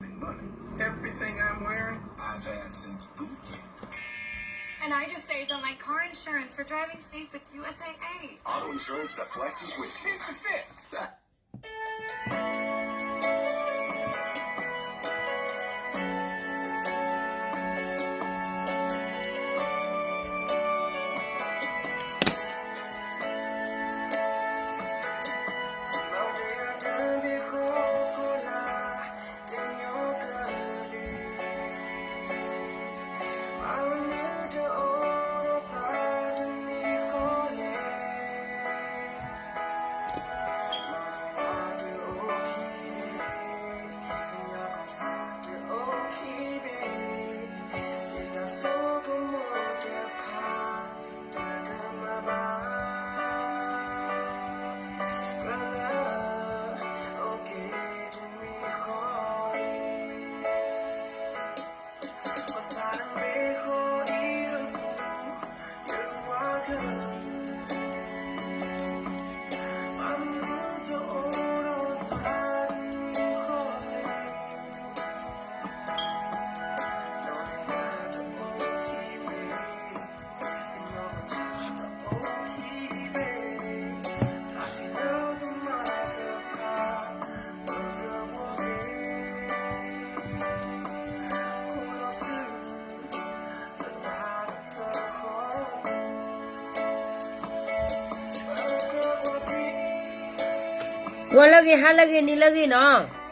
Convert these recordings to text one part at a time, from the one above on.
Money. Everything I'm wearing, I've had since boot camp. And I just saved on my car insurance for driving safe with U S A A. Auto insurance that flexes with you. Fit to fit.ဂီၤလၢအဂ့ၤ ဟါလၢအဂ့ၤ နံၤလၢအဂ့ၤနီၤ.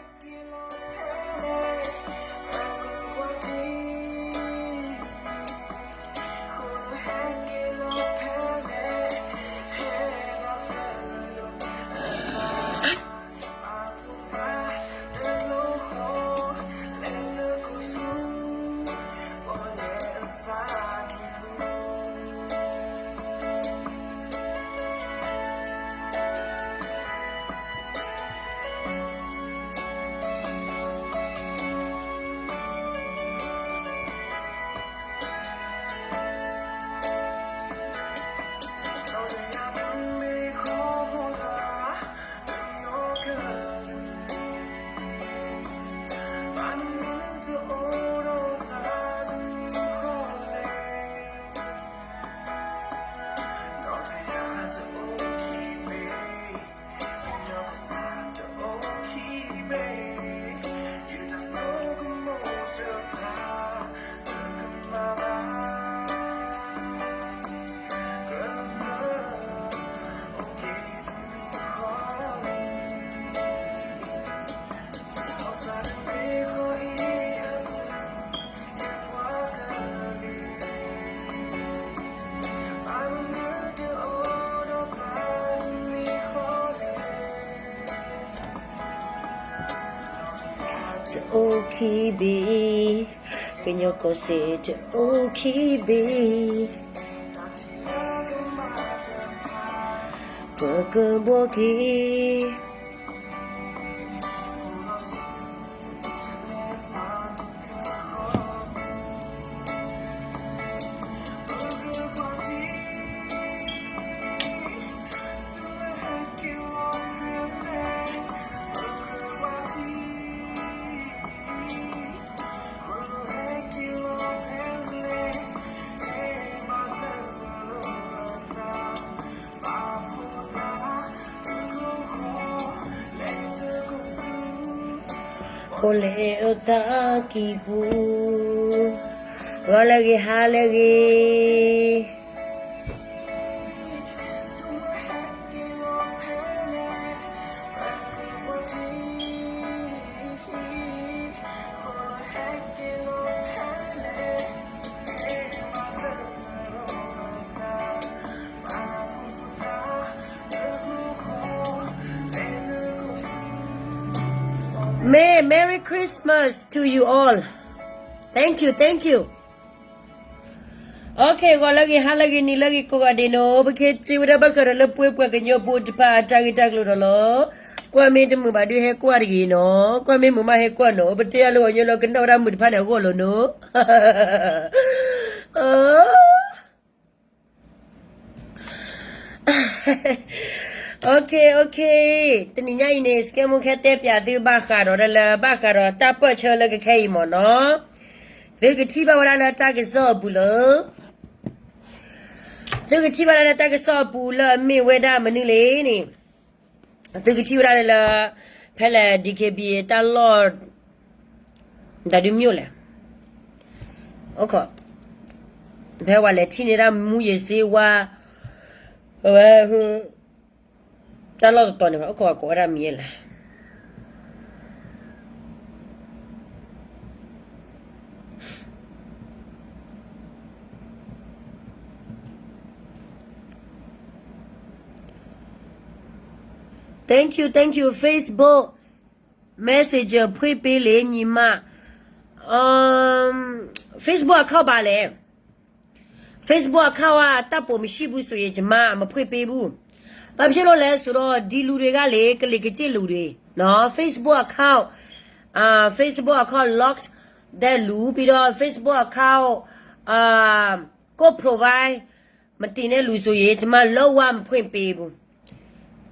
တအိၣ်ခံဘ့ၣ်, ကညီကီၢ်စဲၣ်တအိၣ်ခံဘ့ၣ်, ပကဘှီက့ၤ အိၣ်လၢအသးကံၢ်ပူၤ, ဂီၤလၢအဂ့ၤ ဟါလၢအဂ့ၤ. မ့ၢ် Merry Christmas to you all. Thank you, thank you. Okay, ဂီၤလၢအဂ့ၤ ဟါလၢအဂ့ၤ နံၤလၢအဂ့ၤ ကိးဂၤဒဲးနီၤ, ပကဟဲစံးဝဲဒၣ်ဘၣ်ဃးဒီးလၢပဝဲပှၤကညီဖိတဖၣ် အတၢ်ဂ့ၢ်တၢ်ကျိၤဒီးလီၤ. ကွၢ်မ့ၢ်တမုာ်ဘၣ်ဒုးဟဲကွၢ်တဂ့ၤနီၤ, ကွၢ်မ့ၢ်မုာ်မးဟဲကွၢ်နီၤ, ပတဲအလီၤအီၤညီလီၤ ကနၣ်ဝဲဒၣ်မုာ်တဖၣ်န့ၣ်အဂီၢ်လီၤနီၤ. OK OK, တနံၤညါအံၤန့ၣ် စကဲမူခဲတဲပၠးသုဘၣ်ဃးဒီးလၢ ဘၣ်ဃးဒီးတၢ်ပၢၢ်ဆၢလၢကခဲအံၤမ့ၢ်နီၤ, သုကထံၣ်ဘၣ်ဝဲဒၣ်လၢတၢ်ကစီၣ်အပူၤလၢ သုကထံၣ်ဘၣ်ဒၣ်လၢတၢ်ကစီၣ်အပူၤလၢအမ့ၢ်ဝဲဒၣ်မနုၤလဲၣ်န့ၣ်, သုကထံၣ်ဝဲဒၣ်လၢ ဖဲလဲၣ် DKBA တၢ်လီၢ် တၢ်ဒုးမ့ၢ်လဲၣ်, အိၣ်ခိး, ဖဲဝဲလဲၣ်ထံၣ်န့ၢ်ဒၣ်မူယ့ၤစ့ဝါ, အဝဲ တၢ်လီၢ်တတီၤန့ၣ် အိၣ်ခိးကိးဝဲဒၣ်မံၤလဲၣ်. Thank you, thank you. Facebook Messenger ဖှ့ၣ်ပ့လံညီမး, Facebook account ဘၣ်လဲၣ်. Facebook account အတၢ်ပိာ်မံၣ်ဆံးဘူးစိၤယဲၢ် ယမါမဖှ့ၣ်ပ့ဘူး. ဘၣ်မနုၤလဲၣ်စိၤဒီး ဒ်လူၤတဂၤလၢ ကလံၤကစ့ၢ်လူၤတဂ့ၤ, Facebook account, Facebook account lock ဒဲလူၤ ပံၤဒီး Facebook account ကိး provide မတ့ၢ်နဲလူၤစိၤယဲၢ် ယမါလၢဝါမဖှ့ၣ်ပ့ဘူး.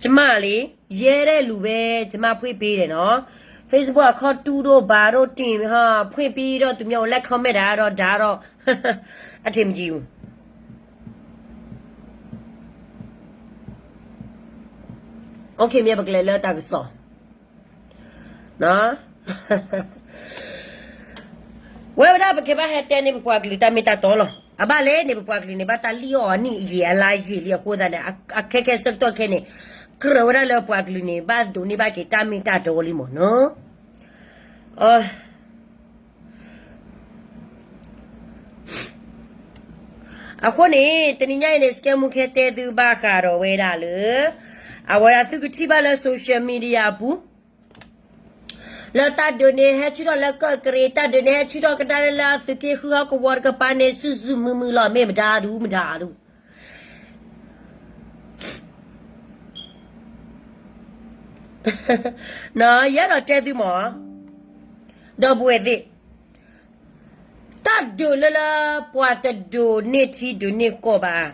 ယမါလံ, ယဲဒဲလူၤဝဲ ယမါဖှ့ၣ်ပ့ဒဲးနီၤ. Facebook account တူၢ်ဒိၣ်ဘၣ်ဒိၣ်တ့ၢ် ဖှ့ၣ်ပ့ဒီး တုၤမ့ၢ်အိၣ်လဲၤ comment ဒီးဒၣ်ဒီး အထံးမကံဘူး. OK မ့ၢ်ပကလဲၤလၢတၢ်ကစီၣ် ဝဲဝဲဒၣ် ပကဘၣ်ဟဲတဲန့ၢ်ပပှၤကလုာ်တၢ်မ့ၢ်တၢ်တီလီၤ. အဘၣ်လဲၣ်န့ၣ် ပပှၤကလုာ်န့ၣ် ဘၣ်တၢ်လံၣ်အီၣ်အနံၣ်ယံာ်အလါယံာ်လံအဃိသတးန့ၣ် အခဲခဲဆၢကတီၢ်ခဲန့ၣ် ကြၢးဝဲဒၣ်လၢပှၤကလုာ်န့ၣ် ဘၣ်ဒိးန့ၢ်ဘၣ်က့ၤတၢ်မ့ၢ်တၢ်တီလံမ့ၢ်နီၤ. အဃိန့ၣ် တနံၤညါအံၤန့ၣ် စကဲမူခဲတဲသုဘၣ်ဃးဒီးဝဲဒၣ်လၢ အဝဲဒၣ်သုကထံၣ်ဘၣ်လၢ social media အပူၤ လၢတၢ်ဒုးန့ၣ်ဟဲဆူၣ်ထီၣ်လၢကီၢ်ကရံၤ တၢ်ဒုးန့ၣ်ဟဲဆူၣ်ထီၣ်ကဒါလၢသုးက့ဃုဟီၣ်ကဝီၤတကပၤန့ၣ် စုာ်စုာ်မုာ်မုာ်လီၤ မ့ၢ်မတၤဒူမတၤဒူ ယအဲၣ်ဒိးတဲသုမး ဒီပုၢ်ဝဲၢ်သ့ၣ်, တၢ်ဒုးလၢလၢပှၤတဒုးန့ၢ်ထံဒုးန့ၢ်ကီၢ်ဘၣ်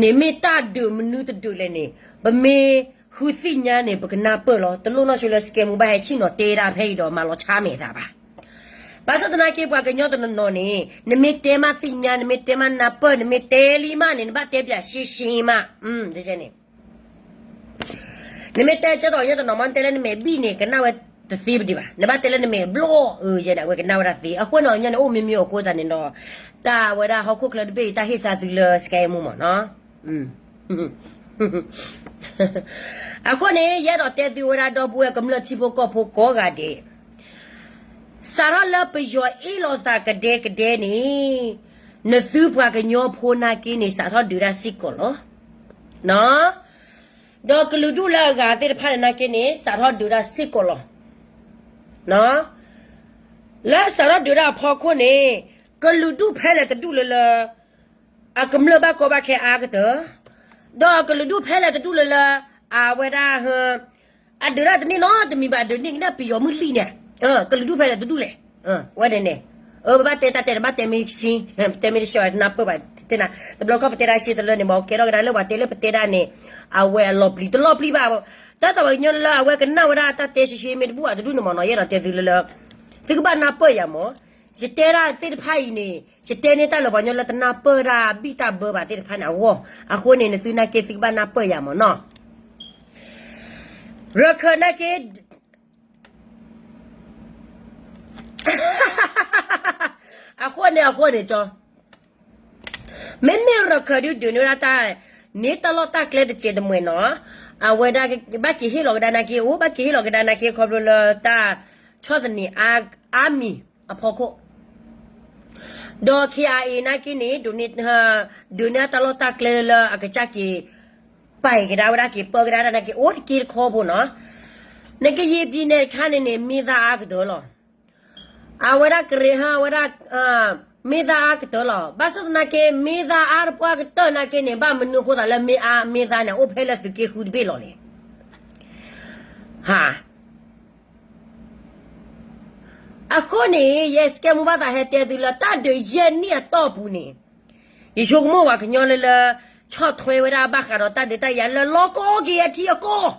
န့ၣ်မ့ၢ်တၢ်ဒုးမနုၤတဒုးလဲၣ်န့ၣ် ပမ့ၢ်ဃုသ့ၣ်ညါန့ၣ် ပကနၢ်ပၢၢ်လီၤ. တလိၣ်နီၢ်ဆိလၢ စကဲမူ ဘၣ်ဟဲဆ့ၣ်နီၤတဲဒၣ်ဖဲအံၤဒီးမၤလီၤဆါမဲာ်သးဘၣ်. ဘၣ်ဆၣ်သနာ်က့ ပှၤကညီတနီၤနီၤန့ၣ် နမ့ၢ်တဲမးသ့ၣ်ညါ နမ့ၢ်တဲမးနၢ်ပၢၢ် နမ့ၢ်တဲလံမးန့ၣ် နဘၣ်တဲပၠးရှဲရှဲမး နမ့ၢ်တဲကၢ်သိးယဲတနီၤမး နတဲလၢနမဲာ်ဘံၣ်န့ၣ် ကနၣ်ဝဲတသ့ပဒံးဘၣ်. နဘၣ်တဲလၢနမဲာ်ဘျီၣ် အၢ ယဲဒၣ်ဝဲကနၣ်ဝဲဒၣ်သ့. အဃိန့ၣ် ညီန့ၣ်အိၣ်မ့ၢ်မ့ၢ်အဃိသတးန့ၣ်ဒီး တၢ်ဝဲဒၣ်ဟီၣ်ခိၣ်ချၢတဘ့ၣ်အံၤ တၢ်ဟ့ၣ်သါသုလၢ စကဲမူ မ့ၢ်နီၤ. အဃိန့ၣ် ယအဲၣ်ဒိးတဲသုဝဲဒၣ် ဒီပုၢ်ဝဲၢ်ကမျၢၢ်ထံဖိကီၢ်ဖိကိးဂၤဒဲး စးထီၣ်လၢပယီၤအ့ၣ်လိာ်သးကဒဲကဒဲန့ၣ် နသုပှၤကညီဖိနာ်က့န့ၣ် စးထီၣ်ဒုးတၢ်စ့ၢ်ကီးလီၤ. ဒီးကလုာ်ဒူၣ်လၢအဂၤသ့ၣ်တဖၣ်န့ၣ်နာ်က့န့ၣ် စးထီၣ်ဒုးတၢ်စ့ၢ်ကီးလီၤ. လၢစးထီၣ်ဒုးတၢ်အဖီခိၣ်န့ၣ် ကလုာ်ဒူၣ်ဖဲလဲၣ်တဒူၣ်လၢလၢ အကမျၢၢ်ဘၣ်ကီဘၣ်ခဲအါကတၢၢ်, ဒီးကလုာ်ဒူၣ်ဖဲလဲၣ်တဒူၣ်လၢလၢ အဝဲဒၣ် အဒုးတၢ်တန့ၢ်နီတမံၤဘၣ် ဒုးန့ၢ်ကဒါပယီၤမုၢ်လံၢ်န့ၣ်, ကလုာ်ဒူၣ်ဖဲလဲၣ်တဒူၣ်လဲၣ်, ဝဲန့ၣ်န့ၣ်, ပဘၣ်တဲတၢ်တဲ တဘၣ်တဲမ့ၢ်ဆ့, တဲမ့ၢ်တဆှီတနၢ်ပၢၢ်ဘၣ်, တဘျီခီၣ်ပတဲတၢ်ရှဲတလၢန့ၣ် မ့ၢ်ကဲထီၣ်ကဒါလၢပှၤတဲလၢပတဲဒၣ်န့ၣ်, အဝဲအလီၤပျံၤတလီၤပျံၤဘၣ်, တၢ်သးဝဲကညီလၢအဝဲကနၣ်ဝဲဒၣ်တၢ်တဲရှဲရှဲ မ့ၢ်တဘူၣ်အတဒူၣ်န့ၣ်မ့ၢ်နီၤ ယအဲၣ်ဒိးတဲသုလၢလၢ သုကဘၣ်နၢ်ပၢၢ်ယၤမ့ၢ်, ယတဲဒၣ်သ့ၣ်တဖၣ်အံၤန့ၣ် ယတဲန့ၢ်တၢ်လၢပှၤကညီလၢတနၢ်ပၢၢ်တၢ်ဘံၣ်တၢ်ဘၢဘၣ်သ့ၣ်တဖၣ်န့ၣ်အဂီၢ်, အဃိန့ၣ် နသုနာ်က့သုကဘၣ်နၢ်ပၢၢ်ယၤမ့ၢ်နီၤ, ရခၢၣ်နာ်က့ အဃိန့ၣ် အဃိန့ၣ်ကၠီ မ့မ့ၢ်ရခၢၣ်ဒုးဒုးန့ၢ်ဝဲဒၣ်တၢ် န့ၢ်တၢ်လီၢ်တၢ်ကျဲတစဲးတမှဲၤနီၤ, အဝဲဒၣ်ဘၣ်က့ၤဟ့ၣ်လီၤကဒါနာ်က့ အိၣ်ဘၣ်က့ၤဟ့ၣ်လီၤကဒါနာ်က့ ခီဖျိလၢတၢ်ဆီၣ်သနံးအါမံၤအဖီခိၣ်, ဒီး KIA နာ်က့န့ၣ် ဒုးန့ၢ်တၢ်လီၢ်တၢ်ကျဲလၢအကစၢ်က့ၤ ပာ်ကဒါဝဲဒၣ်က့ၤပၢကဒါတၢ်နာ်က့ အိၣ်တက့ၢ်တခီဖိနီၤ, နကယံာ်ပံၤနဲၣ်တခါန့ၣ်န့ၣ် မ့ၢ်သၣ်အါကတၢၢ်လီၤ. အဝဲဒၣ်ကရ့ဟၢဝဲဒၣ် မ့ၢ်သၣ်အါကတၢၢ်လီၤ. ဘၣ်ဆၣ်သနာ်က့ မ့ၢ်သၣ်အါတပှၢ်ကတၢၢ်နာ်က့န့ၣ် ဘၣ်မနုၤအဃိသးလၢမ့ၢ်အါမ့ၢ်သၣ်န့ၣ် အိၣ်ဖဲလၢသုးက့ဃုတဘ့ၣ်လီၤလဲၣ်. ဟါ အဃိန့ၣ် ယစကဲမူဘၣ်သးဟဲတဲသုလၢတၢ်ဒုးယဲၢ်နံၣ်အတီၢ်ပူၤန့ၣ်, ယဆိကမိၣ်ပှၤကညီလၢလၢ ဆီၣ်ထွဲဝဲဒၣ်ဘၣ်ဃးဒီးတၢ်ဒုးတၢ်ယၤလၢလီၤကီက့ၤအထံအကီၢ်,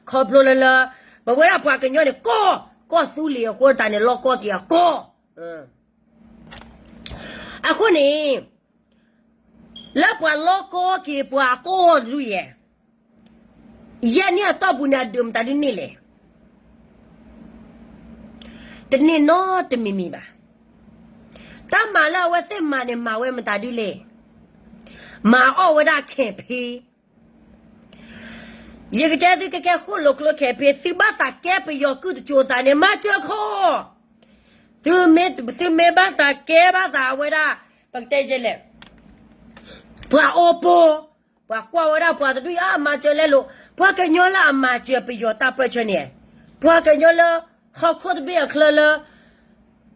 ခီဖျိလၢလၢ ပဝဲဒၣ်ပှၤကညီန့ၣ် ကီၢ် ကီၢ်သူလ့ၤအဃိသတးန့ၣ် လီၤကီက့ၤအကီၢ်. အဃိန့ၣ် လၢပှၤလီၤကီက့ၤပှၤအကီၢ်တဒူၣ်ယဲၢ်, ယဲၢ်နံၣ်အတီၢ်ပူၤန့ၣ် အဒုးမတၤဒုန့ၣ်လဲၣ်. တန့ၢ်နီတမံၤမံၤဘၣ်. တၢ်မၤလၢအဝဲသ့ၣ်မၤန့ၣ် မၤဝဲမတၤဒုလဲၣ်. မၤအီၣ်ဝဲဒၣ် campaign. ယကတဲသုကကဲဃိၣ်လိာ်ကျိ campaign သုဘၣ်သးကဲပယီၤကုၢ်တစိၤသးန့ၣ် မၤစၢၤခီ, သုမ့ၢ်ဘၣ်သးကဲဘၣ်သးအဝဲဒၣ် ပကတဲလဲၣ် ပှၤအိၣ်ပိာ်, ပှၤကွၢ်ဝဲဒၣ်ပှၤတဒူၣ်အါ မၤစၢၤလဲလိာ်, ပှၤကညီလၢအမၤစၢၤပယီၤတၢ်ပၢၢ်ဆၢန့ၣ်, ပှၤကညီလၢ ဟီၣ်ခိၣ်တဘ့ၣ်အချၢလၢ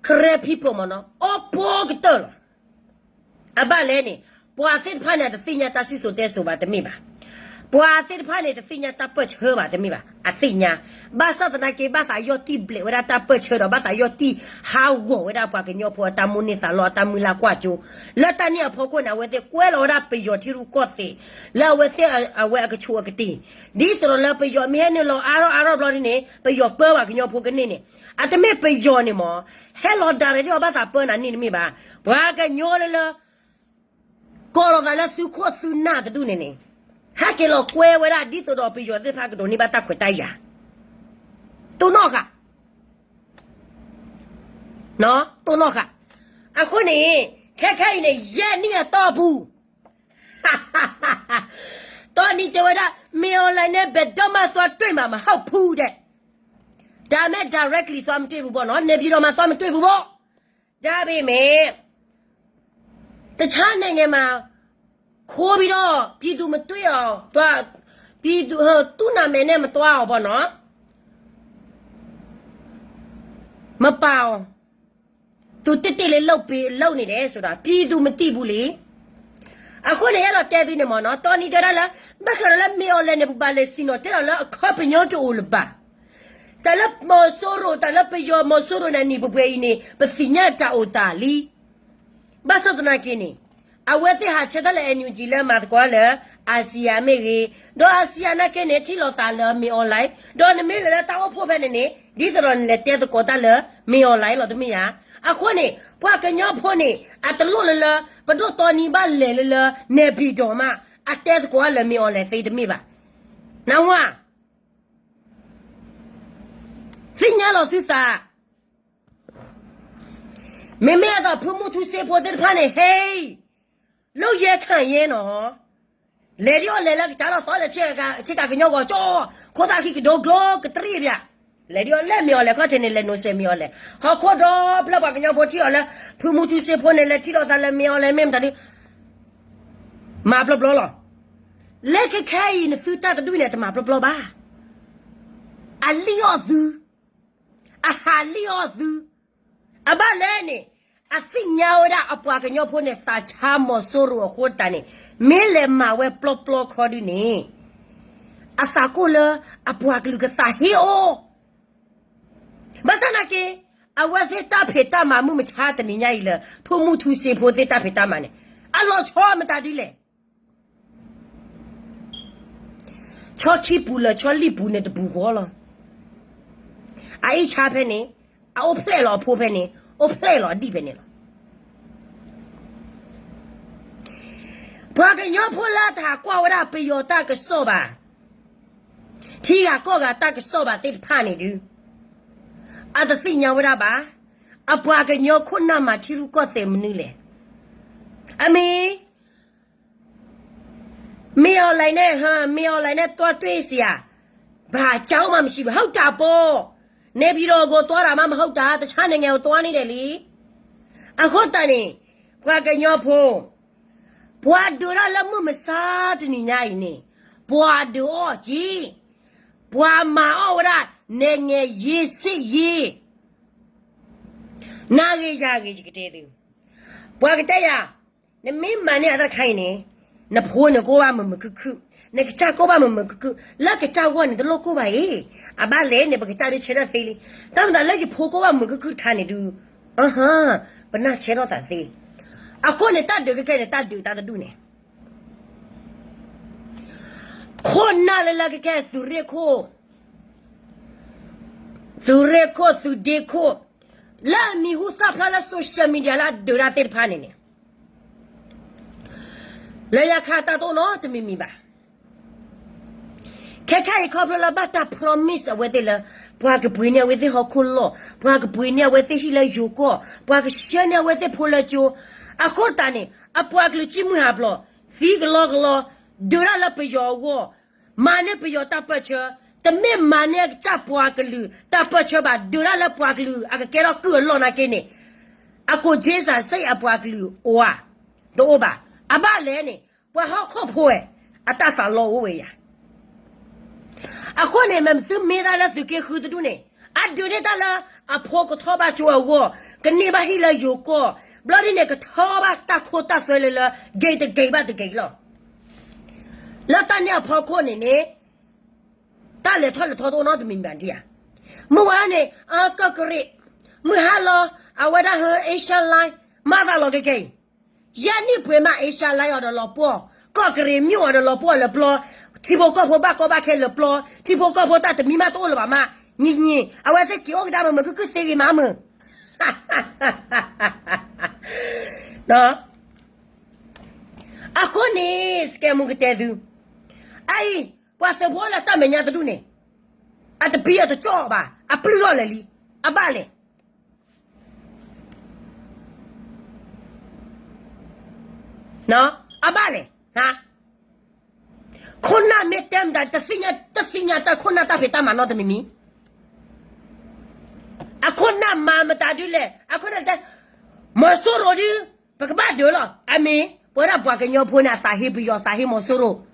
Karen people မ့ၢ်နီၤ အိၣ်ပိာ်ကတၢၢ်လီၤ. အဘၣ်လဲၣ်န့ၣ် ပှၤသ့ၣ်တဖၣ်န့ၣ် အတသ့ၣ်ညါတၢ်စံၣ်စိၤတဲစိၤဘၣ်တမ့ၢ်ဘၣ်. ပှၤသ့ၣ်တဖၣ်န့ၣ် တသ့ၣ်ညါတၢ်ပၢၢ်ဆၢဘၣ်တမ့ၢ်ဘၣ် အသ့ၣ်ညါ, ဘၣ်ဆၣ်သနာ်က့ ဘၣ်သးယီၢ်တံၢ်ဘျဲးဝဲဒၣ်တၢ်ပၢၢ်ဆၢဒီး ဘၣ်သးယီၢ်တံၢ်ဟးဂီၤဝဲဒၣ်ပှၤကညီဖိအတၢ်မိၣ်န့ၢ်သးလီ အတၢ်မုၢ်လၢ်ကွၢ်စိ, လၢတၢ်န့ၣ်အဖီခိၣ်န့ၣ် အဝဲသ့ၣ်ကွဲလီၤဝဲဒၣ်ပယီၤထံရူၢ်ကီၢ်သဲး လၢအဝဲသ့ၣ်အဝဲအကဆူးအကတ့ၢ်, ဒ်သိးဒီးလၢပယီၤမ့ၢ်ဟဲနုာ်လီၤအါထီၣ်အါထီၣ်ဘျီဒ်န့ၣ် ပယီၤပၢပှၤကညီဖိကန့ၢ်န့ၣ်, အတမ့ၢ်ပယီၤန့ၣ်မ့ၢ် ဟဲလီၤဒၣ်ရဲၣ်ဒ်အီၤဘၣ်သးပၢနၤန့ၣ်တမ့ၢ်ဘၣ်. ပှၤကညီလၢလၢ ကိးလီၤသးလၢသုခိၣ်သုနၢ်တဒူၣ်န့ၣ်န့ၣ်, ဟဲက့ၤလီၤကွဲဝဲဒၣ်ဒ်သိးဒီးပယီၤသ့ၣ်တဖၣ်ကဒိးန့ၢ်ဘၣ်တၢ်ခွဲးတၢ်ယာ်, တိၢ်နီၣ်ဃာ်, တိၢ်နီၣ်ဃာ်. အဃိန့ၣ် ခဲခဲအံၤန့ၣ် ယဲၢ်နံၣ်အတီၢ်ပူၤ တီနံၤတဲဝဲဒၣ် မင်းအောင်လှိုင်နဲ့ ဘယ်တော့မှ သွားတွေ့မှာမဟုတ်ဘူး တဲ့, ဒါပေမဲ့ directly သွားမတွေ့ဘူးပေါ့နော်, နေပြည်တော်မှာ သွားမတွေ့ဘူးပေါ့. ဒါပေမဲ့ တခြားနိုင်ငံမှာ ခိုးပြီးတော့ ပြည်သူမတွေ့အောင် သွား, ပြည်သူ, သူ့နာမည်နဲ့ မသွားအောင်ပေါ့နော်, မပါအောင်, သူတစ်တစ်လေးလုပ်ပေး, လုပ်နေတယ်ဆိုတာ ပြည်သူမသိဘူးလေ. အဃိန့ၣ် အဲၣ်ဒိးတဲသုန့ၣ်မ့ၢ်နီၤ, တီနံၤတဲဒၣ်လၢ ဘၣ်ဃးဒီးလၢ မင်းအောင်လှိုင်န့ၣ် ပဘၣ်လဲၤဆ့ၣ်နီၤတဲလီၤလၢ အခီပညီတအိၣ်လၢၤဘၣ်. တၢ်လၢမီၤစိရိၤ, တၢ်လၢပယီၤမီၤစိရိၤန့ၣ် နံၣ်ပှဲၤပှဲၤအံၤန့ၣ် ပသ့ၣ်ညါတၢ်အိၣ်သးလံ. ဘၣ်ဆၣ်သနာ်က့န့ၣ် အဝဲသ့ၣ်ဟးဆၢထၢၣ်လၢ NUG လၢမၤသကိးလၢ ASEAN မ့ၢ်ဂ့ၤ, ဒီး ASEAN နာ်က့န့ၣ် ထံၣ်လိာ်သးလၢ မင်းအောင်လှိုင်, ဒီးနမ့ၢ်လဲၤလၢတၢ်အိၣ်ဖှိၣ်ဖဲန့ၣ်န့ၣ် ဒ်သိးဒီးနလဲၤတဲသကိးတၢ်လၢ မင်းအောင်လှိုင် လီၤတမ့ၢ်ဧါ. အဃိန့ၣ် ပှၤကညီဖိန့ၣ် အတလိၣ်လၢလၢ ပဒိၣ်တီနံၤဘၣ်လဲၤလၢလၢ နေပြည်တော် မး အတဲသကိးတၢ်လၢ မင်းအောင်လှိုင် သ့တမ့ၢ်ဘၣ်. နဝၤ သ့ၣ်ညါလီၤသုသး, မ့မ့ၢ်အသိး ဖုမူထူစ့ဖိသ့ၣ်တဖၣ်န့ၣ် ဟဲ, လုပ်ရဲကိုင်ရဲနီၤ, လဲၤဒ်အီၤလဲၤလၢကစၢ်လီၤသီလဲၤဆ့ကၤကညီဂီၤကၠီ, ခိၣ်သၣ်ဃံကဒိကျိကတရံးဘၣ်, လဲၤဒ်အီၤလဲၤ မင်းအောင်လှိုင် ခီၣ်ထံးန့ၣ် လဲၤနိးစဲး မင်းအောင်လှိုင်, ဟီၣ်ခိၣ်ဒီဖျၢၣ်ပှၤကညီဖိထံၣ်အီၤလၢ ဖုမူထူစ့ဖိန့ၣ် လဲၤထံၣ်လိာ်သးလၢ မင်းအောင်လှိုင် မ့ၢ်မတၤဒု မၤပျီပျီလီၤ. လၢခဲခဲအံၤ နသုတၢ်တဒူၣ်န့ၣ် အတမၤပျီပျီဘၣ်. အလံၣ်အီၣ်သု, အဟးလံၣ်အီၣ်သု, အဘၣ်လဲၣ်န့ၣ် အသ့ၣ်ညါဝဲဒၣ်အပှၤကညီဖိန့ၣ် သးဆါမီၤစိရိၤအဃိတၢ်န့ၣ် မ့ၢ်လဲၤမၤဝဲပျီပျီခီဒုန့ၣ် အသးကိၢ်လၢအပှၤကလုာ်ကသးဟ့အီၤ. ဘၣ်ဆၣ်နာ်က့ အဝဲသ့ၣ်တၢ်ဖံးတၢ်မၤမုၢ်မဆါတနံၤညါအံၤလၢ ဖုမူထူစ့ဖိသ့ၣ်တၢ်ဖံးတၢ်မၤန့ၣ် အလီၤဆီမတၤဒ်လဲၣ်. ဆီခံပူၤလၢာ်ဆီလံၣ်ပူၤန့ၣ်တပူၤဃီလီၤ. အအံၣ်ဆါဖဲန့ၣ်, အအိၣ်ဖျဲၣ်လီၤအဖိဖဲန့ၣ်, အိၣ်ဖျဲၣ်လီၤအဒံၣ်ဖဲန့ၣ်လီၤ. ပှၤကညီဖိလၢတဟးကွၢ်ဝဲဒၣ်ပယီၤတၢ်ကစီၣ်ဘၣ်, ထံဂၤကီၢ်ဂၤတၢ်ကစီၣ်ဘၣ်သ့ၣ်တဖၣ်န့ၣ်ဒုး အတသ့ၣ်ညါဝဲဒၣ်ဘၣ်. အပှၤကညီခိၣ်နၢ်မၤထံရူၢ်ကီၢ်သဲးမနုၤလဲၣ်. အမ့ၢ် မင်းအောင်လှိုင်နဲ့, မင်းအောင်လှိုင်နဲ့ သွားတွေ့စရာ ဘာအကြောင်းမှ မရှိဘူး. ဟုတ်တာပေါ့. နေပြည်တော်ကို သွားတာမှ မဟုတ်တာ. တခြားနိုင်ငံကို သွားနေတယ်လေ. အဃိသတးန့ၣ် ပှၤကညီဖိ ပှၤဒုးတၢ်လၢမုၢ်မဆါတနံၤညါအံၤန့ၣ် ပှၤဒုးအီၣ်က့ၤ, ပှၤမၤအီၣ်ဝဲဒၣ် နိုင်ငံရေး စစ်ရေး နဂ့ၤယၤဂ့ၤ ယကတဲသု, ပှၤကတဲယၤ, နမ့ၢ်မၤန့ၢ်အတၢ်တခါအံၤန့ၣ် နဖိန့ၣ်ကိၢ်ဘၣ်မုာ်မုာ်ခုၣ်ခုၣ်, နကစၢ်ကိၢ်ဘၣ်မုာ်မုာ်ခုၣ်ခုၣ်, လၢကစၢ်ဂီၢ်န့ၣ် တလိၣ်ကိၢ်ဘၣ်အံၤ, အဘၣ်လဲၣ်န့ၣ် ပကစၢ်ဒုးဆဲးထီၣ်သ့လံ. တၢ်မၤသးလၢယဖိကိၢ်ဘၣ်မုာ်ခုၣ်ခုၣ်တခါန့ၣ်ဒုး, ပနၢ်ဆဲးထီၣ်သးသ့. အဃိန့ၣ် တၢ်ဒုးခဲခဲန့ၣ် တၢ်ဒုးတၢ်တဒူၣ်န့ၣ် ခိၣ်နၢ်လၢလၢကဲကဲသုးရ့ၣ်ခိၣ်, သုးရ့ၣ်ခိၣ် သုးဒ့ခိၣ်, လၢအမံၤဟူသၣ်ဖျါလၢ social media လၢအဒုးတၢ်သ့ၣ်တဖၣ်န့ၣ်န့ၣ် လၢညါခါတၢ်တအိၣ်နီတမံၤမံၤဘၣ်. ခဲခါအံၤခီဖျိလၢဘၣ်တၢ် promise အဝဲသ့ၣ်လၢ ပှၤကပှ့ၤန့ၢ်အဝဲသ့ၣ်ဟီၣ်ခိၣ်လီၢ်, ပှၤကပှ့ၤန့ၢ်အဝဲသ့ၣ်ဟံၣ်လၢယိၤကီၢ်, ပှၤကဆှၢန့ၢ်အဝဲသ့ၣ်ဖိလၢကၠိ, အဃိသတးန့ၣ် အပှၤကလုာ်ကံမုၢ်ဟးဖျိး, သံကလီကလီ, ဒုးတၢ်လၢပယီၤအဂီၢ်, မၤန့ၢ်ပယီၤတၢ်ပၢၢ်ဆၢ, တမ့ၢ်မၤန့ၢ်ကစၢ်ပှၤကလုာ်တၢ်ပၢၢ်ဆၢဘၣ်, ဒုးတၢ်လၢပှၤကလုာ်အကကဲထီၣ်ကုၢ်အလီၢ်နာ်က့န့ၣ်, အကိး Jesus စ့ၢ်အပှၤကလုာ်အိၣ်ဧါ, တအိၣ်ဘၣ်. အဘၣ်လဲၣ်န့ၣ် ပှၤဟီၣ်ခိၣ်ဖိဝဲ အတၢ်သးလီအိၣ်ဝဲယၤ အဃိန့ၣ် မ့ၢ်သုမ့ၢ်တၢ်လၢသုးက့ဃုတဒူၣ်န့ၣ် အဒုးန့ၢ်တၢ်လၢအဖိကထီၣ်ဘၣ်ကၠိအဂီၢ်, ကန့ၢ်ဘၣ်ဟံၣ်လၢယိၤကီၢ်, ဘျီဒ်န့ၣ် ကထီဘၣ်တၢ်ခိတၢ်သွဲလၢလၢ ဂ့ၤတဂ့ၤဘၣ်တဂ့ၤလီၤ. လၢတၢ်န့ၣ်အဖီခိၣ်န့ၣ်န့ၣ် တၢ်လဲၤထီၣ်လဲၤထီတအိၣ်နီတမံၤမံၤဒံးဧါ. မုၢ်ဝါန့ၣ် အကီၢ်ကရံး, မုၢ်ဟါလီၤ အဝဲဒၣ်ဟၢ Asia Line မၤသးလီၤကဲကဲအံၤ ယဲၢ်နံၣ်ပှဲၤမး Asia Line အီၤဒီးလီၤပှီၢ်, ကီၢ်ကရံးမ့ၢ်အီၤဒီးလီၤပှီၢ်လၢပျီ, ထံဖိကီၢ်ဖိဘၣ်ကီဘၣ်ခဲလၢပျီ, ထံဖိကီၢ်ဖိတၢ်တမံၤမးတအိၣ်လၢၤဘၣ်မး, ညီညီ, အဝဲသ့ၣ်က့ၤအိၣ်ကဒါမုာ်မုာ်ခုၣ်ခုၣ်သ့ဂ့ၤမးမုာ် အဃိန့ၣ် စကဲမူကတဲသု, အအံၤ ပှၤသုးဖိလၢတၢ်မဲာ်ညါတဒူၣ်န့ၣ် အတပံၤအတကၠီၣ်ဘၣ်, အပျုၢ်ထီၣ်လဲၤလံ, အဘၣ်လဲၣ် အဘၣ်လဲၣ်, ခိၣ်နၢ်မ့ၢ်တဲမတၤ တသ့ၣ်ညါတၢ်ခိၣ်နၢ်တၢ်ဖံးတၢ်မၤနီတမံၤမံၤ, အခိၣ်နၢ်မၤမတၤဒ်လဲၣ်, အခိၣ်နၢ်တဲ မီၤစိရိၤဒုး ပကဘၣ်ဒုးလီၤ, အမ့ၢ် ပဝဲဒၣ်ပှၤကညီဖိန့ၣ် အသးဟ့ပယီၤ သးဟ့မီၤစိရိၤ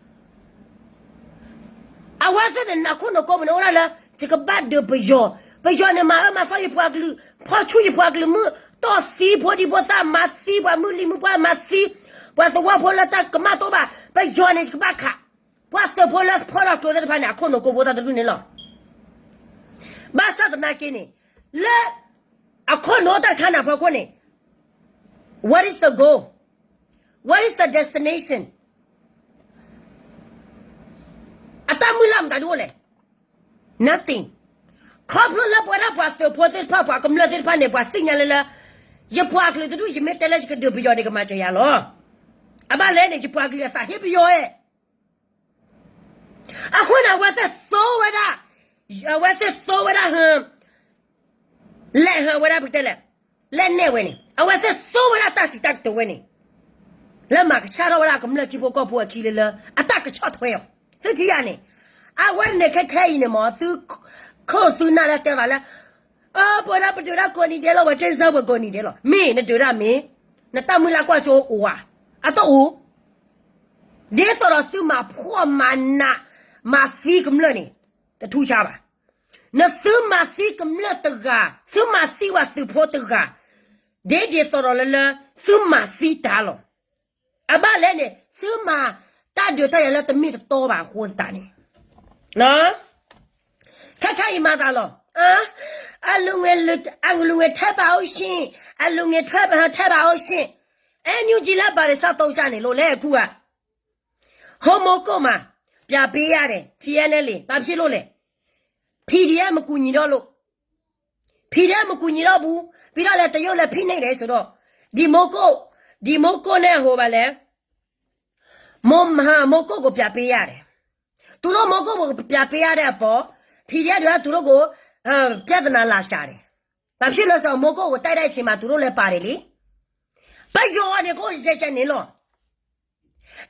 အဝဲသ့ၣ်န့ၣ် နခိၣ်နကိးပူၤန့ၣ်အိၣ်ဒၣ်လၢ ယကဘၣ်ဒုးပယီၤ, ပယီၤန့ၣ်မၤအၢမၤသီယပှၤကလုာ်, ဖီၣ်ဆူၣ်ယပှၤကလုာ်မုၢ်, တီၢ်သံဖိဒံဖိသၣ်, မၤသံပှၤမုၢ်လံၤမုၢ်ပှၢ်, မၤသံပှၤသဝီဖိလၢတၢ်ကမၣ်တအိၣ်ဘၣ်, ပယီၤန့ၣ် ယကဘၣ်ခး, ပှၤသုးဖိလၢဖီၣ်ထီၣ်ကျိသ့ၣ်တဖၣ်န့ၣ် အခိၣ်နကိးဖိတၢ်တဒူၣ်န့ၣ်လီၤ. ဘၣ်ဆၣ်သနာ်က့န့ၣ် လၢ အခိၣ်နအိၣ်တၢ်တခါန့ၣ်အဖီခိၣ်န့ၣ် what is the goal? What is the destination? အတၢ်မုၢ်လၢ်မတၤဒ်အိၣ်လဲၣ်, nothing. ခီဖျိလၢပဝဲဒၣ်ပှၤသုးဖိသ့ၣ်တဖၣ် ပှၤကမျၢၢ်သ့ၣ်တဖၣ်န့ၣ် ပှၤသ့ၣ်ညါလၢလၢ ယပှၤကလုာ်တဒူၣ် ယမ့ၢ်တဲလၢယကဒုးပယီၤန့ၣ် ကမၤစၢၤယၤလီၤ. အဘၣ်လဲၣ်န့ၣ် ယပှၤကလုာ်အသးဟ့ပယီၤဧါ အဃိန့ၣ် အဝဲသ့ၣ်သိဝဲဒၣ်, အဝဲသ့ၣ်သိဝဲဒၣ်ဟၢ လဲၤဟၢဝဲဒၣ်ပကတဲလဲၣ်, လဲၤနဲၣ်ဝဲန့ၣ် အဝဲသ့ၣ်သိဝဲဒၣ်တၢ်စံးတၢ်ကတိၤဝဲန့ၣ် လၢမၤကဆှၣ်ထီၣ်ဝဲဒၣ်ကမျၢၢ်ထံဖိကီၢ်ဖိအခံလၢလၢ အတၢ်ကဆီၣ်ထွဲအီၤ, သုထံၣ်ယၤန့ၣ်, အဝဲန့ၣ်ခဲခဲအံၤန့ၣ်မ့ၢ် သုခိၣ်သုနၢ်လၢတဲသးလၢ အပဝဲဒၣ်ပဒုးတၢ်ကိးနံၤဒဲးလီၤ ပှၤတ့ၢ်စၢပှၤကိးနံၤဒဲးလီၤ မ့ၢ်နဒုးတၢ်မ့ၢ် နတၢ်မုၢ်လၢ်ကွၢ်စိအိၣ်ဧါ, အတအိၣ်, ဒ်သိးဒီးသုမၤဖှီၣ်မၤနး မၤသံကမျၢၢ်န့ၣ် တထူးဆါဘၣ်. နသုမၤသံကမျၢၢ်တဂၤ, သုမၤသံပှၤသုးဖိတဂၤ, ဒ်ဒ်သိးဒီးလၢလၢ သုမၤသံတၢ်လီၤ. အဘၣ်လဲၣ်န့ၣ် သုမၤတၢ်ဒုးတၢ်ယၤလၢတမ့ၢ်တတီဘၣ်အဃိသတးန့ၣ် ခဲခဲအံၤမၤသးလီၤ. အလူငယ်, အလူငယ်ထွက်ပါဦးရှင်, အလူငယ်ထွက်, ထွက်ပါဦးရှင်, NUG လၢဘၣ်တဆၣ်သုံးချာ်န့ၣ် လိၣ်လဲၣ်ခူဧါ, ဟိမိၢ်ကိၣ်မး, ပြပေးရတယ်, TNLA, ဘာဖြစ်လို့လဲ, PDF မကူညီတော့လို့, PDF မကူညီတော့ဘူး, ပြီးတော့လဲတရုတ်လဲဖိနှိပ်တယ်ဆိုတော့, ဒီမိုးကုတ်, ဒီမိုးကုတ်နဲ့ဟိုပါလဲ, မိုးမဟာမိုးကုတ်ကိုပြပေးရတယ်. သူတို့မိုးကုတ်ကိုပြပေးရတဲ့အပေါ်, PDF တွေကသူတို့ကို, ပြဿနာလာရှာတယ်. ဘာဖြစ်လို့လဲဆိုတော့ မိုးကုတ်ကိုတိုက်တဲ့အချိန်မှာသူတို့လည်းပါတယ်လေ. ပယီၤန့ၣ် ကိုယ့်ကျဲကျဲန့ၣ်လီၤ.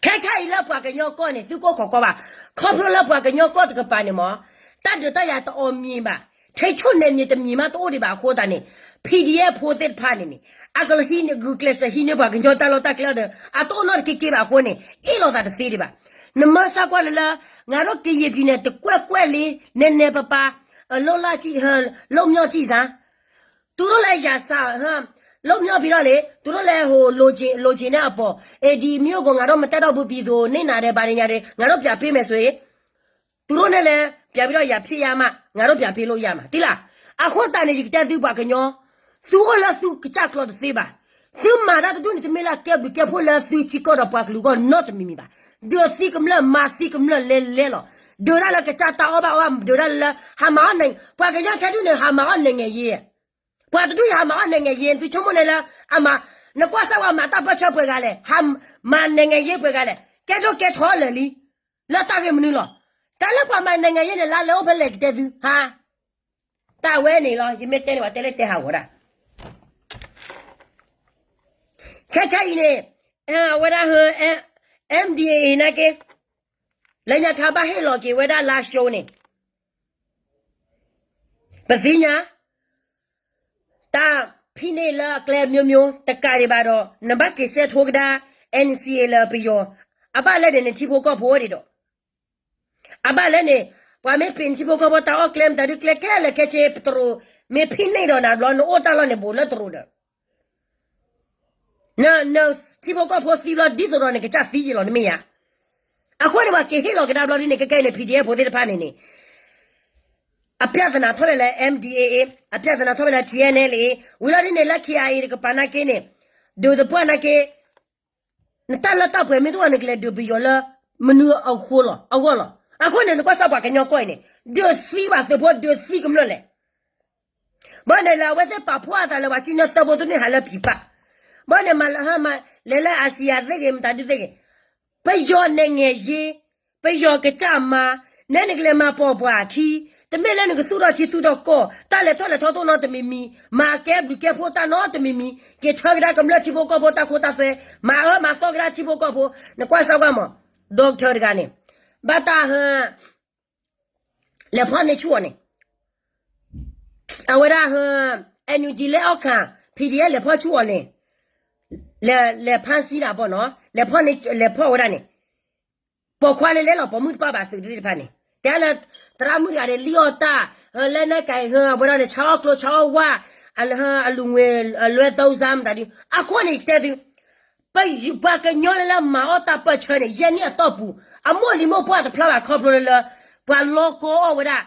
ခဲခဲအံၤလၢပှၤကညီကီၢ်န့ၣ် သုကိၢ်ခိးကီဘၣ်. ခီဖျိလၢပှၤကညီကီၢ်တကပၤန့ၣ်မ့ၢ် တၢ်ဒုးတၢ်ယၤတအီၣ်မံၤဘၣ်. ထိန်းချုပ်နယ်မြေတမံၤမးတအိၣ်ဒံးဘၣ်အဃိသတးန့ၣ် PDF ဖိသ့ၣ်တဖၣ်န့ၣ်န့ၣ် အကဟံးန့ၢ်ဂုာ်ကျဲးစၢးဟံးန့ၢ်ပှၤကညီတၢ်လီၢ်တၢ်ကျဲဒီး အတအိၣ်နီတက့က့ဘၣ်အဃိန့ၣ် အ့ၣ်လိာ်သးတသ့ဒံးဘၣ်. နမ့ၢ်စၢ်ကွၢ်လၢလၢ ငါတို့ကရင်ပြည်နယ်တကွက်ကွက်လေး နည်းနည်းပါးပါး လုပ်လိုက်ကြည့်, လွတ်မြောက်ကြည့်စမ်း. သူတို့လည်း ရန်စ လွတ်မြောက်ပြီးတော့လေ သူတို့လည်း ဟို လိုချင်, လိုချင်တဲ့အပေါ် အေး ဒီမြို့ကို ငါတို့မတက်တော့ဘူး ပြည်သူကိုနစ်နာတယ် ဘာညာတယ် ငါတို့ပြန်ပေးမယ်ဆိုရင် သူတို့နဲ့လည်း ပြန်ပြီးတော့ ရန်ဖြစ်ရမှ ငါတို့ပြန်ပေးလို့ရမှာ သိလား. အဃိသတးန့ၣ် ယကတဲသုပှၤကညီ သုအိၣ်လၢသုကစၢ်ကျီတသ့ဘၣ်. သုမၤတၢ်တဒူၣ်န့ၣ် တမ့ၢ်လၢအကဲဘျုးကဲဖှိၣ်လၢသုထံကီၢ်ဒီးပှၤကလုာ်အဂီၢ်နီတမံၤမံၤဘၣ်. ဒုးသံကမျၢၢ်မၤသံကမျၢၢ်လဲၤလဲၤလီၤ. ဒုးတၢ်လၢကစၢ်တၢ်အီၣ်ဘၣ်အီဘၣ် ဒုးတၢ်လၢ ဟးမၤအီၣ်န့ၣ် ပှၤကညီခဲဒူၣ်န့ၣ် ဟးမၤအီၣ်နဲၣ်ငဲၤယ့ ပှၤတဒူၣ်အံၤဟးမၤအီၣ်နဲၣ်ငဲၤယ့ သုဆိကမိၣ်န့ၣ်လၢ အမၤ နကွၢ်စၢ်ဝဲမၤတၢ်ပၢၢ်ဆၢပှဲၤဂၤလဲၣ်, မၤနဲၣ်ငဲၤယ့ပှဲၤဂၤလဲၣ်, ကဲဒိၣ်ကဲထီလၢာ်လံ, လၢတၢ်ဂ့ၢ်မနုၤလီၤ. တၢ်လၢပှၤမၤနဲၣ်ငဲၤယ့န့ၣ် လါလဲၤအိၣ်ဖဲလဲၣ်ကတဲသု ဟါ, တၢ်ဝဲန့ၣ်လီၤ. ယမ့ၢ်တဲန့ၣ် ပှၤတဲလၢတဲဟးဂီၤဒၣ် ခဲခဲအံၤန့ၣ် အဝဲဒၣ် M D A A နာ်က့ လၢညါခါဘၣ်ဟ့ၣ်လီၤက့ၤဝဲဒၣ်လါၡိန့ၣ် ပသ့ၣ်ညါ တၢ်ဖံးန့ၢ်လၢအကျဲမျိုးမျိုး တကးဒံးဘၣ်ဒီး နဘၣ်က့ၤစဲးထိကဒါ N C A လၢပယီၤ အဘၣ်လဲၣ်န့ၣ် နထံဖိကီၢ်ဖိဒံးဒီး အဘၣ်လဲၣ်န့ၣ် ပှၤမ့ၢ်ပ့ၤနထံဖိကီၢ်ဖိတၢ်အီၣ်ကျဲမတၤဒုကျဲခဲလၢာ်ခဲဆ့ ပတရူး မ့ၢ်ဖံးန့ၢ်ဒီးနၤဘျီ နအိၣ်တၢ်လီၢ်န့ၣ် ဘူးလၢတရူးဒီး န နထံဖိကီၢ်ဖိသံဘျီ ဒ်သိးဒီးနကစၢ်သံယံာ်လီၤ နမ့ၢ်ယါ. အဃိန့ၣ် ပှၤက့ၤဟ့ၣ်လီၤကဒါဘျီဒ်န့ၣ် ကဲကဲအံၤန့ၣ် P D F ဖိသ့ၣ်တဖၣ်န့ၣ်န့ၣ် အပြဿနာထီၣ်ဝဲလၢ M D A A, အပြဿနာထီၣ်ဝဲလၢ T N L A, ဝံၤလီၤဒ်န့ၣ်လၢ K I A တကပၤနာ်က့န့ၣ် ဒုးသပှၢ်နာ်က့ နတၢ်လၢတၢ်ပှဲၤမ့ၢ်တအိၣ် နကလဲၤဒုးပယီၤလၢ မနုၤအဃိလီၤ အဂီၢ်လီၤ. အဃိန့ၣ် နကွၢ်စၢ်ပှၤကညီကီၢ်အံၤန့ၣ် ဒုးသံဘၣ်သုးဖိ ဒုးသံကမျၢၢ်လဲၣ်. ဘၣ်န့ၣ်လၢအဝဲသ့ၣ်ပာ်ဖှိၣ်အသးလၢပှၤကညီသၢဖိတန့ၢ်ဟးလၢပံၤပာ်, ဘၣ်န့ၣ်မၤလၢ လဲၤလၢ Asia သ့ၣ်ဂ့ၤ မတၤဒုသ့ၣ်ဂ့ၤ ပယီၤနဲၣ်ငဲၤယ့, ပယီၤကစၢ်မၤ, နဲနကလဲၤမၤပိာ်ပှၤအခံ, တမ့ၢ်လၢနကသူၣ်ထီၣ်ထံသူၣ်ထီၣ်ကီၢ်, တၢ်လဲၤထီၣ်လဲၤထီတအိၣ်နီတမံၤမံၤ, မၤကဲဘျုးကဲဖှိၣ်တၢ်နီတမံၤမံၤ, က့ၤထၢကဒါကမျၢၢ်ထံဖိကီၢ်ဖိတၢ်ခိတၢ်သွဲ, မၤအၢမၤသီကဒါထံဖိကီၢ်ဖိ, နကွၢ်စၢ်ကွၢ်မး, doctor တဂၤန့ၣ်, ဘၣ်တၢ်ဟ လဲၤဖီၣ်န့ၢ်ဆူၣ်အီၤန့ၣ်, အဝဲဒၣ်ဟ NUG လဲၤအီၣ်ခး P D F လဲၤဖီၣ်ဆူၣ်အီၤန့ၣ်, လဲၤဖါစံတၢ်ဘီနီၤ, လဲၤဖီၣ်န့ၢ် လဲၤဖီၣ်ဝဲဒၣ်န့ၣ်, ပိာ်ခွါလၢလဲၤလီၤပိာ်မုၣ်တပၣ်ဘၣ်သုးသ့ၣ်တဖၣ်န့ၣ်, တဲလၢ သရၣ်မုၣ်တဂၤန့ၣ် လံၣ်အီၣ်တၢ်, လၢနဲကၤဟ အဝဲဒၣ်န့ၣ် ဆါအီၣ်ကျိဆါအီၣ်ဝၣ်, အလူၤငွေ လွဲသုံးဆမတၤဒု, အဃိန့ၣ် ယကတဲသု ပ ပှၤကညီလၢလၢမၤအီၣ်တၢ်ပၢၢ်ဆၢန့ၣ် ယဲၢ်နံၣ်အတီၢ်ပူၤ အမိၢ်လံၤမိၢ်ပှၢ်တဖျါဘၣ်ခီဖျိလၢလၢ ပှၤလီကီအီၣ်ဝဲဒၣ်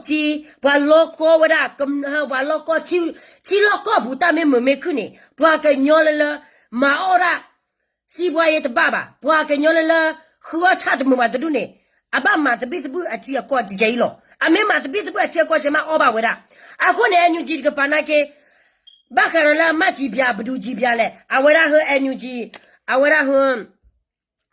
ကျိၣ်စ့, ပှၤလီကီဝဲဒၣ်, ပှၤလီကီ ထံလီၢ်ကီၢ်ပူၤတၢ်မ့ၢ်မုာ်မ့ၢ်ခုၣ်န့ၣ် ပှၤကညီလၢလၢ မၤအီၣ်ဒၣ် စံးပှၤယဲတဘၣ်ဘၣ်, ပှၤကညီလၢလၢ ဃုအီၣ်ဆၣ်တမုာ်ဘၣ်တဒူၣ်န့ၣ် အဘၣ်မၤသဘံၣ်သဘုၣ်အထံအကီၢ်တကဲအံၤလီၤ. အမ့ၢ်မၤသဘံၣ်သဘုၣ်အထံအကီၢ်ကဲမးအီၣ်ဘၣ်ဝဲဒၣ်. အဃိန့ၣ် NUG တကပၤနာ်က့ ဘၣ်ဃးဒီးလၢအမၤစံးပၠး ပဒူစံးပၠးလဲၣ်, အဝဲဒၣ်ဟ NUG, အဝဲဒၣ်ဟ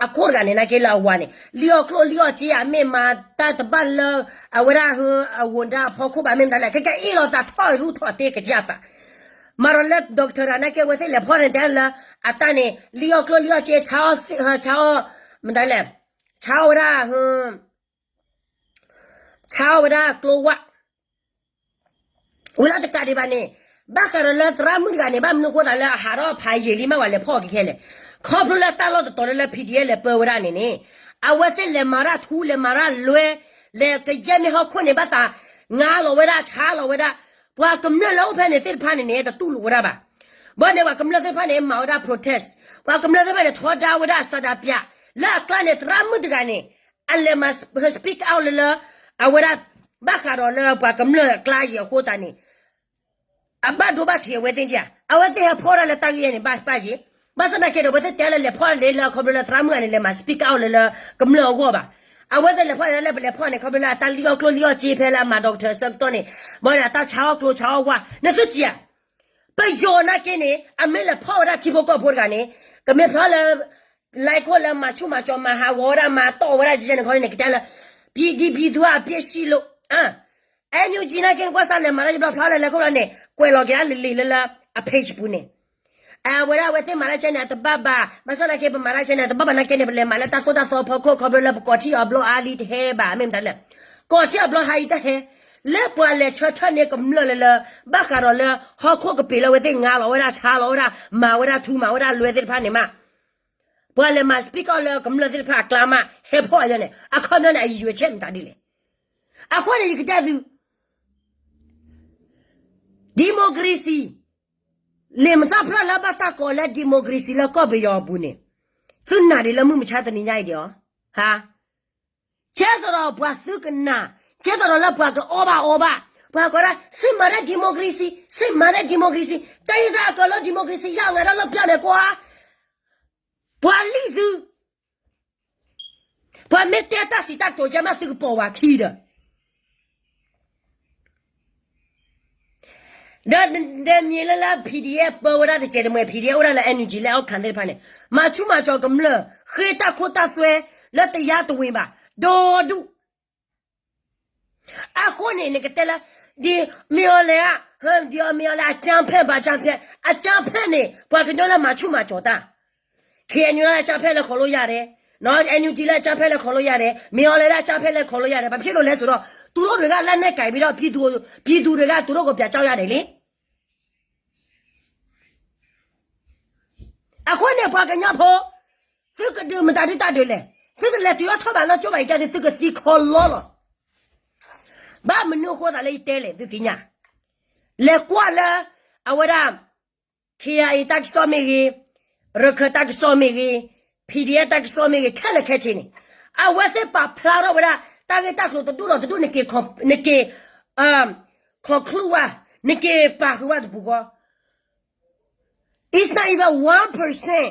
အခိၣ်တဂၤန့ၣ်နာ်က့လၢအဝၤန့ၣ် လံၣ်အီၣ်ကျိၣ်လံၣ်အီၣ်စ့ အမ့ၢ်မၤတၢ်တဘၣ်လၢ အဝဲဒၣ်ဟ အဝၤတၢ်အဖီခိၣ်ဘၣ်မ့ၢ်မတၤလဲၣ် ခဲကဲအ့ၣ်လိာ်သးထီၣ်ရူၢ်ထီၣ်တ့ကစၢ်ပာ် မၤဒီးလၢ doctor တဂၤနာ်က့ အဝဲသ့ၣ်လဲၤဖီၣ်န့ၣ်တဲလၢ အတၢ်န့ၣ် လံၣ်အီၣ်ကျိၣ်လံၣ်အီၣ်စ့ ဆါအီၣ်, ဆါအီၣ်, မတၤလဲၣ်, ဆါအီၣ်ဝဲဒၣ် ဆါအီၣ်ဝဲဒၣ်ကျိဝၣ်, ဝံၤလီၤတကးဒံးဘၣ်န့ၣ်, ဘၣ်ဃးဒီးလၢသရၣ်မုၣ်တဂၤန့ၣ် ဘၣ်မနုၤဃိသးလၢအဟးထီၣ်ဖးယံာ်လံမး ပှၤလဲၤဖီၣ်က့ၤခဲလဲၣ်, ခီဖျိလၢတၢ်လီၢ်တတီၤလၢလၢ P D F လဲၤပၢဝဲဒၣ်န့ၣ်န့ၣ်, အဝဲသ့ၣ်လဲၤမၤတၢ်ထူ လဲၤမၤတၢ်လွဲ, လဲၤကယဲၢ်မ့ၢ်ဟီၣ်ခိၣ်န့ၣ် ဘၣ်သး ငါလီၤဝဲဒၣ် ဆါလီၤဝဲဒၣ်, ပှၤကမျၢၢ်လၢအိၣ်ဖဲန့ၣ်သ့ၣ်တဖၣ်န့ၣ်န့ၣ် တတူၢ်လိာ်ဝဲဒၣ်ဘၣ်. ဘၣ်န့ၣ် ပှၤကမျၢၢ်သ့ၣ်တဖၣ်န့ၣ် မၤဝဲဒၣ် protest, ပှၤကမျၢၢ်သ့ၣ်တဖၣ်န့ၣ် ထီဒါဝဲဒၣ် ဆန္ဒပြ, လၢအကျါန့ၣ် သရၣ်မုၣ်တဂၤန့ၣ် အလဲၤမၤ speak out လၢလၢ အဝဲဒၣ် ဘၣ်ဃးဒီးလၢပှၤကမျၢၢ်အကျါယံၤအဃိသတးန့ၣ် အဘၣ်ဒိဘၣ်ထံးအဝဲသ့ၣ်ဧါ, အဝဲသ့ၣ်ဟဲဖီၣ်ဒၣ်လၢတၢ်ဂ့ၢ်န့ၣ် ဘၣ်ပၣ်ယံၤ, ဘၣ်ဆၣ်သနာ်က့ဒီး အဝဲသ့ၣ်တဲလၢလဲၤဖီၣ်လၢလၢအခီဖျိလၢသရၣ်မုၣ်ဂၤန့ၣ် လဲၤမၤ speak out လၢလၢကမျၢၢ်အဂီၢ်ဘၣ်. အဝဲသ့ၣ်လဲၤဖီၣ်လၢလၢပလဲၤဖီၣ်န့ၣ် ခီဖျိလၢအတၢ်လံၣ်အီၣ်ကျိၣ်လံၣ်အီၣ်စ့ဖဲလၢအမၤ doctor ဆၢကတီၢ်န့ၣ်, ဘၣ်န့ၣ် အတၢ်ဆါအီၣ်ကျိဆါအီၣ်ဝၣ် နသုစံးဧါ ပယီၤနာ်က့န့ၣ် အမ့ၢ်လဲၤဖီၣ်ဝဲဒၣ်ထံဖိကီၢ်ဖိတဂၤန့ၣ် ကမ့ၢ်ဖျါလၢ လဲၤခိၣ်လၢမၤဆူၣ်မၤစီၤမၤဟးဂီၤဝဲဒၣ်မၤတီၢ်ဝဲဒၣ်ကဲန့ၣ်ခီန့ၣ် ကတဲလၢ ပြည်သူ့အပြစ်ရှိလို့ NUG နာ်က့န့ၣ် ကွၢ်စၢ်လဲၤမၤတၢ်ယဘျီဖျါလၢလဲၤခိၣ်လီၤန့ၣ် ကွဲးလီၤက့ၤအလံာ်လံာ်လၢလၢ အ page ပူၤန့ၣ် အဝဲဒၣ်အဝဲသ့ၣ်မၤတၢ်ကဲန့ၣ် အတဘၣ်ဘၣ်, ဘၣ်ဆၣ်သနာ်က့ ပမၤတၢ်ကဲန့ၣ် အတဘၣ်ဘၣ်နာ်က့န့ၣ် ပလဲၤမၤလၢတၢ်သိၣ်တၢ်သီဖီခိၣ် ခီဖျိလၢပကိးထံၣ်အီၤဘျီအါလံတဟဲဘၣ် မ့ၢ်မတၤလဲၣ်. ကိးထံၣ်အီၤဘျီဟါအံၤတဟဲ, လၢပှၤလဲၤဆၢထၢၣ်န့ၢ်ကမျၢၢ်လၢလၢ ဘၣ်ဃးဒီးလၢ ဟီၣ်ခိၣ်ကပ့ၤလၢအဝဲသ့ၣ်ငါလီၤဝဲဒၣ်ဆါလီၤဝဲဒၣ် မၤဝဲဒၣ်ထူမၤဝဲဒၣ်လွဲသ့ၣ်တဖၣ်န့ၣ်မး ပှၤလဲၤမၤ speak out လၢကမျၢၢ်သ့ၣ်တဖၣ်အကျါမး ဟဲဖီၣ်အီၤန့ၣ် အခီပညီန့ၣ် အရည်ရွယ်ချက်မတၤဒ်လဲၣ်. အဃိန့ၣ် ယကတဲသု democracy လံာ်မတၢ်ဖျၢၣ်လၢဘၣ်တၢ်ကိးလၢ democracy လၢကီၢ်ပယီၤအပူၤန့ၣ် သုနာ်ဒံးလၢမုၢ်မဆါတနံၤညါအံၤဒံးဧါ. ဟါ, ကဲသိးဒီးပှၤသုကနာ်, ကဲသိးဒီးလၢပှၤကအီၣ်ဘၣ်အီဘၣ်, ပှၤကိးဒၣ် စစ်မှန်တဲ့ ဒီမိုကရေစီ, စစ်မှန်တဲ့ ဒီမိုကရေစီ, တိုင်းရင်းသားအကုန်လုံး ဒီမိုကရေစီ ရအောင် ငါတို့ လုပ်ပြမယ်ကွာ. ပှၤလံၣ်သု, ပှၤမ့ၢ်တဲတၢ်စံးတၢ်ကတိၤကဲမး သုကပိာ်ဝဲခံဒီး ဒီး ဒီးမ့ၢ်လၢလၢ PDF ပၢဝဲဒၣ်တစဲးတမှဲၤ PDF အိၣ်ဒၣ်လၢ NUG လၢ အီၣ်ခးသ့ၣ်တဖၣ်န့ၣ် မၤဆူၣ်မၤစီၤကမျၢၢ် ဃ့တၢ်ခိတၢ်သွဲလၢတရားဝင်ဘၣ် ဒီဒူၣ်. အဃိန့ၣ် နကတဲလၢ ဒီးမ့ၢ်အီၤလဲၣ်, ဒီးမ့ၢ်အီၤလဲၣ် အကြမ်းဖက် ဘၣ်ကြမ်းဖက်, အကြမ်းဖက်န့ၣ် ပှၤကညီလၢမၤဆူၣ်မၤစီၤတၢ် KNU လၢအကြမ်းဖက် လၢ ခီလိယၤဒဲး, NUG လၢအကြမ်းဖက် လၢ ခီလိယၤဒဲး, မ့ၢ်အီၤလဲၣ်လၢအကြမ်းဖက် လၢ ခီလိယၤဒဲး, ဘာဖြစ်လို့လဲဆိုတော့ သူတို့တွေက လက်နက်ကိုင်ပြီးတော့ ပြည်သူ, ပြည်သူတွေက သူတို့ကို ပြန်ကြောက်ရတယ်လေ. အဃိန့ၣ် ပှၤကညီဖိ, သုကဒုးမတၤဒုးတၢ်ဒုးလဲၣ်, သုတလဲၤတုၤအီၣ်ထီၣ်ဘၣ်နီၢ်ကၠိဘၣ် ယတဲသု သုကသံခီလီလီၤ. ဘၣ်မနုၤအဃိသးလၢယတဲလဲၣ် သုသ့ၣ်ညါ, လဲၤကွၢ်လၢ အဝဲဒၣ် KIA တၢ်ကစီၣ်မ့ၢ်ဂ့ၤ, ရခိုင်တၢ်ကစီၣ်မ့ၢ်ဂ့ၤ, PDF တၢ်ကစီၣ်မ့ၢ်ဂ့ၤ ခဲလၢာ်ခဲဆ့န့ၣ်, အဝဲသ့ၣ်ပာ်ဖျါထီၣ်ဝဲဒၣ် တၢ်ဂ့ၢ်တၢ်ကျိၤတဒူၣ်ဒီးတဒူၣ် နက့ၤ နက့ၤ conclude ဝဲ, နက့ၤပာ်ဃုာ်ဝဲတပူၤဃီ It's not even one percent.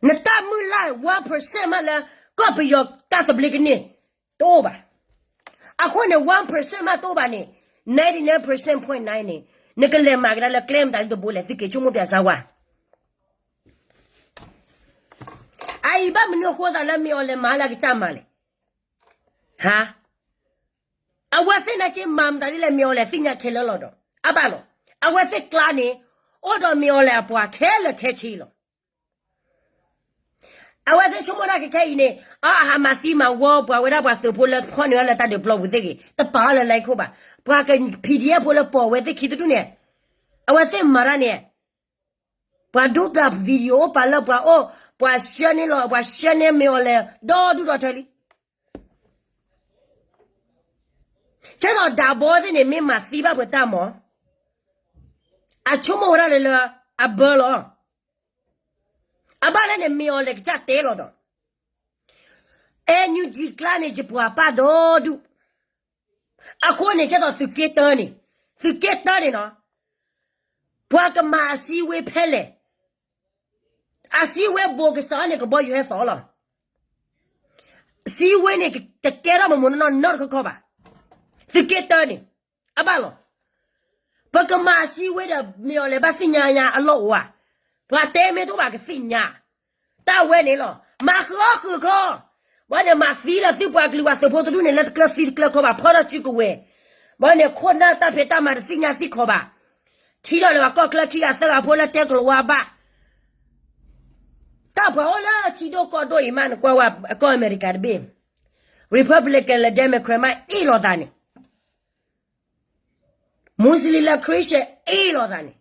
နတၢ်မုၢ်လၢ် one percent မးလၢ ကီၢ်ပယီၤတၢ်သဘျ့ကန့ၢ် တအိၣ်ဘၣ်. အဃိန့ၣ် one percent မးတအိၣ်ဘၣ်န့ၣ် ninety nine percent point nine န့ၣ် နကလဲၤမၤကဒါလၢကျဲမတၤဒ်တဘိလဲၣ် သုက့ၤဆိကမိၣ်ပၠးစၢဝါ အအံၤဘၣ်မနုၤအဃိသးလၢမ့ၢ်အီၤလဲၤမၤလၢအကစၢ်မၤလဲၣ်. ဟါ, အဝဲသ့ၣ်နာ်က့မၤမတၤဒ်လဲၣ် မ့ၢ်အီၤလဲၤသ့ၣ်ညါခဲလၢာ်လီၤဒီး အဘၣ်လီၤ. အဝဲသ့ၣ်ကျါန့ၣ် အိၣ်ဒီးမ့ၢ်အီၤလဲၤအပှၤခဲလၢာ်ခဲဆ့လီၤ. အဝဲသ့ၣ်ဆိကမိၣ်ဒၣ်ကခဲအံၤန့ၣ် အဟးမၤသံမၤဝီ ပှၤဝဲဒၣ်ပှၤသုးဖိလၢဖီၣ်န့ၢ်ဝဲလၢတၢ်ဒုးပျီပူၤသ့ၣ်ဂ့ၤ တပာ်အီၤလၢလၢခိၣ်ဘၣ်. ပှၤ PDF ဖိလၢပိာ်ဝဲသ့ၣ်ခံတဒူၣ်န့ၣ် အဝဲသ့ၣ်မၤတၢ်န့ၣ် ပှၤဒိပျၢ် video အိၣ်ပာ်လၢပှၤအိၣ် ပှၤရှၢန့ၢ်လီၤ ပှၤရှၢန့ၢ်မ့ၢ်အီၤလဲၤဒီဒူၣ်ဒီထၢလံ. ကဲသိးဒးဘီသ့ၣ်န့ၣ် မ့ၢ်မၤသံဘၣ်ပှၤတၢ်မၤ အဆိကမိၣ်ဝဲဒၣ်လၢလၢ အဘၢလီၤ. အဘၣ်လၢန့ၣ် မ့ၢ်အီၤလဲၤကစၢ်တဲလီၤဒီး NUG ကျါန့ၣ် ယပှၤပာ်ဒီဒူၣ်. အဃိန့ၣ် ကဲသိးသုးက့တၢန့ၣ် သုးက့တၢန့ၣ်နီၤ ပှၤကမၤအစည်းအဝေးဖဲလဲၣ်. အစည်းအဝေးဘိးကစးအီၤန့ၣ် ကဘီယူၤဟဲသီလီၤ. စည်းအဝေးန့ၣ် တကဲထီၣ်မမိၢ်နီၢ်နီၢ်နီတခီခီဘၣ်. သုးက့တၢန့ၣ် အဘၣ်လီၤ. ပကမၤအစည်းအဝေးဒီး မ့ၢ်အီၤလဲၤဘၣ်သ့ၣ်ညါညါအလီၢ်အိၣ်ဧါ. ပှၤတဲမ့ၢ်တအိၣ်ဘၣ်ကသ့ၣ်ညါ တၢ်ဝဲန့ၣ်လီၤ. မၤဃုာ်အီၣ်ဃုာ်ခီ ဘၣ်န့ၣ် မၤသံလၢသုပှၤကလုာ်ပှၤသုးဖိတဒူၣ်န့ၣ် လၢတကျၢၤသံတကျၢၤခီဘၣ် ဖီထီၣ်စုကဝဲၤ. ဘၣ်န့ၣ် ခိၣ်နၢ်တၢ်ဖံးတၢ်မၤတသ့ၣ်ညါသ့ၣ်ခီဘၣ်. ထံၣ်လီၤလၢပှၤကီၢ်ချၢခံဂၤသၢဂၤဖိလၢတဲကလီၤဝါဘၣ်. တၢ်ပှၤအိၣ်လၢထံဒိၣ်ကီၢ်ဒိၣ်အံၤမး နကွၢ်ဝဲအကီၢ်အမဲရကၤတဘ့ၣ် Republican လၢ Democrat မးအ့ၣ်လိာ်သးန့ၣ် Muslim လၢ Christian အ့ၣ်လိာ်သးန့ၣ်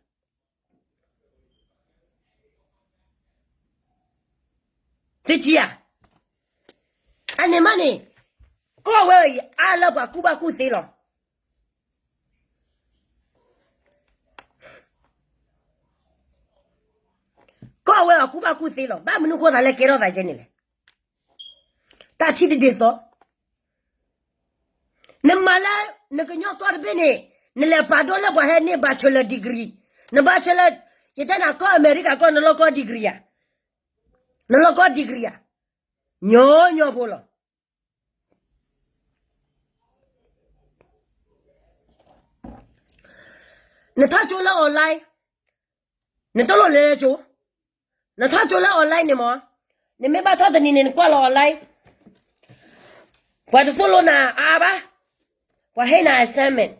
သုထံၣ်ဧါ. အန့ၣ်မးန့ၣ် ကီၢ်ဝဲအံၤအါလၢပှၤကူၣ်ဘၣ်ကူၣ်သ့လီၤ. ကီၢ်ဝဲအကူၣ်ဘၣ်ကူၣ်သ့လီၤ. ဘၣ်မနုၤဃိသးလၢကဲထီၣ်သးကဲန့ၣ်လဲၣ်. တၢ်ထံၣ်တဒ်သိး နမၤလၢ နကညီကီၢ်တဘ့ၣ်န့ၣ် နလဲၤပာ်ဒိၣ်လၢပှၤဟဲန့ၢ် bachelor degree, န bachelor, ယတဲနၤကီၢ်အမဲရကၤကီၢ် နလီၢ်ကီၢ် degree ဧါ, နလီၢ်ကီၢ် degree ဧါ, ညီညီဖိလီၤ. နထီၣ်ကၠိလၢ online, နတလိၣ်လဲၤလၢကၠိ, နထီၣ်ကၠိလၢ online န့ၣ်မး, နမ့ၢ်ဘၣ်ထီၣ်တနံၤန့ၣ် နကွၢ်လီၤ online, ပှၤတသိၣ်လိနၤအါဘၣ်, ပှၤဟ့ၣ်နၤ assignment,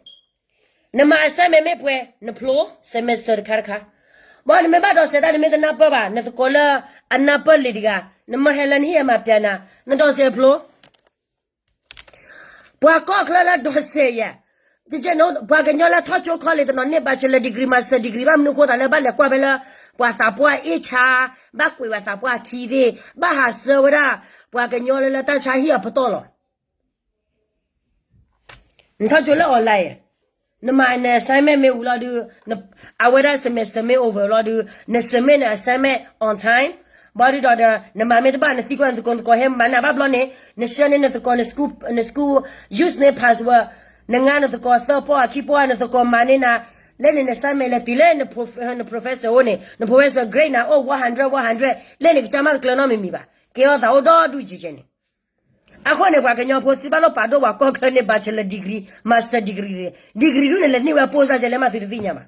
နမၤ assignment မ့ၢ်ပှဲၤ နဖျိ semester တခါတခါ, ဘၣ်နမ့ၢ်ဘၣ်ဒိးစဲးတၢ် နမ့ၢ်တနၢ်ပၢၢ်ဘၣ် နသကိးလၢအနၢ်ပၢၢ်လံၤတဂၤ, နမၢဟဲလၢနဟ့ၣ်အမၤပျဲနၤ, နဒိးစဲးဖျိ ပှၤကီၢ်ချၢလၢဒိးစဲးယဲ, ပှၤကညီလၢထီၣ်ကၠိ college တနီၤန့ၢ် bachelor degree, master degree ဘၣ်မနုၤဃိသးလၢ ဘၣ်လဲၤကွၢ်ဖဲလၢ ပှၤသးပှၢ်အ့ၣ်ဆါ, ဘၣ်ကွဲးပှၤသးပှၢ်ခံသ့ၣ်, ဘၣ်ဟးဆှၢဝဲဒၣ် ပှၤကညီလၢလၢတၢ်ဆါဟံၣ်အပတီၢ်လီၤ. နထီၣ်ကၠိလၢ online, နမၤန assignment မ့ၢ်ဝံၤလီၤဒုး, အဝဲဒၣ် semester မ့ၢ် over လီၤဒုး, န submit န assignment on time, ဘၣ်ဒုးဒီး နမၤမ့ၢ်တဘၣ် နသံကွၢ်နသကိး နသကိးဟဲမၤနၤဘၣ်ဘျီန့ၣ် နဆှၢန့ၢ်နသကိး န school, န school use န့ၢ် password, နငါနသကိးသၢပီၢ်ခံပီၢ် နသကိးမၤန့ၢ်နၤ, လၢန့ၣ်န assignment လဲၤတုၤလၢန prof, န professor အိၣ်န့ၣ် န professor grade နၤအိၣ် one hundred, one hundred, လၢန့ၣ်ကစၢ်မးတကျၢၤနီတမံၤမံၤဘၣ်, ကဲထီၣ်သးအိၣ်ဒီဒူၣ်ယဲၢ်ယဲၢ်န့ၣ်. အဃိန့ၣ် ပှၤကညီဖိသုဘၣ်လိၣ်ပာ်ဒိၣ်ပှၤကီၢ်ချၢန့ၣ် bachelor degree, master degree, degree ဒုန့ၣ် လဲၤန့ၢ်ဝဲပိၢ်စၢ်ယဲၢ်လၢမၤသုတသ့ၣ်ညါဘၣ်.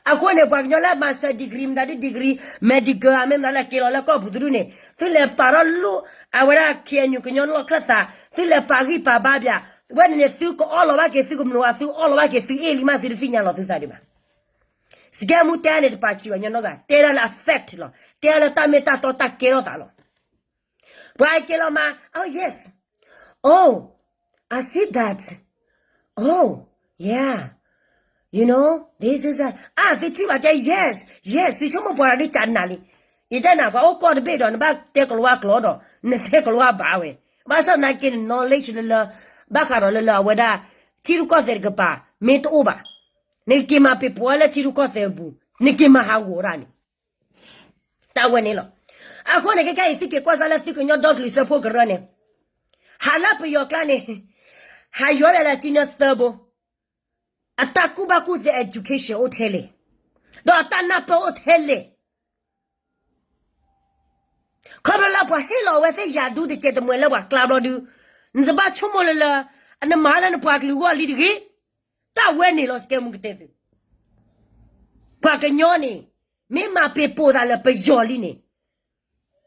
အဃိန့ၣ် ပှၤကညီလၢ master degree မတၤဒု degree, medical မ့ၢ်မတၤလၢက့ၤလီၤလၢကီၢ်ပူၤတဒူၣ်န့ၣ် သုလဲၤပာ်ထီၣ်လိၣ် အဝဲဒၣ် KNU ကညီလီၢ်ခၢၣ်သး, သုလဲၤပာ်ဂံၢ်ပာ်ဘါပၠး, ဝဲန့ၣ်န့ၣ် သုကအီၣ်လီၤဘၣ်က့ၤ သုကမနုၤအီၤ သုအီၣ်လီၤဘၣ်က့ၤ သုအ့ၣ်လံမးသုတသ့ၣ်ညါလီၤသုသးဒံးဘၣ်. စကဲမူတဲန့ၣ်တပာ်စံးဘၣ်ညီနီၢ်ဂၤ တဲဒၣ်လၢအ fact လီၤ, တဲဒၣ်လၢတၢ်မ့ၢ်တၢ်တီတၢ်ကဲထီၣ်သးလီၤ. ပှၤက့ၤလီၤမး, oh yes, oh, I see that, oh, yeah, you know, this is a, အါ သုထံၣ်ဘၣ်တဲ yes, yes, သုဆိကမိၣ်ပှၤဒုးကနၣ်လံ. ယတဲနၤ ပှၤအိၣ်ကီၢ်တဘ့ၣ်ဒီး နဘၣ်တဲကလၤဝါကျိာ်ဒီး နတဲကလၤဝါဘၣ်ဝဲ, ဘၣ်ဆၣ်သနာ်က့န့ၣ် knowledge လၢလၢ ဘၣ်ဃးဒီးလၢလၢအဝဲဒၣ် ထံရူၢ်ကီၢ်သဲးတကပၤ မ့ၢ်တအိၣ်ဘၣ်, နက့ၤမၤပ့ၤပိာ်ဝဲလၢထံရူၢ်ကီၢ်သဲးအပူၤ, နက့ၤမၤဟးဂီၤဒၣ်န့ၣ် တၢ်ဝဲန့ၣ်လီၤ. အဃိန့ၣ် ခဲခဲအံၤ သုက့ၤကွၢ်စၢ်လၢသုကညီဒီကလုာ်စၢဖှိၣ်ကရၢန့ၣ်, ဟးလၢပယီၤကျါန့ၣ်, ဟးယီၤဒၣ်လၢစုနၢသၢဘိ, အတၢ်ကူၣ်ဘၣ်ကူၣ်သ့ education အိၣ်ထဲလဲၣ်, ဒီးအတၢ်နၢ်ပၢၢ်အိၣ်ထဲလဲၣ်. ခီဖျိလၢပှၤဟ့ၣ်လီၤဝဲသ့ၣ်ယၤဒူတစဲးတမှဲၤလၢပှၤကျါဘျီဒု, နတဘၣ်ဆိကမိၣ်လၢလၢ နမၤလၢနပှၤကလုာ်ဂီၢ်လံတဂ့ၤ. တၢ်ဝဲန့ၣ်လီၤ စကဲမူကတဲသု, ပှၤကညီန့ၣ် မ့ၢ်မၤပ့ၤပိာ်သးလၢပယီၤလံန့ၣ်,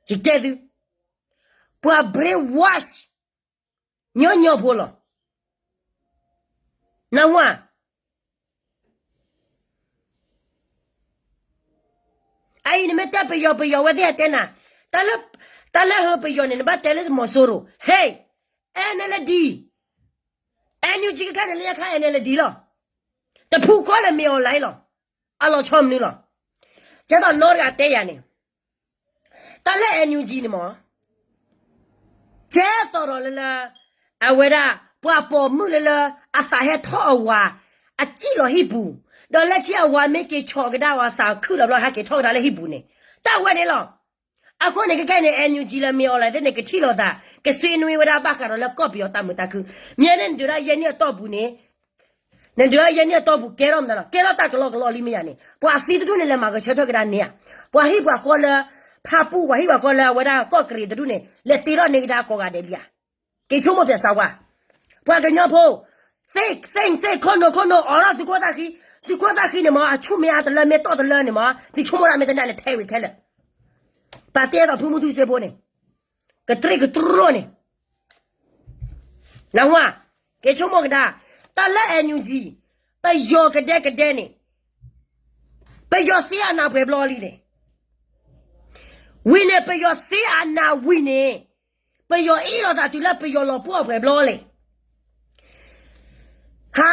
ယတဲသု, ပှၤ brainwash ညီညီဖိလီၤ. နၢ်ဟူဧါ. အအံၤနမ့ၢ်တဲပယီၤပယီၤ အဝဲသ့ၣ်ဟဲတဲနၤ, တၢ်လၢ, တၢ်လၢဟၢပယီၤန့ၣ် နဘၣ်တဲလၢမီၤစိရိၤ, ဟဲ, NLD, NUG ကခဲန့ၣ်လၢညါခါ NLD လီၤ. တဖုဃီလၢ မ့ၢ် online လီၤ. အလီၤဆီမနုၤလီၤ. ကဲသိးနီတဂၤတဲယၤန့ၣ်, တၢ်လၢ NUG န့ၣ်မး, ကဲသိးဒီးလၢလၢ အဝဲဒၣ် ပှၤပိာ်မုၣ်လၢလၢ အသးဟဲထီၣ်အဝၤ အစံၣ်လီၤဟံၣ်ပူၤ, ဒီးလၢခံအဝၤမ့ၢ်က့ၤဆီၣ်ကဒါအီၤ အသးခုၣ်လီၤဘျီ ဟဲက့ၤထီၣ်ကဒါလၢဟံၣ်ပူၤန့ၣ်, တၢ်ဝဲန့ၣ်လီၤ. အဃိန့ၣ် ခဲခဲအံၤန့ၣ် NUG လၢ မ့ၢ် online သ့ၣ်န့ၣ် ကထံၣ်လိာ်သး ကစ့နွံဝဲဒၣ်ဘၣ်ဃးဒီးလၢကီၢ်ပယီၤတၢ်မုာ်တၢ်ခု, မ့ၢ်န့ၣ်နဒုးဒၣ်ယဲၢ်နံၣ်အတီၢ်ပူၤန့ၣ်, နဒုးဒၣ်ယဲၢ်နံၣ်အတီၢ်ပူၤ ကဲထီၣ်မတၤလီၤ, ကဲထီၣ်တၢ်ကလီကလီလံမ့ၢ်ယၤန့ၣ်, ပှၤသံတဒူၣ်န့ၣ် လဲၤမၤဂဲၤဆၢထၢၣ်ကဒါန့ၢ်ဧါ, ပှၤဟံၣ်ပှၤဃီလၢ ဖၣ်ပူၣ် ပှၤဟံၣ်ပှၤဃီလၢအဝဲဒၣ်ကီၢ်ကရ့ၣ်တဒူၣ်န့ၣ် လဲၤတ့ထီၣ်န့ၢ်ကဒါကိးဂၤဒဲးလံဧါ, က့ၤဆိကမိၣ်ပၠးစၢဝါ, ပှၤကညီဖိ, သ့ၣ်သ့ၣ်သ့ၣ်ခိၣ်နူာ်ခိၣ်နူာ် အိးထီၣ်သုးခိၣ်သၣ်ဃံ, သုးခိၣ်သၣ်ဃံန့ၣ်မး အဆူၣ်မ့ၢ်အါတလၢ မ့ၢ်တီၢ်တလၢန့ၣ်မး သုဆိကမိၣ်ဒၣ်မ့ၢ်တနာ်န့ၣ် ထဲဝံၤခဲလၢာ်, ပာ်တ့အသိးဖုမူထူစ့ဖိန့ၣ်, ကတြံၣ်ကတြိၣ်န့ၣ် နၢ်ဟူဧါ, က့ၤဆိကမိၣ်ကဒါ, တၢ်လၢ NUG, ပယီၤကဒဲကဒဲန့ၣ်, ပယီၤသ့အနးပှဲၤဘျီလံလဲၣ်, ဝံၤန့ၣ် ပယီၤသ့အနးဝံၤန့ၣ်, ပယီၤအ့ၣ်လိာ်သးတုၤလၢပယီၤလီၤပှီၢ်ပှဲၤဘျီလဲၣ်, ဟါ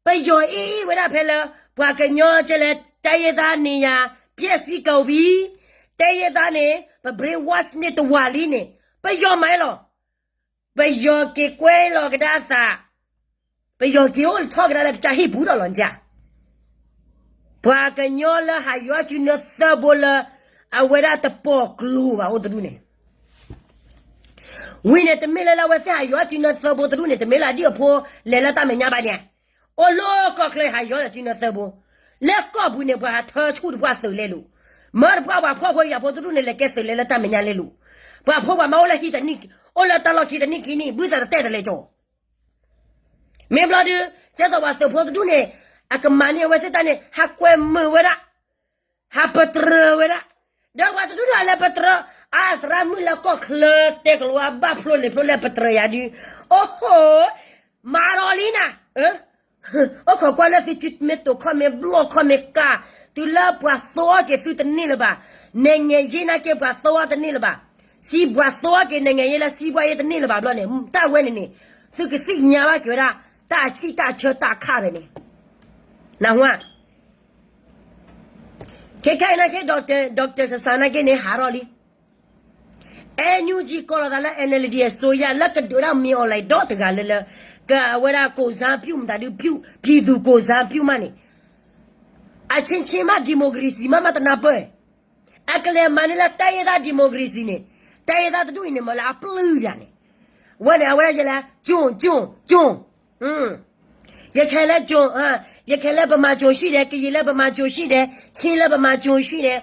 ပယီၤအ့ၣ်အ့ၣ်ဝဲဒၣ်ဖဲလၢ ပှၤကညီကဲလဲၣ် တၢ်ယဲၢ်သးန့ၣ်ယၤ ပျဲၢ်စံကဝံၤ, တၢ်ယဲၢ်သးန့ၣ် ပ brainwash န့ၢ်တဝာ်လံန့ၣ် ပယီၤမၤအ့ၣ်လီၤ, ပယီၤက့ၤကွဲလီၤကဒါအသး, ပယီၤက့ၤအိၣ်ထီၣ်ကဒါလၢကစၢ်ဟံၣ်ပူၤဒီးလီၤန့ၣ်, ပှၤကညီလၢဟးယီၤစုနၢသၢဘိလၢ အဝဲဒၣ်တပီၢ်ကျိၤဘၣ်အိၣ်တဒူၣ်န့ၣ် ဝံၤန့ၣ် တမ့ၢ်လၢလၢအဝဲသ့ၣ်ဟးယီၤစုနၢသၢဘိတဒူၣ်န့ၣ် တမ့ၢ်လၢအဒ်အဖိလဲၤလၢတၢ်မဲာ်ညါဘၣ်န့ၣ်, အိၣ်လၢကီၢ်ချၢဟးယီၤလၢစုနၢသၢဘိ, လၢကီၢ်ပူၤန့ၣ် ပှၤဟးထၢဆူၣ်တပှၢ်သုးလဲၤလိာ်, မၢတပှၢ်ပှၤဖှီၣ်ဖိယာ်ဖိတဒူၣ်န့ၣ် လဲၤကဲသုးလဲၤလၢတၢ်မဲာ်ညါလဲၤလိာ်, ပှၤဖိပှၤမါအိၣ်လၢဟံၣ်တနံၣ်, အိၣ်လၢတၢ်လီၢ်ခံတနံၣ်ခံနံၣ် ဘုသးတတဲာ်တလဲၤကၠီ မ့ၢ်ဘျီဒုး ကဲသိးပှၤသုးဖိတဒူၣ်န့ၣ် အကမၤန့ၢ်အဝဲသ့ၣ်တၢ်န့ၣ် ဟးကွဲမုာ်ဝဲဒၣ်, ဟးပတြၢၤဝဲဒၣ်, ဒီးပှၤတဒူၣ်န့ၣ် အလဲၤပတြၢၤ, အါသရၣ်မုၣ်လၢကီၢ်ချၢတဲကလီၤဝါဘၣ်ဖျိလံၤဖျိလဲၤပတြၢၤယၤဒုး, အိၣ်ဟိ, မၤဒီးလံနၤ အိၣ်ခိးကွၢ်လၢသုစုမ့ၢ်တိာ်ခီၣ်မ့ၢ်ဘျီၣ်ခီၣ်မ့ၢ်ကၢ်, တုၤလၢပှၤသိအီၣ်က့ၤသုတန့ၢ်လၢၤဘၣ်, နဲၣ်ငဲၤယ့နာ်က့ ပှၤသိအီၣ်တန့ၢ်လၢၤဘၣ်, စံးပှၤသိအီၣ်က့ၤနဲၣ်ငဲၤယ့လၢစံးပှၤယ့တန့ၢ်လၢၤဘၣ်ဘျီန့ၣ် တၢ်ဝဲန့ၣ်န့ၣ် သုကသ့ၣ်ညါဘၣ်က့ၤဝဲဒၣ် တၢ်အဆံၣ်တၢ်ဆၢတၢ်ခၣ်ဖဲန့ၣ်, နၢ်ဟူဧါ. ခဲခဲအံၤနာ်က့ doctor, doctor စစါနာ်က့န့ၣ် ဟးထီၣ်လံ NUG ကိးလီၤသးလၢ NLD အစိုးရ လၢကဒုးဒၣ်မ့ၢ်အီၤလဲၤဒီတဂၤလၢလၢ ကဝဲဒၣ် ကိုယ်စားပြု မတၤဒုး ပြု, ပြည်သူ့ကိုယ်စားပြု မးန့ၣ်, အချင်းချင်း မး democracy မး မးတနၢ်ပၢၢ်, အကလဲၤမၤန့ၢ်လၢ တိုင်းရင်းသား democracy န့ၣ်, တိုင်းရင်းသား တဒူၣ်အံၤန့ၣ် မ့ၢ်လၢအပျုၢ်ဘၣ်န့ၣ်, ဝဲန့ၣ် အဝဲဒၣ်ယဲလဲၣ် ကၠိၣ် ကၠိၣ် ကၠိၣ်, ယခဲလၢ ကၠိၣ်, ယခဲလၢ ဗမာကၠိုရှိတယ်, ကရင်လည်း ဗမာကၠိုရှိတယ်, ချင်းလည်း ဗမာကၠိုရှိတယ်,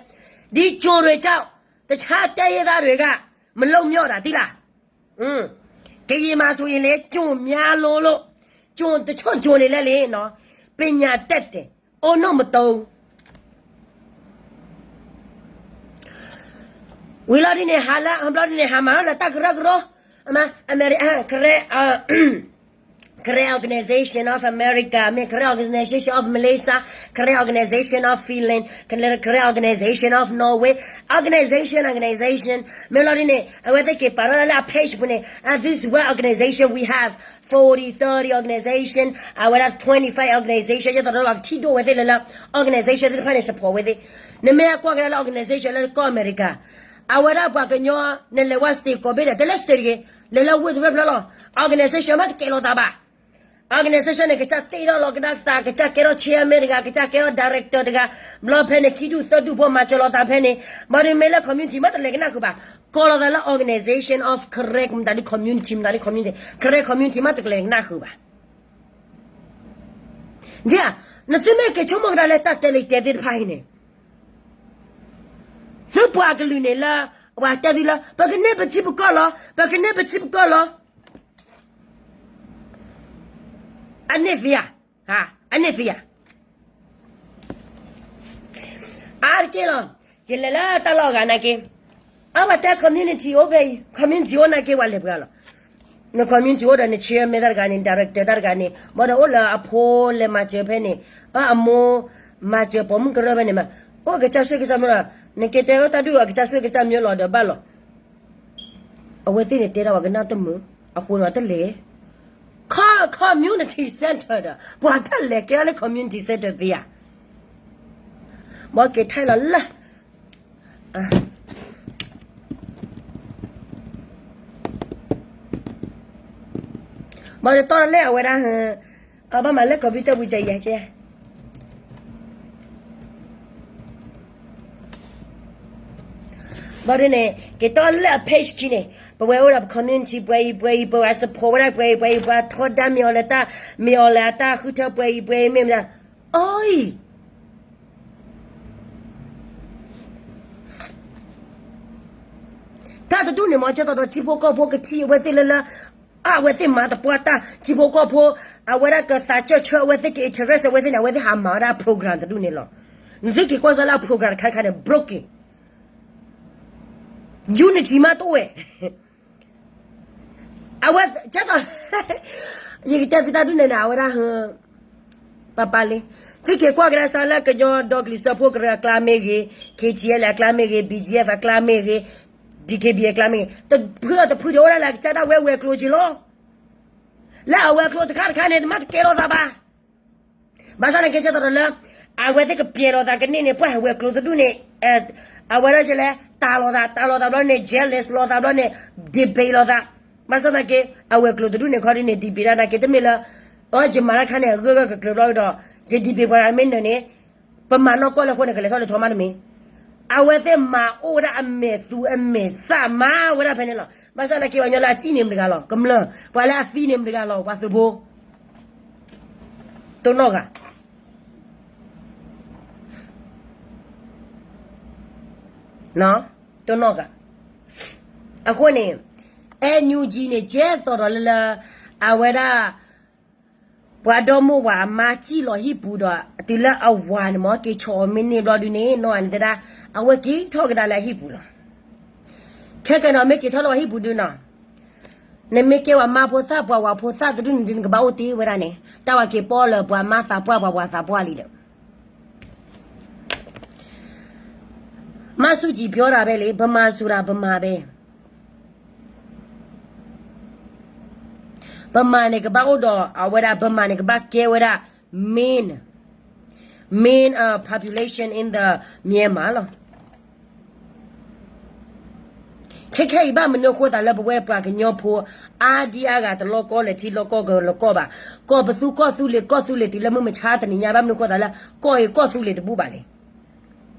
ဒီကၠိုတွေကြောင့် တခြားတိုင်းရင်းသားတွေက မလုပ်မျောတာ သိလား. ကရင်မှာဆိုရင်လည်း ကၠိုများလို့လို့, ကၠို, တချို့ကၠိုတွေလည်းလေနော်, ပညာတတ်တယ်, ဦးနှုတ်မတုံး. ဝံၤလီၤဒ်န့ၣ် ဟးလၢ ဟးဘျီဒ်န့ၣ် ဟးမၤလီၤလၢတၢ်ကရၢကရိ, အမ, အမဲရ, ကရဲ, Karen Organization of America, မ့ၢ် Karen Organization of Malaysia, Karen Organization of Finland, Karen Organization of Norway, organization, organization, မ့ၢ်လီၤဒ်န့ၣ် အဝဲသ့ၣ်က့ၤပာ်ထီၣ်လၢအ page ပူၤန့ၣ်, this is what organization we have, forty, thirty organization, အဝဲဒၣ် twenty-five organization, ယသးဒီးပှၤကထံၣ်ဒိၣ်ဝဲသ့ၣ်လၢလၢ organization သ့ၣ်တဖၣ်န့ၣ် support ဝဲသ့ၣ်, နမ့ၢ်ကွၢ်ကဒါလၢ organization လၢကီၢ်အမဲရကၤ, အဝဲဒၣ်ပှၤကညီ နလဲၤဝဲ state ကိးဘ့ၣ်ဒီး တလဲၤ state တဂ့ၤ, လဲၤလၢဝ့ၢ်တဖျၢၣ်ဖျၢၣ်လီၤ, organization မ့ၢ်တကဲလီၤသးဘၣ်. Organization န့ၣ် ကစၢ်တ့ထီၣ်လီၤကဒါသး, ကစၢ်ကဲထီၣ် chairman တဂၤ, ကစၢ်ကဲထီၣ် director တဂၤ, ဘျီဖဲန့ၣ် ခံဒူၣ်သၢဒူၣ်ဖိမၤစၢၤလီၤသးဖဲန့ၣ်, ဘၣ်ဒီးမ့ၢ်လၢ community မ့ၢ်တလဲၤကနၣ်ဃုာ်ဘၣ်, ကိးလီၤသးလၢ organization of Karen မတၤဒ် community မတၤဒ် community, Karen community မ့ၢ်တလဲၤကနၣ်ဃုာ်ဘၣ်. ဒ်, နသုမ့ၢ်က့ၤဆိကမိၣ်ကဒါလၢတၢ်တဲလံာ်တဲသ့ၣ်တဖၣ်အံၤန့ၣ်, သုပှၤကလုာ်န့ၣ်လၢ ပှၤတဲသုလၢ ပကန့ၢ်ပထံပကီၢ်လီၤ, ပကန့ၢ်ပထံပကီၢ်လီၤ. အန့ၣ်သ့ဧါ, အန့ၣ်သ့ဧါ. အါတက့ၢ်လီၤ, ယလဲၤလၢတၢ်လီၢ်အဂၤနာ်က့, အဝဲတဲ community အိၣ်ဖဲအံၤ, community အိၣ်နာ်က့ ပှၤလဲၤပှဲၤလီၤ. န community အိၣ်ဒီးန chairman တၢ်တဂၤန့ၣ်, director တၢ်တဂၤန့ၣ်, ဘၣ်ဒီးအိၣ်လၢအဖိလဲၤမၤစၢၤဖဲန့ၣ်, အမိၢ်မၤစၢၤပိာ်မုၣ်ကရၢဖဲန့ၣ်မး, အိၣ်ကစၢ်ဆိၣ်က့ၤကစၢ်မၢလီၤ, နက့ၤတဲဝဲတၢ်ဒုးအကစၢ်ဆိၣ်က့ၤကစၢ်မၢလီၤဒီးဘၣ်လီၤ. အဝဲသ့ၣ်န့ၣ်တဲဒၣ်ပှၤကနၣ်တမုာ်, အဃိန့ၣ်တလဲၤ community center ဒီး ပှၤတလဲၤကဲလၢ community center သ့ဧါ. ဘၣ်က့ၤထဲလီၤလၢ ဘၣ်တတီၢ်လၢအဝဲဒၣ်, အဘၣ်မၤလၢ computer ပူၤကယၤကဲ ဘၣ်ဒ်န့ၣ် က့ၤတီၢ်လၢအ page ခံန့ၣ်, ပဝဲအိၣ်ဒီးပ community ပှဲၤအံၤပှဲၤအံၤ, ပဝဲ support ဝဲဒၣ်ပှဲၤအံၤပှဲၤအံၤ, ပှၤထီဒါမ့ၢ်အီၤလၢတၢ်, မ့ၢ်အီၤလၢအတၢ်ဃုထၢပှဲၤအံၤပှဲၤအံၤ, မ့ၢ်မတၤ, အီအံၤ တၢ်တဒူၣ်န့ၣ်မ့ၢ် ကဲသိးဒီးထံဖိကီၢ်ဖိကထံၣ် အဝဲသ့ၣ်လၢလၢ, အဝဲသ့ၣ်မၤတပှၢ်တၢ် ထံဖိကီၢ်ဖိ, အဝဲဒၣ်ကသးကၢၢ်ဆၢ အဝဲသ့ၣ်က interest အဝဲသ့ၣ်န့ၣ် အဝဲသ့ၣ်ဟးမၤဝဲဒၣ် program တဒူၣ်န့ၣ်လီၤ. နသုက့ၤကွၢ်စၢ်လၢအ program တခါတခါန့ၣ် broken, unity မးတအိၣ်ဝဲ အဝဲ, ကဲသိး, ယကတဲသုတၢ်ဒ်န့ၣ်န့ၣ် အဝဲဒၣ်, ပၢ်ပၢ်လံ, သုက့ၤကွၢ်ကဒါစၢ်လၢကညီဒီကလုာ်စၢဖှိၣ်ကရၢအကျါမ့ၢ်ဂ့ၤ, KTLA အကျါမ့ၢ်ဂ့ၤ, BGF အကျါမ့ၢ်ဂ့ၤ, DKBA အကျါမ့ၢ်ဂ့ၤ, တဖုဒီးတဖုဒီးအိၣ်ဒၣ်လၢအကစၢ်ဒၣ်ဝဲဝဲၤကျိၤက့ၤလီၤ. လၢအဝဲၤကျိၤတခါတခါန့ၣ် တမ့ၢ်တကဲထီၣ်သးဘၣ်. ဘၣ်ဆၣ်သနာ်က့ ကဲသိးဒီးလၢ အဝဲသ့ၣ်ကပျဲလီၤသးကန့ၢ်န့ၣ် ပှၤဝဲၤကျိၤတဒူၣ်န့ၣ်, အဝဲဒၣ်လဲၣ် တၢ်လီၤသး, တၢ်လီၤသးဘျီန့ၣ် jealous လီၤသးဘျီန့ၣ် debate လီၤသး. ဘၣ်ဆၣ်သနာ်က့ အဝဲၤကျိၤတဒူၣ်န့ၣ်ခီဒ်န့ၣ် debate ဒၣ်နာ်က့ တမ့ၢ်လၢ အၢ ယမၤတၢ်ခါန့ၣ် အဂၢၢ်ဂၢၢ်ကျၢၤကျၢၤဘျီဒီး ယ debate ပှၤမ့ၢ်နၢၤန့ၣ် ပမၤနီၢ်ကီၢ်လၢအဃိန့ၣ် ကလဲၤထီၣ်လဲၤထီမးတမ့ၢ်. အဝဲသ့ၣ်မၤအိၣ်ဝဲဒၣ်အမဲာ်သူအမဲာ်သၣ်မၤဝဲဒၣ်ဖဲန့ၣ်လီၤ. ဘၣ်ဆၣ်သနာ်က့ ပှၤကညီလၢအစံၣ်န့ၣ်မတဂၤလီၤ, ကမျၢၢ်, ပှၤလၢအသံန့ၣ်မတဂၤလီၤ, ပှၤသုးဖိ တိၢ်နီၣ်ဂၤ တိၢ်နီၣ်ဂၤ. အဃိန့ၣ် NUG န့ၣ် ကဲသိးဒီးလၢလၢ အဝဲဒၣ် ပှၤဒီမိၢ်ဝၤအမါစံၣ်လီၤဟံၣ်ပူၤဒီး တုၤလၢအဝၤန့ၣ်မ့ၢ်က့ၤဆီၣ်အီၤမ့ၢ်န့ၢ်ဘျီဒုန့ၣ် နီၢ်ဂၤန့ၣ်တဲဒၣ် အဝဲက့ၤထီၣ်ကဒါလၢအဟံၣ်ပူၤလီၤ. ခဲကနံၣ်မ့ၢ်က့ၤထီၣ်လၢအဟံၣ်ပူၤဒုနီၤ နမ့ၢ်ကဲဝဲမါဖိသၣ်ပှၤဝၤဖိသၣ်တဒူၣ်န့ၣ်ဒုး နကဘၣ်အိၣ်တ့ၢ်ဝဲဒၣ်န့ၣ် တၢ်ဝၤက့ၤပီလၢပှၤမါသးပှၢ်ပှၤဝၤသးပှၢ်လံဒီး မၤဆူၣ်စံၣ်ပျီတၢ်ဖဲလံ ဗမာဆိုတာဗမာပဲ ဗမာန့ၣ်ကဘၣ်အိၣ်ဒီးအဝဲဒၣ် ဗမာန့ၣ်ကဘၣ်ကဲဝဲဒၣ် main main population in the Myanmar လီၤ. ခဲခဲအံၤဘၣ်မနုၤအဃိသတးလၢပဝဲပှၤကညီဖိ အါဒံအါဂၤတလီၢ်ကီၢ်လဲၤထံလီၢ်ကီၢ်ကီၢ်လီၢ်ကီၢ်ဘၣ်. ကီၢ်ပသူကီၢ်သူလ့ၤ ကီၢ်သူလ့ၤတုၤလၢမုၢ်မဆါတနံၤညါ ဘၣ်မနုၤအဃိသတးလၢ ကီၢ်အံၤကီၢ်သူလ့ၤတဘူၣ်ဘၣ်လဲၣ်.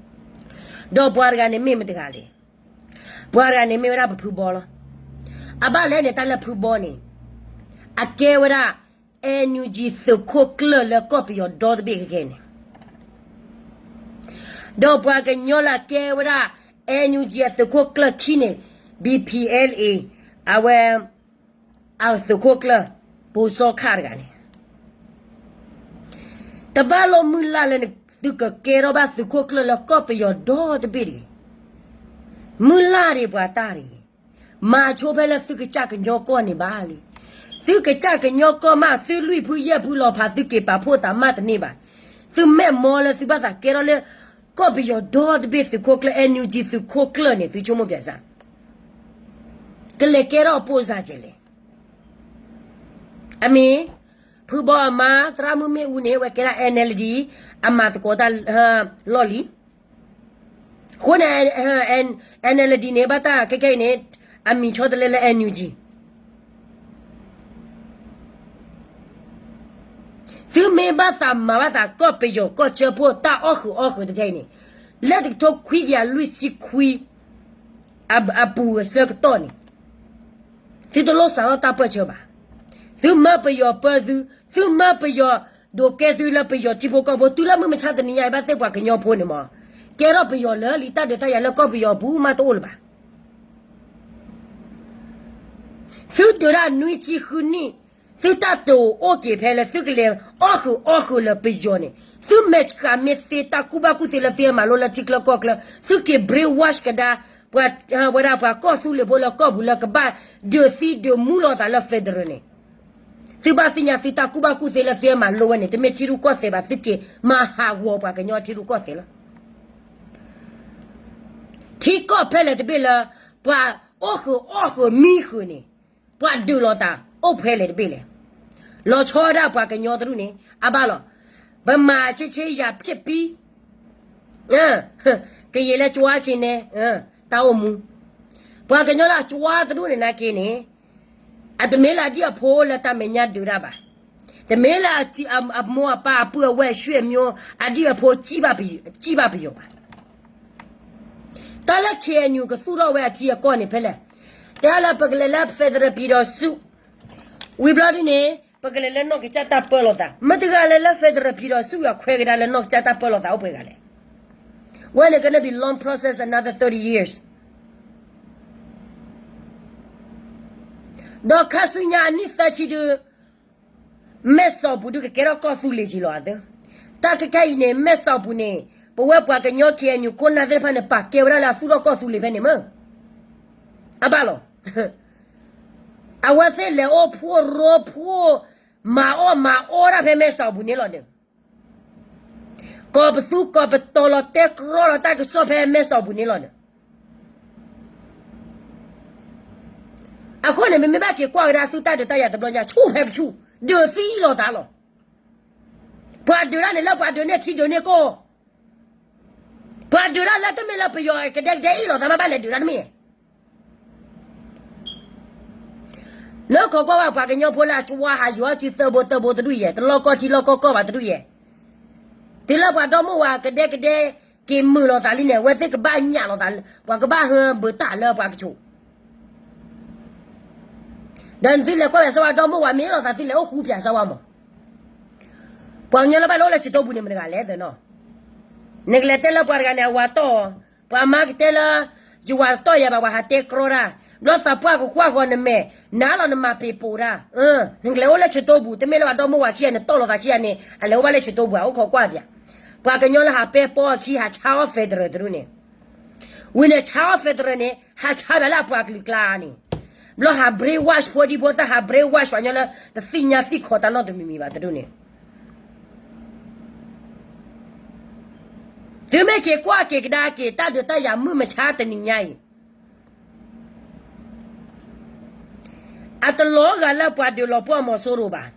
ဒီးပှၤတဂၤန့ၣ်မ့ၢ်မတဂၤလဲၣ်. ပှၤတဂၤန့ၣ်မ့ၢ်ဝဲဒၣ်ပဖုဘီလီၤ. အဘၣ်လဲၣ်န့ၣ် တၢ်လၢဖုဘီန့ၣ် အကဲဝဲဒၣ် NUG သုးခိၣ်ကျၢၢ်လၢကီၢ်ပယီၤဒီတဘ့ၣ်ခဲခဲန့ၣ် ဒီးပှၤကညီလၢအကဲဝဲဒၣ် NUG အသုးခိၣ်ကျၢၢ်ခံန့ၣ် BPLA အဝဲ အသုးခိၣ်ကျၢၢ် ပိစီခါတဂၤန့ၣ် တဘၣ်လိာ်မုၢ်လၢ်လၢ သုကကဲထီၣ်ဘၣ်သုးခိၣ်ကျၢၢ်လၢကီၢ်ပယီၤဒီတဘ့ၣ်တဂ့ၤ. မုၢ်လၢ်ဒံးပှၤတၢ်တဂ့ၤ. မၤဆိဖဲလၢသုကစၢ်ကညီကီၢ်န့ၣ်ဘၣ်လံ. သုကစၢ်ကညီကီၢ်မး သုလွံၢ်ဖုယဲၢ်ဖုလီၤဖး သုက့ၤပာ်ဖှိၣ်သးမးတန့ၢ်ဘၣ်. သုမဲာ်မီလၢသုဘၣ်သးကဲထီၣ်လၢ ကီၢ်ပယီၤဒီတဘ့ၣ်သုးခိၣ်ကျၢၢ် NUG သုးခိၣ်ကျၢၢ်န့ၣ် သုဆိကမိၣ်ပၠးစၢ် ကလဲၤကဲထီၣ်အပိၢ်စၢ်ကဲလဲၣ်. အမ့ၢ် ဖုဘီအမါ သရၣ်မုၣ်မ့ၣ်အူန့ၣ် အဝဲကဲဒၣ် NLD အမၤသကိးတၢ်လီၢ်လံ. အဃိန့ၣ် NLD န့ၣ် ဘၣ်တၢ်ခဲခဲအံၤန့ၣ် အမံၤဆီတလဲလၢ NUG သုမ့ၢ်ဘၣ်သးမၤဘၣ်သးကီၢ်ပယီၤကီၢ်စၢဖှိၣ်တၢ်အီၣ်ဃုာ်အီၣ်ဃုာ်တထဲအံၤန့ၣ် လၢတကထိခွံကယၤလွံၢ်ဆံခွံ အပူၤအဆၢကတီၢ်န့ၣ် သုတလိၣ်စးထီၣ်တၢ်ပၢၢ်ဆၢဘၣ်. သုမၢပယီၤပၢသု, သုမၢပယီၤဒိးကဲသုလၢပယီၤထံဖိကီၢ်ဖိ, တုၤလၢမုၢ်မဆါတနံၤညါအံၤ ဘၣ်သ့ၣ်ပှၤကညီဖိန့ၣ်မး, ကဲထီၣ်ပယီၤလၢလံာ်တၢ်ဒုးတၢ်ယၤလၢကီၢ်ပယီၤပူၤမးတအိၣ်လၢၤဘၣ်. သုဒုးတၢ်နွံဆံဃုနံၣ်, သုတၢ်တအိၣ်က့ၤဖဲလၢသုကလဲၤအီၣ်ဃုာ်အီၣ်ဃုာ်လၢပယီၤန့ၣ်, သုမဲာ်ဆှးမ့ၢ်သ့တၢ်ကူၣ်ဘၣ်ကူၣ်သ့လၢသုဟဲမၤလိလၢထံချၢကီၢ်ချၢ, သုက့ၤ brainwash ကဒါ ပှၤဝဲဒၣ်ပှၤကီၢ်သူလ့ၤဖိလၢကီၢ်ပူၤလၢကဘၣ် ဒုးသံဒုးမူလိာ်သးလၢ federal န့ၣ်, သုဘၣ်သ့ၣ်ညါသုတၢ်ကူၣ်ဘၣ်ကူၣ်သ့လၢသုဟဲမၤလိဝဲန့ၣ် တမ့ၢ်ထံရူၢ်ကီၢ်သဲးဘၣ်, သုက့ၤမၤဟးဂီၤပှၤကညီထံရူၢ်ကီၢ်သဲးလီၤ. ထံကီၢ်ဖဲလဲၣ်တဘ့ၣ်လၢ ပှၤအိၣ်ဃုာ်အီၣ်ဃုာ်မံဃုာ်န့ၣ်, ပှၤဒုးလိာ်သးအိၣ်ဖဲလဲၣ်တဘ့ၣ်လဲၣ်. လီၤဆီဒၣ်ပှၤကညီတရူၢ်န့ၣ် အဘၣ်လီၤ. ပမၤဆ့ဆ့ယၤဖျ့ပံ, ကယံာ်လၢကၠွါဆ့နဲ, တၢ်အိၣ်မူ, ပှၤကညီလၢအကၠွါတရူၢ်န့ၣ်နာ်က့န့ၣ်, အတမ့ၢ်လၢအဒံၣ်အဖိလၢတၢ်မဲာ်ညါဒုးတၢ်ဘၣ်. တမ့ၢ်လၢအမိၢ်အပၢ်အပုၢ်အဝဲၢ်အဆွေမျိုး အဒံၣ်အဖိ စံးဘၣ်ပယီၤဘၣ်. တၢ်လၢ K N U ကသူၣ်ထီၣ်ဝဲအထံအကီၢ်န့ၣ်ဖဲလဲၣ်, တဲလၢပကလဲၤလၢ federal ပြည်ထောင်စု, ဝံၤဘျီဒ်န့ၣ် ပကလဲၤလၢနီၢ်ကစၢ်တၢ်ပၢလီၤသး, မတဂၤလဲၤလၢ federal ပြည်ထောင်စု အခွဲးကဒါလၢနီၢ်ကစၢ်တၢ်ပၢလီၤသးအိၣ်ပှဲၤဂၤလဲၣ်. When it gonna be long process another thirty years. ဒီးခါဆူညါအနံၣ်သၢဆံဒု မဲၢ်စီၤပူၤဒုကကဲထီၣ်ကီၢ်သူလ့ၤက့ၤလီၤအသၢ. တၢ်ခဲခဲအံၤန့ၣ် မဲၢ်စီၤပူၤန့ၣ် ပဝဲပှၤကညီ K N U ခိၣ်နၢ်သ့ၣ်တဖၣ်န့ၣ် ပာ်ကဲဝဲဒၣ်လၢအသူၣ်ထီၣ်ကီၢ်သူလ့ၤဖဲန့ၣ်မ့ၢ်, အဘၣ်လီၤ. အဝဲသ့ၣ်လဲၤအိၣ်ဖှိၣ်ရိဖှိၣ် မၤအီၣ်မၤအီတၢ်ဖဲမဲၢ်စီၤပူၤန့ၣ်လီၤဒီး ကီၢ်ပသူကီၢ်ပတီၤလီၤ တဲကြီလီၤတၢ်ကစီၣ်ဖဲမဲၢ်စီၤပူၤန့ၣ်လီၤဒီး အဃိန့ၣ် မ့မ့ၢ်ဘၣ်က့ၤကွၢ်ကဒါသုတၢ်ဒုးတၢ်ယၤတဘျီညါ ဆူၣ်ဖဲကဆူၣ်, ဒုးသံလီၤသးလီၤ. ပှၤဒုးတၢ်န့ၣ်လၢပှၤဒုးန့ၢ်ထံဒုးန့ၢ်ကီၢ်, ပှၤဒုးတၢ်လၢတမ့ၢ်လၢပယီၤကဒဲကဒဲအ့ၣ်လိာ်သးမး ဘၣ်လဲၤဒုးတၢ်တမ့ၢ် နခိးကွၢ်ဝဲပှၤကညီဖိလၢအကဝါဟးယိၤအီၣ်စုသၢဘိသၢဘိတဒူၣ်ယဲၢ်, တလီၢ်ကီၢ်ထံလီၢ်ကီၢ်ကီၢ်ဘၣ်တဒူၣ်ယဲၢ်. တုၤလၢပှၤဒီမိၢ်ဝၤကဒဲကဒဲက့ၤမုာ်လိာ်သးလံန့ၣ် အဝဲသ့ၣ်ကဘၣ်ညၣ်လိာ်သး, ပှၤကဘၣ်ဟၢဘုးတၢ်လၢပှၤကဆိး ဒီးနသုလဲၤကွၢ်ပၠးစၢဝါဒီမိၢ်ဝၤမ့ၢ်လိာ်သး သုလဲၤအိၣ်ဃူပၠးစၢဝါမး. ပှၤကညီလၢဘၣ်လဲၤအိၣ်လၢဆၢတိပူၤန့ၣ် မတဂၤလဲၣ်သနီၤ, နကလဲၤတဲလၢပှၤတဂၤန့ၣ် အဝၤတီၢ်, ပှၤမါကတဲလၢ ယဝၤတီၢ်ယၤဘၣ် ပှၤဟးတဲကြီတၢ်, ဘျီသးပှၢ်ကကွၢ်ဃီၤနမဲာ်, နၤလီၤနမၤပ့ၤပိာ်တၢ်, နကလဲၤအိၣ်လၢဆၢတိပူၤ တမ့ၢ်လၢပှၤဒီမိၢ်ဝၤခံဂၤန့ၣ် တီၢ်လိာ်သးခံဂၤန့ၣ် အလဲၤအိၣ်ဘၣ်လၢဆၢတိပူၤ အိၣ်ခိးကွၢ်ပၠး, ပှၤကညီလၢဟးပဲပီအခံ ဟးဆါအီၣ် federal တရူၢ်န့ၣ် ဝံၤန့ၣ် ဆါအီၣ် federal န့ၣ် ဟးဆါဘၣ်လၢအပှၤကလုာ်ကျါန့ၣ်, ဘျီဟး brainwash ဖိဒံဖိသၣ် ဟး brainwash ပှၤကညီလၢ တသ့ၣ်ညါသ့ၣ်ခီတၢ်နီတမံၤမံၤဘၣ်တရူၢ်န့ၣ်, သုမ့ၢ်က့ၤကွၢ်က့ၤကဒါက့ၤ တၢ်ဒုးတၢ်ယၤမုၢ်မဆါတနံၤညါအံၤ အတလီၤဂာ်လၢပှၤဒုးလီၤပှီၢ်မီၤစိရိၤဘၣ်.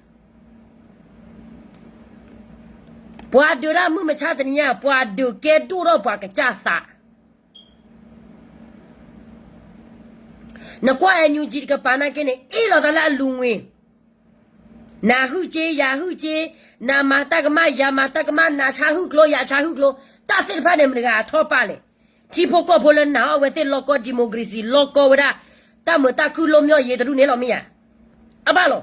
ပှၤဒုးတၢ်မုၢ်မဆါတနံၤညါ ပှၤဒုးကဲဒိၣ်ထီၣ်ပှၤကစၢ်သး. နကွၢ် NUG တကပၤနာ်က့န့ၣ် အ့ၣ်လိာ်သးလၢအလူၤငွေ, နၤဟုၣ်က့ ယၤဟုၣ်က့, နၤမၤတၢ်ကမၣ် ယၤမၤတၢ်ကမၣ်, နၤဆါဟုၣ်ကျိ ယၤဆါဟုၣ်ကျိ, တၢ်သ့ၣ်တဖၣ်န့ၣ် မတဂၤအထီၣ်ပာ်လဲၣ်. ထံဖိကီၢ်ဖိလၢနာ်အီၤအဝဲသ့ၣ်လီၢ်ကီၢ် democracy လီၢ်ကီၢ်ဝဲဒၣ် တၢ်မုာ်တၢ်ခုၣ်လိၣ်မၠီၣ်ယ့တရူၢ်န့ၣ်လီၤမ့ၢ်ဧါ. အဘၣ်လီၤ.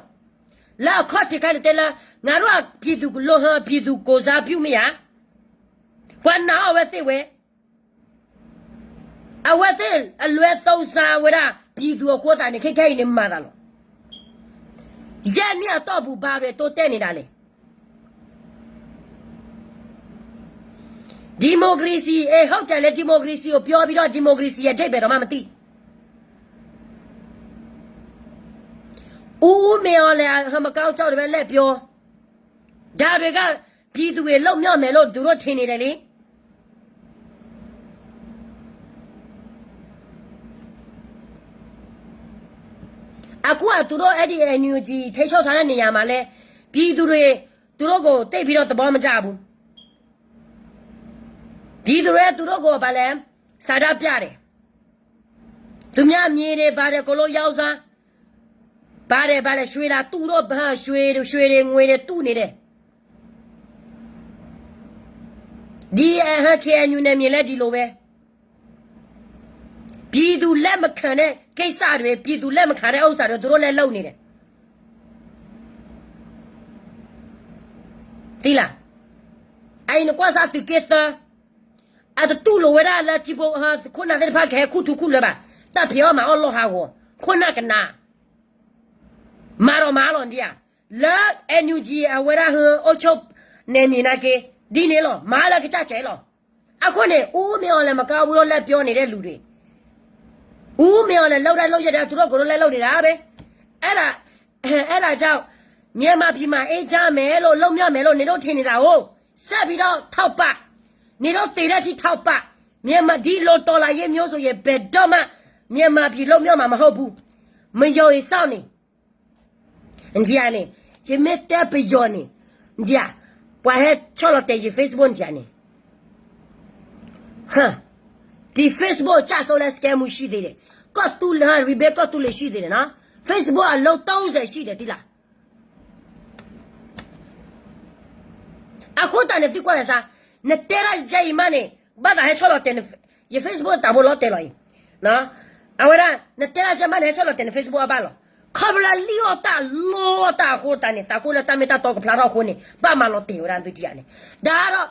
လၢအခီၣ်ထံးခါန့ၣ်တဲလၢ ငါတို့အပြည်သူကိုယ်စားပြု မ့ၢ်ဧါ. ပှၤနာ်အီၤအဝဲသ့ၣ်ဝဲ အဝဲသ့ၣ်အလွဲသုံးစားဝဲဒၣ် ပြည်သူ အဃိသတးန့ၣ် ခဲခဲအံၤန့ၣ်မၤသးလီၤ. ယဲၢ်နံၣ်အတီၢ်ပူၤ ဘာတွေတိုးတက်နေတာလဲ. democracy အဟုတ်တယ်လေ democracy ကိုပြောပြီးတော့ democracy အဓိပ္ပာယ်တော့မှမသိ ဦးမင်းအောင်လှိုင် ဟမကောင်းကြောက်တွေပဲ လက်ပြော ဒါတွေက ပြည်သူတွေ လွတ်မြောက်မယ်လို့ သူတို့ထင်နေတယ်လေ. အခုက သူတို့ အဲ့ဒီ NUG ထိန်းချုပ်ထားတဲ့နေရာမှာလဲ ပြည်သူတွေ သူတို့ကို သိပ်ပြီးတော့ သဘောမကျဘူး. ပြည်သူတွေက သူတို့ကို ဘာလဲ ဆန္ဒပြတယ်. သူများမြေတွေ ဘာတွေ အကုန်လုံး ရောင်းစား ဘာတွေ ဘာလဲ ရွှေတာ တူးတော့ ရွှေတွေ ရွှေတွေ ငွေတွေ တူးနေတယ်. ဒီ KNU နယ်မြေလည်း ဒီလိုပဲ. ပြည်သူလက်မခံတဲ့ကိစ္စတွေ ပြည်သူလက်မခံတဲ့ဥစ္စာတွေ သူတို့လည်း လုပ်နေတယ်. သိလား. အံၤနကွၢ်စၢ်သုးက့သၢ အတတူၢ်လိာ်ဝဲဒၣ်လၢ ထံဖိ ခိၣ်နၢ်သ့ၣ်တဖၣ်ကဟဲခူၣ်ထူခူၣ်လၢၤဘၣ်. တၢ်ဖံးအီၣ်မၤအီၣ်လီၢ်ဟးဂီၤ ခိၣ်နၢ်ကနၤ မၤဒီးမၤလီၤဒံးဧါ. လၢ NUG အဝဲဒၣ်ဟၢ အုပ်ချုပ်နယ်မြေနာ်က့ ဒ်န့ၣ်လီၤ. မၤလၢကစၢ်ကဲးလီၤ. အဃိန့ၣ် ဦးမင်းအောင်လှိုင် မကောင်းဘူးလို့ လက်ပြောနေတဲ့လူတွေ ဦးမင်းအောင်လှိုင် လုပ်တတ်လို့ရတယ် သူတို့ကိုယ်တိုင် လက်လုပ်နေတာပဲ. အဲ့ဒါ အဲ့ဒါကြောင့် မြန်မာပြည်မှာ အေးချမ်းမယ်လို့ လွတ်မြောက်မယ်လို့ နင်တို့ထင်နေတာကို ဆက်ပြီးတော့ ထောက်ပံ့ နင်တို့သေတဲ့အထိ ထောက်ပံ့ မြန်မာ ဒီလိုတော်လှန်ရေးမျိုးဆိုရင် ဘယ်တော့မှ မြန်မာပြည် လွတ်မြောက်မှာ မဟုတ်ဘူး. မယုံရင် စောင့်နေ နကန့ၣ် ယမ့ၢ်တဲပယီၤန့ၣ် နက ပှၤဟဲဆီၣ်လီၤတဲာ်ယ Facebook နကန့ၣ် ဒီ Facebook ကျဆုံးလည်း scam ရှိသေးတယ်. ကီၢ်သူလ့ၤ Rebel ကီၢ်သူလ့ၤ ရှိသေးတယ်နော်. Facebook အလုံး သုံးဆယ် ရှိတယ် သိလား. အဃိသတးန့ၣ် သုကွၢ်စၢ် နတဲဒၣ်ယဲအံၤမးန့ၣ် ဘၣ်သးဟဲဆီၣ်လီၤတဲာ် ယ Facebook တၢ်ဖိလီၤတဲာ်လီၤအံၤ အဝဲဒၣ် နတဲဒၣ်ယဲမးန့ၣ် ဟဲဆီၣ်လီၤတဲာ်န Facebook အဘၣ်လီၤ. ခီဖျိလၢလံၣ်အီၣ်တၢ်လိအီၣ်တၢ်အဃိသတးန့ၣ် သးကိၢ်လၢတၢ်မ့ၢ်တၢ်တီကဖျါထီၣ်အဃိန့ၣ် ဘၣ်မၤလီၤတဲာ်ဝဲဒၣ်သုတယၤန့ၣ် ဒါတော့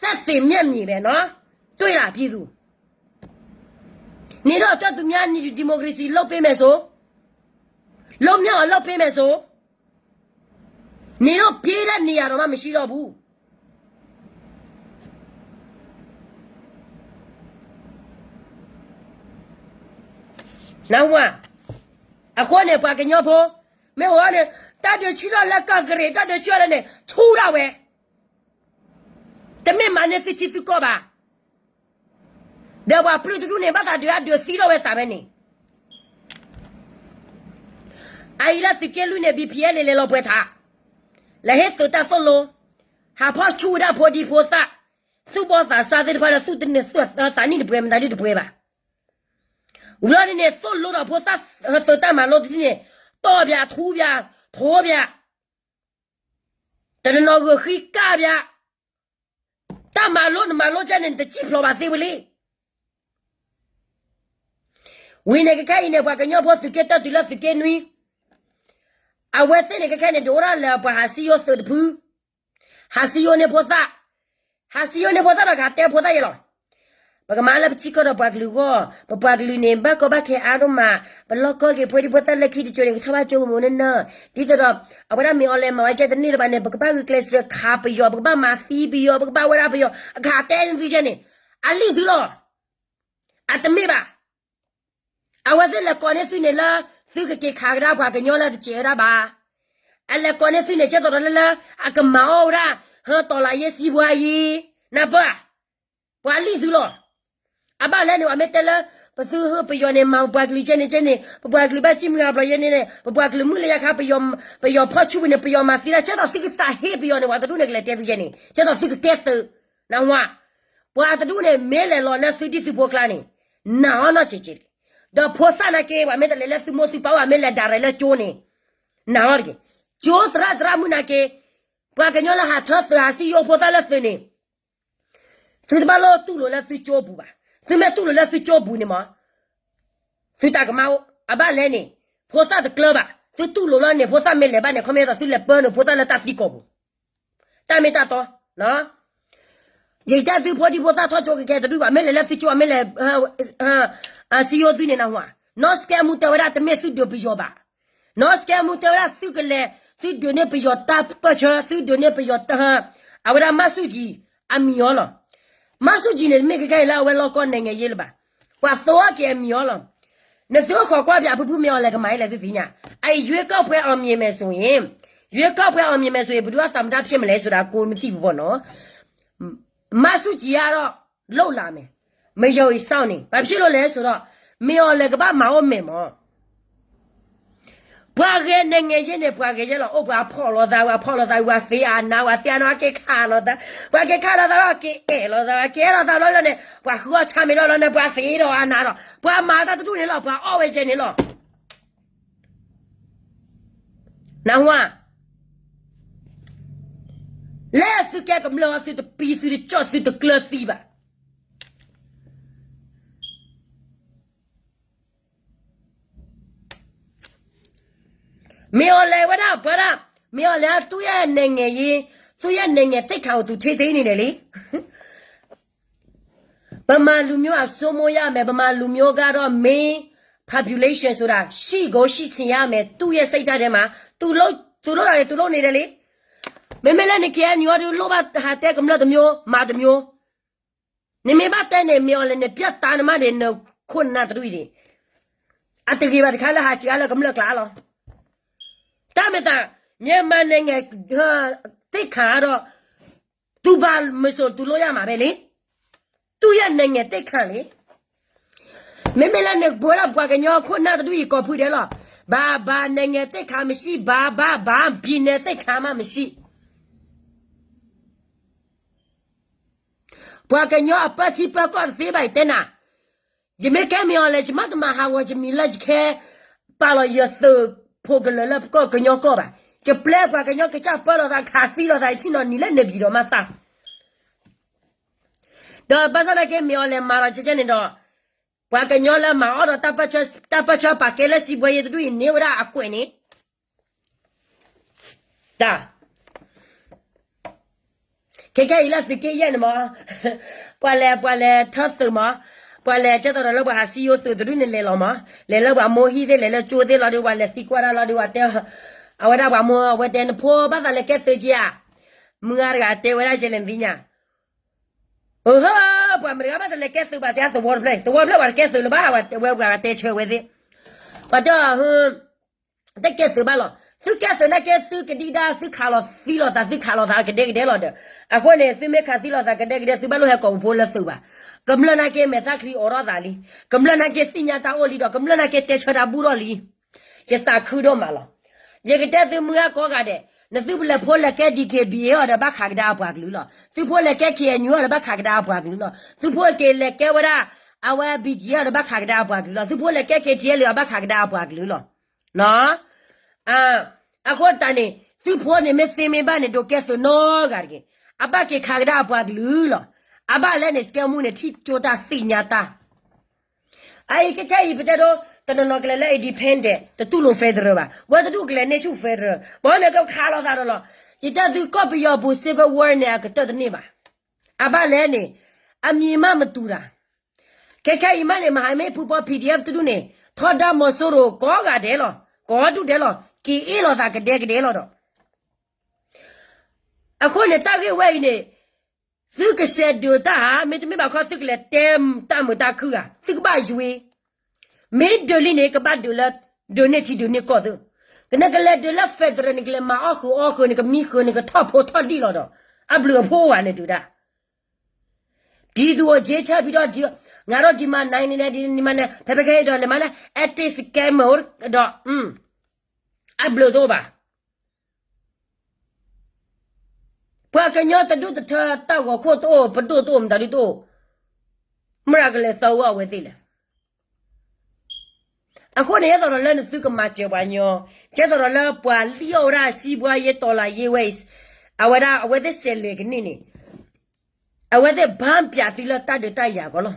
သက်သေမျက်မြင်ပဲနော်. တွေ့လား ပြည်သူ နင်တို့အတွက် သူများ democracy လုပ်ပေးမယ်ဆို လွတ်မြောက်အောင် လုပ်ပေးမယ်ဆို နင်တို့ ပြေးတဲ့နေရာတောင်မှ မရှိတော့ဘူး. နၢ်ဟူဧါ. အဃိန့ၣ် ပှၤကညီဖိ မ့ၢ်ဝဲန့ၣ် တၢ်ဒုးဆူၣ်ထီၣ်လၢကီၢ်ကရ့ၣ် တၢ်ဒုးဆူၣ်ထီၣ်လၢန့ၣ် ဆူၣ်ထီၣ်ဝဲ တမ့ၢ်မၤန့ၢ်သုထံသုကီၢ်ဘၣ်. ဒီးပှၤပျုၢ်တဒူၣ်န့ၣ် ဘၣ်သးဒုးအဒုးသံထီၣ်ဝဲသးဝဲန့ၣ် အအံၤလၢသုးက့လွံၢ်န့ၣ် BPL လဲၤလီၤပှဲၤထး လဲၤဟ့ၣ်သုးတၢ်သိၣ်လိ ဟးဖီၣ်ဆူၣ်ဝဲဒၣ်ဖိဒံဖိသၣ် သူၣ်ဘီၣ်သးစၢ်သ့ၣ်တဖၣ်လၢ သူၣ်တန့ၢ်သးနံၣ်တပှဲၤ မတၤဒုတပှဲၤဘၣ်. ဝံၤလီၤန့ၣ်န့ၣ် သိၣ်လိဒီးဖိသၣ်သုးတၢ်မၤလိတထံၣ်န့ၣ် တီၢ်ပၠးထူပၠး ထိပၠး တနီၤနီၤဂုာ်ဃံကၢ်ပၠး တၢ်မၤလိနမၤလိကဲန့ၣ် နတစံၣ်ဖျိးဘၣ်သ့ဝံၤလံ. ဝံၤန့ၣ်ကခဲအံၤန့ၣ် ပှၤကညီဖိသုးက့တၢ်တုၤလၢသုးက့နွံ အဝဲသ့ၣ်န့ၣ် ကခဲန့ၣ် ဒုးအိၣ်ဒၣ်လၢပှၤဟးစံယိၣ်သုးတဖု ဟးစံယိၣ်န့ၢ်ဖိသၣ် ဟးစံယိၣ်န့ၢ်ဖိသၣ်ဒီးကဟးတဲဖိသၣ်ယဲလီၤ. ပကမၤလၢပထံကီၢ်ဒီးပှၤကလုာ်အဂီၢ် ပပှၤကလုာ်န့ၣ် ဘၣ်ကီဘၣ်ခဲအါဒိၣ်မး ပလီၢ်ကီၢ်က့ၤဖိဒံဖိသၣ်လၢခံတစိၤန့ၣ် ကထီၣ်ဘၣ်ကၠိမူးမူးနီၢ်နီၢ် ဒ်သိးဒီး အဝဲဒၣ်မ့ၢ်အီၤလဲၤမၤဝဲကဲတန့ၢ်လၢၤဘၣ်န့ၣ် ပကဘၣ်ဂုာ်ကျဲးစၢးခးပယီၤ ပကဘၣ်မၤသံပယီၤ ပကဘၣ်ဝဲဒၣ်ပယီၤ အကဟးတဲန့ၢ်သုကဲန့ၣ် အလံၣ်သုလီၤ. အတမ့ၢ်ဘၣ်. အဝဲသ့ၣ်လဲၤကိးန့ၢ်သုန့ၣ်လၢ သုကက့ၤခးကဒါပှၤကညီလၢတစဲးဝဲဒၣ်ဘၣ်. အလဲၤကိးန့ၢ်သုန့ၣ် ကဲသိးဒီးလၢလၢ အကမၤအီၣ်ဝဲဒၣ် ဟၢတီၤလၤယ့စံးဘှါယံၤ နၢ်ပၢၢ်ဧါ. ပှၤလံၣ်သုလီၤ. အဘၣ်လဲၣ်န့ၣ် အမ့ၢ်တဲလၢ ပသုဟၢပယီၤန့ၣ် မၤပပှၤကလုာ်ကဲန့ၣ်ကဲန့ၣ် ပပှၤကလုာ်ဘၣ်စံၣ်မုၢ်ဟးဘျီယဲန့ၣ်န့ၣ် ပပှၤကလုာ်မုၢ်လၢယခါ ပယီၤဖီၣ်ဆူၣ်ပူၤန့ၣ် ပယီၤမၤသံဒၣ် ကဲသိးသုကသးဟ့ပယီၤန့ၣ် ပှၤတဒူၣ်န့ၣ် ကလဲၤတဲသုယဲန့ၣ် ကဲသိးသုကကဲသုး နၢ်ဟူဧါ. ပှၤတဒူၣ်န့ၣ် မ့ၢ်လဲၤလီၤလၢသုဒံၣ်သုဖိကျါန့ၣ် နာ်အီၤနီၢ်ကဲးကဲးလံ. ဒီးဖိသၣ်နာ်က့ ပှၤမ့ၢ်တလဲၤလၢသုမိၢ်သုပၢ်အိၣ် မ့ၢ်လဲၤဒၣ်ရဲၣ်လၢကၠိန့ၣ် နာ်အီၤတက့ၢ်. ကၠိသရၣ်သရၣ်မုၣ်နာ်က့ ပှၤကညီလၢဟးထၢသုးဟးစံယိၣ်ဖိသၣ်လၢသုးန့ၣ် သုတဘၣ်လိၣ်တူၢ်လိာ်လၢသုကၠိပူၤဘၣ်. သုမ့ၢ်တူၢ်လိာ်လၢသုကၠိပူၤန့ၣ်မး သုတၢ်ကမၣ်အိၣ် အဘၣ်လဲၣ်န့ၣ် ဖိသၣ်တကျၢၤဘၣ် သုတူၢ်လိာ်လီၤန့ၣ် ဖိသၣ်မ့ၢ်လဲၤဘၣ်န့ၣ် ခီမ့ၢ်သိးသုလဲၤပၢနုာ်ဖိသၣ်လၢတၢ်သံကီၢ်ပူၤ တၢ်မ့ၢ်တၢ်တီ ယကတဲသုဖိဒံဖိသၣ်ထီၣ်ကၠိကကဲတဒူၣ်ဘၣ် မ့ၢ်လဲၤလၢသုကၠိ မ့ၢ်လဲၤ စံယိသုန့ၣ်နဟူဧါ နီၢ်စကဲမူတဲဝဲဒၣ် တမ့ၢ်သုဒုးပယီၤဘၣ် နီၢ်စကဲမူတဲဝဲဒၣ် သုကလဲၤ သုဒုးန့ၢ်ပယီၤတၢ်ပၢၢ်ဆၢ သုဒုးန့ၢ်ပယီၤတၢ် အဝဲဒၣ်မၤဆူၣ်ကံၤ အမံၤအီၤလီၤ မၤဆူၣ်ကံၤန့ၣ် တမ့ၢ်ခဲခဲအံၤလၢအဝဲလီၢ်ကီၢ်နဲၣ်ငဲၤယ့လၢၤဘၣ် ပှၤသိအီၤက့ၤအမံၤအီၤလီၤ နသုအိၣ်ခိးကွၢ်ပၠးဖုဖုမ့ၢ်အီၤလဲၤကမၤအံၤလဲၣ်သုသ့ၣ်ညါ အံၤရွေးကောက်ပွဲအောင်မြင်မယ်ဆိုရင် ရွေးကောက်ပွဲအောင်မြင်မယ်ဆိုရင် ဘယ်သူကသမ္မတဖြစ်မလဲဆိုတာ ကိုယ်မသိဘူးပေါ့နော် မၤဆူၣ်ကံၤအါထီၣ် လုပ်လာမယ် မယုံရင်စောင့်နေ ဘာဖြစ်လို့လဲဆိုတော့ မ့ၢ်အီၤလဲၤကဘၣ်မၤအိၣ်မဲာ်မး ပှၤဂဲၤနဲၣ်ငဲၤယ့န့ၣ် ပှၤဂဲၤယဲလီၤ အိၣ်ပှၤဖီၣ်လိာ်သး ပှၤဖီၣ်လိာ်သး ပှၤသ့အါနါ ပှၤသ့အါနါ က့ၤခးလိာ်သး ပှၤက့ၤခးလိာ်သးဒီးက့ၤအဲၣ်လိာ်သး က့ၤအဲၣ်လိာ်သးဘျီလီၤန့ၣ် ပှၤဃုအီၣ်ဆၣ်မ့ၢ်ဒီးလီၤန့ၣ် ပှၤသ့ဒီးအါနါဒီး ပှၤမၤတၢ်တဒူၣ်န့ၣ်လီၤ ပှၤအီၣ်ဝဲကဲန့ၣ်လီၤ နၢ်ဟူဧါ လၢသုကဲကမျၢၢ်အီၤ သုတပံသုတကၠီၣ်သုတကျၢၤသံဘၣ် မ့ၢ်အီၤလဲၤဝဲဒၣ်ပှၤဒၣ် မ့ၢ်အီၤလဲၤ သူ့ရဲ့နိုင်ငံရေး သူ့ရဲ့နိုင်ငံသိက္ခာကို သူထိန်းသိမ်းနေတယ်လေ ဗမာလူမျိုးအစိုးမိုးရမယ် ဗမာလူမျိုးကတော့ main population ဆိုတာ ရှိကိုရှိချင်ရမယ် သူ့ရဲ့စိတ်ဓာတ်ထဲမှာ သူလုပ် သူလုပ်တာတွေ သူလုပ်နေတယ်လေ မ့မ့ၢ်လၢန KNU အီၤ ဒုးလိၣ်ဘၣ်ဟးတဲကမျၢၢ်တမျိုး မၤတမျိုး နမ့ၢ်ဘၣ်တဲန့ၣ် မ့ၢ်အီၤလဲၤနပြတ်သားနမးန့ၣ် နခိၣ်နနၢ်တဒူၣ်အံၤန့ၣ် အတဂ့ၤဘၣ်တခါလၢဟးစှၤလၢကမျၢၢ်ကျါလီၤ တၢ်မ့ၢ်သး မြန်မာနိုင်ငံ သိက္ခာကတော့ သူ့ဘာမဆိုသူလုပ်ရမှာပဲလေ သူ့ရဲ့နိုင်ငံသိက္ခာလေ မ့မ့ၢ်လၢနပဝဲဒၣ်ပှၤကညီခိၣ်နၢ်တဒူၣ်အံၤ ကိးဖုဒဲးလီၤ ဘာဘာနိုင်ငံသိက္ခာမရှိ ဘာဘာဘာ ပြည်နယ်သိက္ခာမှမရှိ ပှၤကညီအပၢထံပၢကီၢ်တသ့ဘၣ် ယတဲနၤ, ယမ့ၢ်ကဲမ့ၢ်အီၤလဲၣ် ယမ့ၢ်တမၤဟးဂီၤယမံၤလၢယခဲ ပာ်လီၤယသုးဖိကလၢာ်လၢပကီၢ်ကညီကီၢ်ဘၣ်. ယပျဲပှၤကညီကစၢ်ပၢလီၤသးခးသံလီၤသး ယဆ့ၣ်နီၤနံၤလၢန့ၣ်ပၠံၤဒီးမၤသး ဒီးဘၣ်ဆၣ်သနာ်က့မ့ၢ်အီၤလဲၣ်မၤလီၤကဲကဲန့ၣ်ဒီး ပှၤကညီလၢမၤအီၣ်ဒီးတၢ်ပၢၢ်ဆၢပာ်ကဲလၢစံးဘှဲယဲတဒူၣ်အံၤန့ၢ်ဝဲဒၣ်အကွဲးန့ၣ် တၢ် ခဲခဲအံၤလၢသုးက့ယဲၢ်န့ၣ်မး, ပှၤလဲၤပှၤလဲၤထၢသုးမး, ပှၤလဲၤကဲသိးဒီးလၢပှၤဟးစံယိသုးတဒူၣ်န့ၣ်လဲၤလီၤမး, လဲၤလၢပှၤမိၢ်ဟံၣ်သ့ၣ် လဲၤလၢကၠိသ့ၣ်လီၤဒီး ပှၤလဲၤသံကွၢ်တၢ်လီၤဒီး ပှၤတဲ အဝဲဒၣ်ပှၤမိၢ်အဝဲတဲ နဖိဘၣ်သးလဲၤကဲသုးက့ဧါ, မုၢ်ဂၤတဂၤတဲဝဲဒၣ်ယဲလဲၣ်နသ့ၣ်ညါ, အဟၢ ပှၤမတဂၤဘၣ်သးလဲၤကဲသုးဘၣ်တဲသဝီတဖျၢၣ် သဝီတဖျၢၣ်ပှၤတကဲသုးလၢၤဘၣ် ဝဲပှၤတဲဆၢဝဲသ့ၣ်, ပှၤတဲ တကဲသုးဘၣ်လီၤ. သုကဲသုးနာ်က့ သုကဒံဒါ သုခးလီၤသံလီၤသး သုခးလီၤသးကဒဲကဒဲလီၤဒီး, အဃိန့ၣ် သုမ့ၢ်ခးသံလီၤသးကဒဲကဒဲ သုဘၣ်လိၣ်ဟဲကိးပဖိလၢသုးဘၣ်. ကမျၢၢ်နာ်က့ မဲာ်သၣ်ချံအိးထီၣ်သးလံ. ကမျၢၢ်နာ်က့ သ့ၣ်ညါတၢ်အိၣ်လံဒီး ကမျၢၢ်နာ်က့ တဲဆၢတၢ်ဘူၣ်ထီၣ်လံ. ယသးခုဒိၣ်မးလီၤ. ယကတဲသုမုၢ်ဂၢ်ကိးဂၤဒဲး, နသုလဲၤဖိလဲၤကဲ ဒီး ကဘီအီၤဒီး ဘၣ်ခးကဒါအပှၤကလုာ်လီၤ. သုဖိလဲၤကဲ ခ့ၣ်အဲၣ်ယူၣ်အီၤဒီး ဘၣ်ခးကဒါအပှၤကလုာ်လီၤ. သုဖိက့ၤလဲၤကဲဝဲဒၣ် အဝဲ ဘံၣ်ကၠံအီၤဒီး ဘၣ်ခးကဒါအပှၤကလုာ်လီၤ. သုဖိလဲၤကဲ ခ့ၣ်ထံအဲၣ်လၢအီၤ ဘၣ်ခးကဒါအပှၤကလုာ်လီၤ. အဃိတၢ်န့ၣ် သုဖိန့ၣ်မ့ၢ်သ့မ့ၢ်ဘၣ်န့ၣ် ဒိးကဲသုးနီတဂၤတဂ့ၤ. အဘၣ်က့ၤခးကဒါအပှၤကလုာ်လီၤ. အဘၣ်လဲၣ်န့ၣ် စကဲမူန့ၣ် ထံၣ်ကၠိတၢ်သ့ၣ်ညါတၢ် အအံၤခဲခဲအံၤ ပတဲဒိ တနီၤနီၤကလဲၤလၢ independent တတူၢ်လိာ် federal ဘၣ်. ဝဲတဒူၣ်ကလဲၤန့ၢ်ဆူၣ် federal ဘၣ်န့ၣ်ကခးလိာ်သးဒီးလီၤ. ယတဲသုကီၢ်ပယီၤပူၤ civil war န့ၣ် အကတၢၢ်တန့ၢ်ဘၣ်. အဘၣ်လဲၣ်န့ၣ် အမံၤမးမတူတာ. ခဲခဲအံၤမးန့ၣ် မဟာမိတ်ပူၤပီ PDF တဒူၣ်န့ၣ် ထီဒါမီၤစိရိၤကိးဂၤဒဲးလီၤ. ကိးဒူၣ်ဒဲးလီၤ. က့ၤအ့ၣ်လိာ်သးကဒဲကဒဲလီၤဒီး အဃိန့ၣ် တၢ်ဂ့ၢ်ဝဲအံၤန့ၣ် သုကစဲးဒုးတၢ်ဧါ, မ့တမ့ၢ်ဘၣ်ခီ သုကလဲၤတဲတၢ်မုာ်တၢ်ခုၣ်ဧါ, သုကဘၣ်ယွ့, မ့ၢ်ဒုးလံန့ၣ် ကဘၣ်ဒုးလၢ ဒုးန့ၢ်ထံဒုးန့ၢ်ကီၢ်သု, ကနကလဲၤဒုးလၢ federal န့ၣ် ကလဲၤမၤအီၣ်ဃုာ်အီဃုာ်န့ၣ် ကမံဃုာ်န့ၣ် ကထီၣ်ဖိထီၣ်ဒံၣ်လီၤဒီး အဘျုးအဖှိၣ်ဝဲန့ၣ်ဒုးတၢ် ပြည်သူကို ခြေချပြီးတော့ ငါတို့ဒီမှာနိုင်နေတယ် ဒီမှာနဲ့ ဖဲဖဲခဲဒီး လမလဲ anti scammer ဒီး အဘျုးတအိၣ်ဘၣ်. ပှၤကညီတဒူၣ်တထၢ တၢ်ဂီၤခိၣ်တအိၣ် ပဒိၣ်တအိၣ် မတၤဒုတအိၣ်, မတၤကလဲၤသၢဝဲအဝဲသ့ၣ်လဲၣ်. အဃိန့ၣ် ယဲသိးဒီးလၢနသုကမၤစၢၤပှၤကညီ, ယဲသိးဒီးလၢပှၤလံၣ်အီၣ်ဝဲဒၣ်စံးဘှါယဲ တော်လှန်ရေးဝဲအံၤ, အဝဲဒၣ်အဝဲသ့ၣ်စဲးလဲၤကန့ၢ်န့ၣ်, အဝဲသ့ၣ်ဘၣ်ပၠးသုလၢတၢ်ဒုးတၢ်ယၤကီးလီၤ.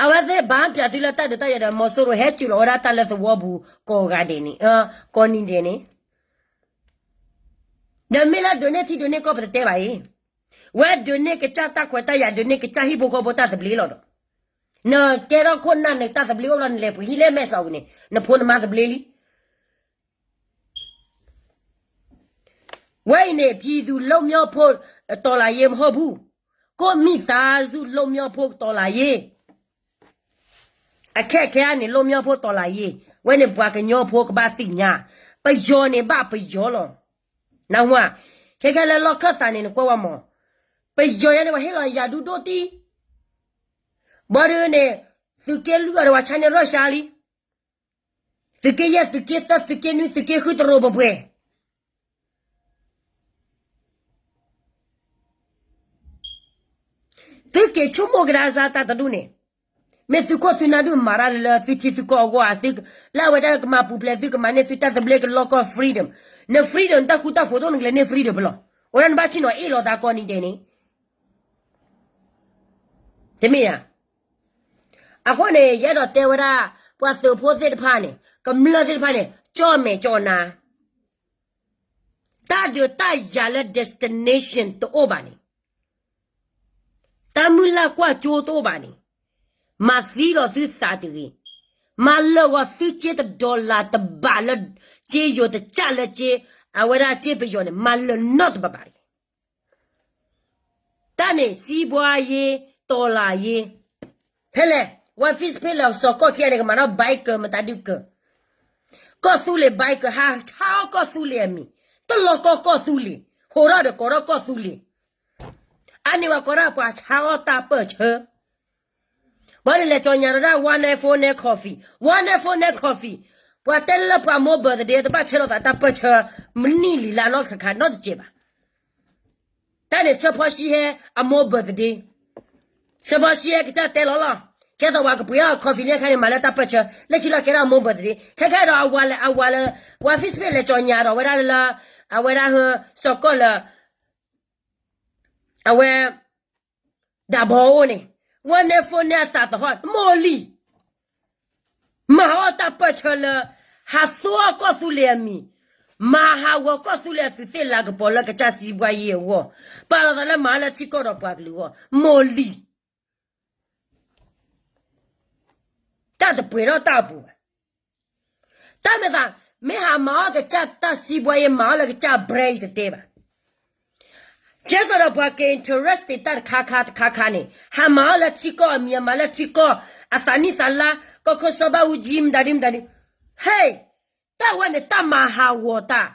အဝဲသ့ၣ်ဘၣ်ပျးသုလၢတၢ်ဒုးတၢ်ယၤဒီး မီၤစိရိၤဟဲစူးလီၤဝဲဒၣ်တၢ်လၢသဝီပူၤကိးဂၤဒဲးန့ၣ်, ကိးနံၤဒဲးန့ၣ်, ဒီးမ့ၢ်လၢဒုးနဲၣ်ထံဒုးနဲၣ်ကီၢ် ပတတဲဘၣ်အံၤ, ဝဲဒုးနဲၣ်ကစၢ်တၢ်ခွဲးတၢ်ယာ် ဒုးနဲၣ်ကစၢ်ဟံၣ်ဖိဃီဖိတၢ်သဘျ့လီၤဒီး, နကဲထီၣ်ခိၣ်နၢ်န့ၣ် တၢ်သဘျ့အိၣ်ဘျီ နလဲၤပှ့ၤဟံၣ်လၢမဲာ်စီၤဝံၤန့ၣ် နဖိနမါသဘျ့လံ. ဝဲအံၤန့ၣ် ပြည်သူ့လွတ်မြောက်ဖို့ တော်လှန်ရေးမဟုတ်ဘူး, ကိုယ့်မိသားစုလွတ်မြောက်ဖို့ တော်လှန်ရေး. အခက်အခဲကနေ လွတ်မြောက်ဖို့ တော်လှန်ရေး, ဝဲန့ၣ်ပှၤကညီဖိကဘၣ်သ့ၣ်ညါ, ပယီၤန့ၣ်ဘၣ်ပယီၤလီၤ. နဝၤ, ခဲခဲလၢလီၢ်ခၢၣ်သးန့ၣ် နကွၢ်ဝဲမး, ပယီၤယဲန့ၣ် ပှၤဟ့ၣ်လီၤယၤဒူၣ်ဒိၣ်တံၢ်, ဘၣ်ဒုးန့ၣ်, သုးက့လွံၢ်အီၤဒီး ပှၤဆါန့ၢ် Russia လံ. သုးက့ယဲၢ် သုးက့သၢ သုးက့နွံ သုးက့ဃု တရူးပှဲၤပှဲၤ. သုက့ၤဆိကမိၣ်ကဒါစါတၢ်တဒူၣ်န့ၣ်, မ့ၢ်သုခိၣ်သုနၢ်ဒုးမၤတၢ်လၢသုထံသုကီၢ်အဂီၢ်, လၢအဝဲဒၣ်ကမၤပူၤဖျဲးသုကမၤန့ၢ်သုတၢ်သဘျ့ကလီကီၢ် freedom, န freedom နတၢ်ဃူတၢ်ဖိးတအိၣ် နကလဲၤန့ၢ် freedom ပလီၤ. အိၣ်ဒၣ်နဘၣ်ဆ့ၣ်နီၤအ့ၣ်လိာ်သးကိးနံၤဒဲးန့ၣ်, တမ့ၢ်ဧါ. အဃိန့ၣ် ယအဲၣ်ဒိးတဲဝဲဒၣ် ပှၤသုးဖိသ့ၣ်တဖၣ်န့ၣ် ကမျၢၢ်သ့ၣ်တဖၣ်န့ၣ် ကၠီၣ်မဲာ်ကၠီၣ်နါ, တၢ်ဒုးတၢ်ယၤလၢ destination တအိၣ်ဘၣ်န့ၣ်, တၢ်မုၢ်လၢ်ကွၢ်စိတအိၣ်ဘၣ်န့ၣ်, မၤသံလီၤသုသးတဂ့ၤ, မၤလၢာ်ဂီၤသုစ့တ dollar တဘးလၢ စ့ယိၤတကၢ်လၢစ့, အဝဲဒၣ်စ့ပယီၤန့ၣ် မၤလၢာ်နီတဘးဘၣ်တဂ့ၤ. တၢ်န့ၣ် စီးပွားရေး တော်လှန်ရေး, ဖဲလဲၣ်, ဝဲ Facebook လၢစီၤကီၢ်ခံဂၤန့ၣ် ကမၤထီၣ် biker မတၤဒုးကၢၤ, ကီၢ်သူလ့ၤ biker ဟးဆါအီၣ်ကီၢ်သူလ့ၤအမံၤ, တလီၢ်ကီၢ်ကီၢ်သူလ့ၤ, ဟိးထီၣ်ဒီးကိးထီၣ်ကီၢ်သူလ့ၤ, အန့ၣ်ဝဲကိးဒၣ်ပှၤဆါအီၣ်တၢ်ပၢၢ်ဆၢ ဘၣ်န့ၣ်လဲၤကၠီညါဒီးဒၣ် one night four night coffee, one night four night coffee, ပှၤတဲလၢပှၤမိၢ် birthday တဘၣ်ဆၢထီၣ်သးတၢ်ပၢၢ်ဆၢ မနံၣ်လံၤလါနီတခါခါနီတစဲးဘၣ်. တၢ်န့ၣ် ဆၢဖီၡံဟဲအမိၢ် birthday, ဆၢဖီၡံဟဲကစၢ်တဲလီၤလီၤ, ကဲသိးပှၤကပှ့ၤအီၣ် coffee န့ၣ်အခါန့ၣ် မၤလၢတၢ်ပၢၢ်ဆၢ, လၢခံလီၤကဲဒၣ်အမိၢ် birthday, ခဲခဲဒီးအဝၤလဲၣ် အဝၤလၢ, ဝဲ Facebook လဲၤကၠီညါဒီးဝဲဒၣ်လၢ, အဝဲဒၣ်ဟၢ စီၤကီၢ်လၢ အဝဲ ဒၣ်ဘီအိၣ်န့ၣ်, ဝဲန့ၣ် phone န့ၣ်အသးသဟီၣ် မိၢ်လံၤ, မၤအီၣ်တၢ်ပၢၢ်ဆၢလၢ ဟးသူအီၣ်ကီၢ်သူလ့ၤအမံၤ, မၤဟးဂီၤကီၢ်သူလ့ၤအသုးသ့ၣ်လၤကပီၤလၢကစၢ် စီးပွားရေး အဂီၢ်, ပာ်လီၤသးလၢမၤလၢထံကီၢ်ဒီးပှၤကလုာ်အဂီၢ်, မိၢ်လံၤ တၢ်တပှဲၤထီၣ်တၢ်အပူၤဘၣ်. တၢ်မ့ၢ်သး, မ့ၢ်ဟးမၤအီၣ်ကစၢ်တၢ် စီးပွားရေး မၤအီၣ်လၢကစၢ် brand တတဲဘၣ်. ကဲသိးဒီးပှၤက့ၤ interest တၢ်တခါခါတခါခါန့ၣ် ဟးမၤအီၣ်လၢထံကီၢ်အမံၤ အမၤလၢထံကီၢ်, အသးနံၣ်သးလါ, ကီၢ်ခိၣ်စီၤဘၣ်အူကၠံ မတၤဒုမတၤဒု, ဟဲ, တၢ်ဝဲန့ၣ် တၢ်မၤဟးဂီၤတၢ်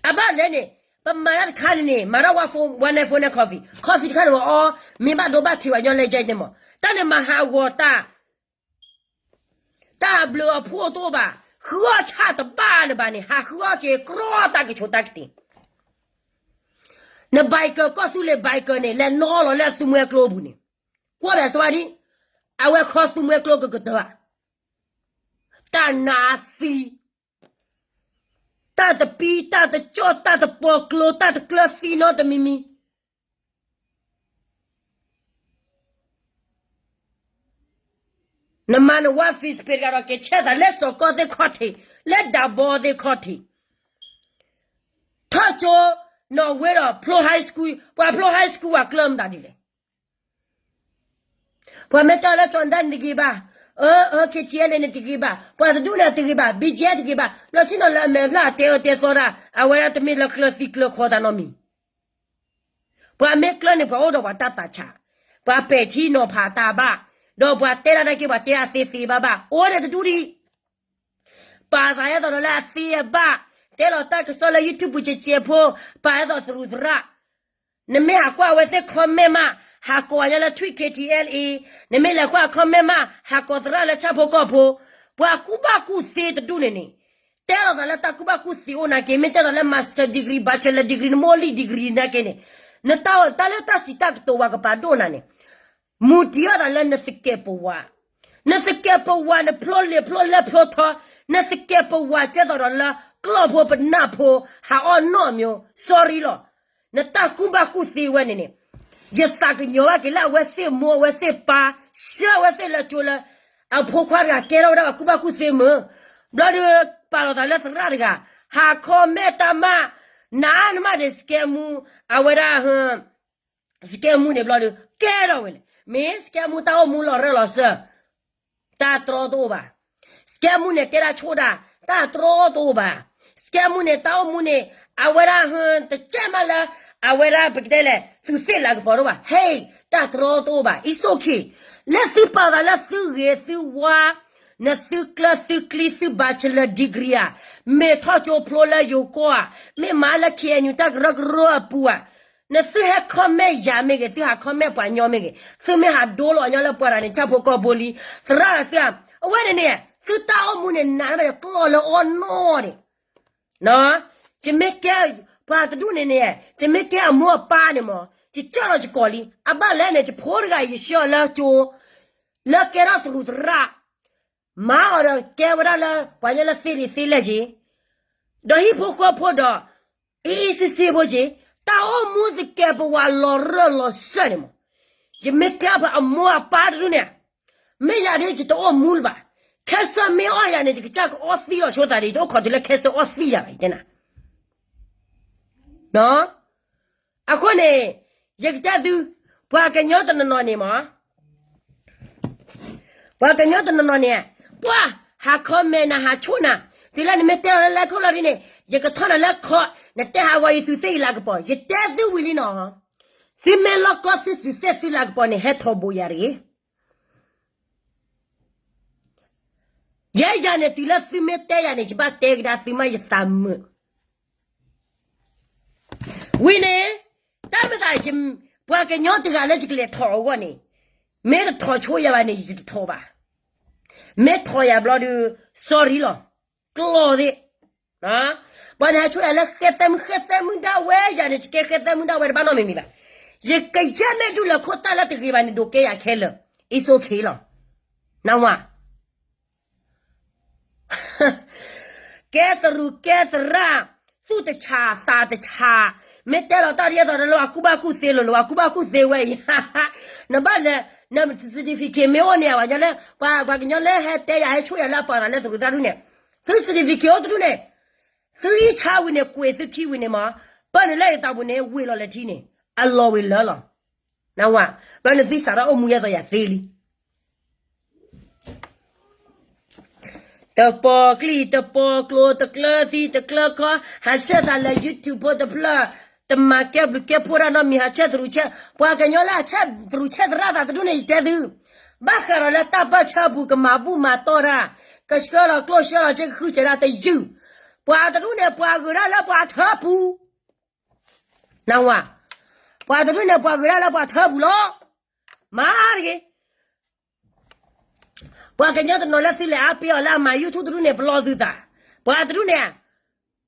အဘၣ်လဲၣ်န့ၣ်, ပမၤတၢ်တခါန့ၣ်န့ၣ် မၤထီၣ် one night four night coffee, coffee တခါန့ၣ်ဝဲအီ, မ့ၢ်ဘၣ်ဒိဘၣ်ထံးဝဲညီလဲၣ်ကဲန့ၣ်မး, တၢ်န့ၣ်မၤဟးဂီၤတၢ်, တၢ်အဘျုးအဖှိၣ်တအိၣ်ဘၣ်, ဃုအီၣ်ဆၣ်တဘၣ်လၢၤဘၣ်န့ၣ် ဟးဃုအီၣ်က့ၤကြီတၢ်ကဆိးတၢ်ကတ့ၤ, န biker ကီၢ်သူလ့ၤ biker န့ၣ် လဲၤနီလီၤလၢအသူမှဲကျိပူၤန့ၣ်, ကွၢ်ဘၣ်စဝါဒံ, အဝဲခီသူမှဲကျိကကတၢၢ်, တၢ်နးသံ တၢ်တပံ တၢ်တကၠီၣ် တၢ်တပီၤကျိ တၢ်တကျၢၤသံနီတမံၤမံၤ, နမၤနဝါ Facebook တဂၤဒီး ကဲဆဲးသးလၢစီၤကီၢ်သ့ၣ်ခီၣ်ထံး, လၢဒၣ်ဘီသ့ၣ်ခီၣ်ထံး, ထီၣ်ကၠိနီၣ်ဝ့ဒီးဖျိ high school, ပှၤဖျိ high school ပှၤကျၢၤမတၤဒ်လဲၣ် ပှၤမ့ၢ်တဲလၢ ကၠီၣ်ဒၣ် န့ၣ်တဂ့ၤဘၣ်, အၢ အၢ KTLA န့ၣ်တဂ့ၤဘၣ်, ပှၤတဒူၣ်န့ၣ်တဂ့ၤဘၣ်, BGF တဂ့ၤဘၣ်, လီၤဆ့ၣ်နီၤလၢအမဲာ်ဖျၢၣ်တဲအၢတဲသီတၢ်, အဝဲဒၣ်တမ့ၢ်လၢကျၢၤသံကျၢၤခီတၢ်နီတမံၤ, ပှၤမ့ၢ်ကျၢၤန့ၣ် ပှၤအိၣ်ဒီးပှၤတၢ်သးဆး, ပှၤပဲာ်ထံနီၤဖးတၢ်ဘၣ်, ဒီးပှၤတဲဒၣ်နာ်က့ ပှၤတဲဒၣ်သ့သ့ဘၣ်ဘၣ်, အိၣ်ဒၣ်တဒူၣ်ဒံး ပာ်သးအဲၣ်ဒိးဒီးလၢအသ့အဘၣ်, တဲလီၤတၢ်ကစီၣ်လၢ YouTube ပူၤကဲကဲဖိ, ပာ်အဲၣ်ဒိးသရူးသရၣ်, နမ့ၢ်ဟးကွၢ်အဝဲသ့ၣ် comment မး, ဟးကိးညါလၢ Tweet KTLA, နမ့ၢ်လဲၤကွၢ် comment မး, ဟးကိးသရၣ်လၢဆၣ်ဖိကီၢ်ဖိ, ပှၤကူၣ်ဘၣ်ကူၣ်သ့တဒူၣ်န့ၣ်န့ၣ်, တဲလီၤသးလၢတၢ်ကူၣ်ဘၣ်ကူၣ်သ့အိၣ်နာ်က့, မ့ၢ်တဲလီၤလၢ master degree, bachelor degree, နမိၢ်လံၢ် degree နာ်က့န့ၣ်, နတၢ်တၢ်လၢတၢ်စံးတၢ်ကတိၤဝဲကပာ်ဒိၣ်နၤန့ၣ် မူတံၢ်အီၣ်သးလၢနသကဲးပဝး, နသကဲးပဝး နဖျိလံာ်ဖျိလဲၢ်ဖျိထီ, နသကဲးပဝးကဲသိးဒီးလၢ ကျီၢ်ဖိပနၢ်ဖိ ဟးအီၣ်နီၣ်မၠိ, sorry လီၤ, နတၢ်ကူၣ်ဘၣ်ကူၣ်သ့ဝဲန့ၣ်န့ၣ်, ယသးကညီၤဘၣ်က့ၤလၢအဝဲသ့ၣ်မိၢ်အဝဲသ့ၣ်ပၢ်, ဆှၢအဝဲသ့ၣ်လၢကၠိလၢ အဖိခွါတဂၤကဲထီၣ်ဝဲဒၣ်ပှၤကူၣ်ဘၣ်ကူၣ်သ့မုၢ်, ဘျီဒီး ပာ်လီၤသးလၢသရၣ်တဂၤ, ဟး comment တၢ်မၤ, နးနမးန့ၣ် စကဲမူ, အဝဲဒၣ် စကဲမူန့ၣ်ဘျီဒီး ကဲထီၣ်ဝဲလဲၣ်, မ့ၢ်စကဲမူတၢ်အိၣ်မူလီၤရၢၢ်လီၤစၢၢ်, တၢ်တြီတအိၣ်ဘၣ်. စကဲမူန့ၣ်တဲဒၣ်ဆိၣ်ဒၣ်, တၢ်တြီတအိၣ်ဘၣ်. စကဲမူန့ၣ်တၢ်အိၣ်မူန့ၣ် အဝဲဒၣ်ဟၢ တကဲမးလၢ အဝဲဒၣ်ပကတဲလဲၣ် သူးသ့ၣ်လၤကပီၤတအိၣ်ဘၣ်. ဟဲ, တၢ်တြီတအိၣ်ဘၣ်. It's okay. လၢသုပာ်သးလၢသုဂ့ၤသုဝါ, နသုကျၢသုကျံသု bachelor degree ဧါ, မ့ၢ်ထီၣ်ကၠိဖျိလၢယိၤကီၢ်ဧါ, မ့ၢ်မၤလၢ K N U တၢ်ကရၢကရိအပူၤဧါ, နသုဟဲ comment ယၤမ့ၢ်ဂ့ၤ, သုဟး comment ပှၤညီမ့ၢ်ဂ့ၤ, သုမ့ၢ်ဟးဒိလီၤညီလၢပှၤတဂၤန့ၣ် ဆၣ်ဖိကီၢ်ဖိလံ, သရၣ်သ့ၣ်ဧါ, အဝဲန့ၣ်န့ၣ် သုတၢ်အိၣ်မူန့ၣ် နးနမးန့ၣ် ကျီၢ်လၢအီနီၣ်န့ၣ်, ယမ့ၢ်ကဲ ပှၤတဒူၣ်န့ၣ်န့ၣ် ယမ့ၢ်ကဲအမိၢ်အပၢ်န့ၣ်မး, ယကၢၢ်လီၤယကီၢ်လံ. အဘၣ်လဲၣ်န့ၣ် ယဖိတဂၤအံၤ ယဆှၢအီၤလၢကၠိ, လၢကဲထီၣ်သရူးသရၣ်, မၤအီၤဒီးကဲဝဲဒၣ်လၢပှၤညီလၢသ့လံၤသ့လဲၢ်က့ၤ, ဒီးဟံၣ်ဖိဃီဖိဒီး အ့ၣ်အ့ၣ်စ့စ့ဖိက့ၤ, တၢ်အိၣ်မူသကဲးပဝးလီၤရၢၢ်လီၤစၢၢ်န့ၣ်မး, ယမ့ၢ်ကဲပှၤအမိၢ်အပၢ်တဒူၣ်န့ၣ်, မ့ၢ်ယၤဒ်ယတအိၣ်မူလၢၤဘၣ်. ခဲစၢ်မ့ၢ်အီၣ်ယၤန့ၣ် ယကစၢ်ကအီၣ်သံလီၤဆိသးဒီး ယတအိၣ်ခိးတုၤလၢခဲစၢ်အီၣ်သံယၤဘၣ် ယတဲနၤ အဃိန့ၣ် ယကတဲသု, ပှၤကညီတနီၤနီၤန့ၣ်မး, ပှၤကညီတနီၤနီၤန့ၣ်, ပှၤဟး comment နၤ ဟးဆိၣ်နၤ, တုၤလၢနမ့ၢ်တဲလီၤလၢလၢခိၣ်လီၤဒ်န့ၣ်, ယကထီၣ်နၤလၢခီ, နတဲဟးဂီၤယသူးသ့ၣ်ယလၤကပီၤ, ယတဲသုဝံၤလံနီၤ, သုမ့ၢ်လီၢ်ကီသုသူးသ့ၣ်သုလၤကပီၤန့ၣ် ဟဲထီၣ်ဘိးယၤတဂ့ၤ. ယဲယၤန့ၣ် တုၤလၢသုမ့ၢ်တဲယၤန့ၣ် ယဘၣ်တဲကဒါသုမး ယသးမုာ် ဝံၤန့ၣ်, တၢ်မ့ၢ်သး ပှၤကညီတဂၤလၢယကလဲၤထီၣ်အဂီၢ်န့ၣ်, မ့ၢ်တထီၣ်ဆိယၤဘၣ်န့ၣ် ယတထီၣ်ဘၣ်. မ့ၢ်ထီၣ်ယၤဘျီဒီး sorry လီၤ, ကျီၢ်သ့ၣ်, ပှၤန့ၣ်ဟးဆိယၤလၢဃဲသဲမုၢ် ဃဲသဲမုၢ်ဒၣ်ဝဲယၤန့ၣ် ယကဲဃဲသဲမုၢ်ဒၣ်ဝဲတဘၣ်နီတမံၤမံၤဘၣ်. ယကယဲၢ်မ့ၢ်ဒူၣ်လၢခိၣ်တၢ်လၢတဂ့ၤဘၣ်န့ၣ် ဒိးကဲယၤခဲလၢာ်, it's okay လီၤ. နဝၤ ကဲသရူးကဲသရၣ်, သူၣ်တဆးသးတဆး, မ့ၢ်တဲလီၤတၢ်ဒ်သိးဒီးလၢပှၤကူၣ်ဘၣ်ကူၣ်သ့လိၤလိၤ ပှၤကူၣ်ဘၣ်ကူၣ်သ့ဝဲအံၤ, နဘၣ်လဲၤ, န certificate မ့ၢ်အိၣ်န့ၣ် ပှၤကညီလၢ, ပှၤကညီလၢဟဲတဲယၤဟဲဆိၣ်ယၤလၢအပာ်သးလၢသရူးသရၣ်ဒူၣ်န့ၣ်, သု certificate အိၣ်တဒူၣ်န့ၣ်, သုအံၣ်ဆါဝံၤန့ၣ် ကွံာ်သုခံဝံၤန့ၣ်မး, ပၢၢ်န့ၣ်လၢယသးပူၤန့ၣ် ဝ့ၤလီၤလဲၤထံန့ၣ်, အလီၤဝံၤလၢလီၤ. နဝၤ, ဘျီန့ၣ်သုစးထီၣ်အိၣ်မူယဲၢ်သိးယၤသ့လံ. တပီၤကျံၢ်တပီၤကျိၤ တကျၢၤသံတကျၢၤခီ, ဟးဆှၢသးလၢ YouTube ဖိတဖျၢၣ်, တမၤကဲဘျုးကဲဖှိၣ်တၢ်နီတမံၤ ဟးဆှၢသရူးဆှၢ, ပှၤကညီလၢအဆှၢသရူးဆှၢသရၣ်သးတဒူၣ်န့ၣ် ယတဲသု, ဘၣ်ဃးဒီးလၢတၢ်ပၢၢ်ဆၢပူၤ ကမၤဘူၣ်မၤတီၢ်တၢ်, ကဆှၢလီၤကျိၣ်ဆှၢလီၤစ့ကဃုစဲးဒၣ်တယုၢ်, ပှၤတဒူၣ်န့ၣ် ပှၤဂုၤဒၣ်လၢပှၤထၢပူၤ နဝၤ, ပှၤတဒူၣ်န့ၣ် ပှၤဂုၤဒၣ်လၢပှၤထၢပူၤလီၤ. မၤတဂ့ၤ. ပှၤကညီတနီၤလၢသုလဲၤအါပ့ၤအီၤလၢအမၤ YouTube တဒူၣ်န့ၣ် ပလီၢ်သုသး, ပှၤတဒူၣ်န့ၣ်,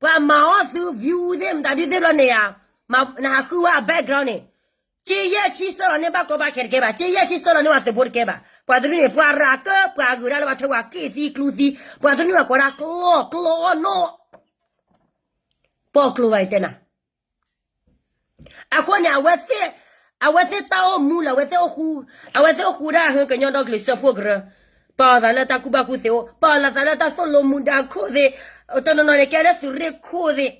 ပှၤမၤအီၣ်သု view သ့ၣ်မတၤဒုသ့ၣ်ဘျီန့ၣ်ဧါ, နဟးဃုဝဲအ background န့ၣ်, က့ယဲၢ်ဆံဆၢလီၤန့ၢ်ဘၣ်ကီဘၣ်ခဲတကဲဘၣ်, က့ယဲၢ်ဆံဆၢလီၤန့ၢ်ဝဲသုးဖိတကဲဘၣ်, ပှၤတဒူၣ်န့ၣ် ပှၤရၤကၢၢ် ပှၤဂုၤဒၣ်လၢပှၤထၢပှၤက့ၣ်သံကျူသံ, ပှၤတဒူၣ်န့ၣ် ပှၤဒၣ်ကျီၢ်ကျီၢ်နီၣ် ပီၣ်ကျိၤဘၣ်ယတဲနၤ. အဃိန့ၣ် အဝဲသ့ၣ်တၢ်အိၣ်မူလၢ အဝဲသ့ၣ်အိၣ်ဃူ, အဝဲသ့ၣ်အိၣ်ဃူဒၣ်ဟၢကညီဒီကလုာ်စၢဖှိၣ်ကရၢ, ပာ်အသးလၢတၢ်ကူၣ်ဘၣ်ကူၣ်သ့အိၣ်, ပာ်လီၤသးလၢတၢ်သိၣ်လိမူဒါခိၣ်သ့ၣ်, တနီၤနီၤန့ၣ် ကဲလၢသုးရ့ၣ်ခိၣ်သ့ၣ်,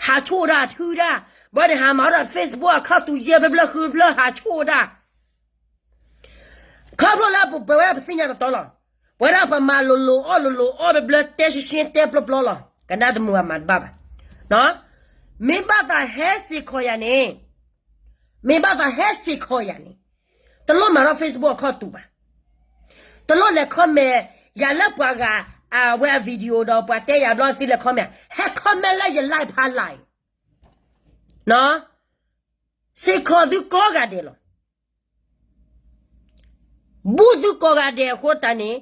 ဟးဆိၣ်ဒၣ်ထုဒၣ်, ဘၣ်န့ၣ်ဟးမၤထီၣ်ဒီး Facebook အခီၣ်တူာ်ယဲၢ်ဖျၢၣ်ဃုဖျၢၣ်ဟးဆိၣ်ဒၣ် ခီဖျိလၢပဝဲဒၣ်ပသ့ၣ်ညါတတီလီၤ. ပဝဲဒၣ်ပမၤလိၤလိၤအီၣ်လိၤလိၤအီၣ်ဘျၢဘျၢတဲရှင်းရှင်းတဲပျီပျီလီၤ. ကနၣ်တမုာ်ဘၣ်မၤတဘၣ်ဘၣ်. မ့ၢ်ဘၣ်သးဟဲစ့ၢ်ကီးယၤန့ၣ်, မ့ၢ်ဘၣ်သးဟဲစ့ၢ်ကီးယၤန့ၣ်, တလိၣ်မၤထီၣ် Facebook အခီၣ်တူာ်ဘၣ်. တလိၣ်လဲၤ comment ယၤလၢပှၤဂၤ, အဝဲအ video ဒီးပှၤတဲယၤဘျီသုလဲၤ comment, ဟဲ comment လၢယ live ဖးလၢ်အံၤ စ့ၢ်ကီးသုကိးဂၤဒဲးလီၤ. ဘူးသုကိးဂၤဒဲးအဃိတၢ်န့ၣ်,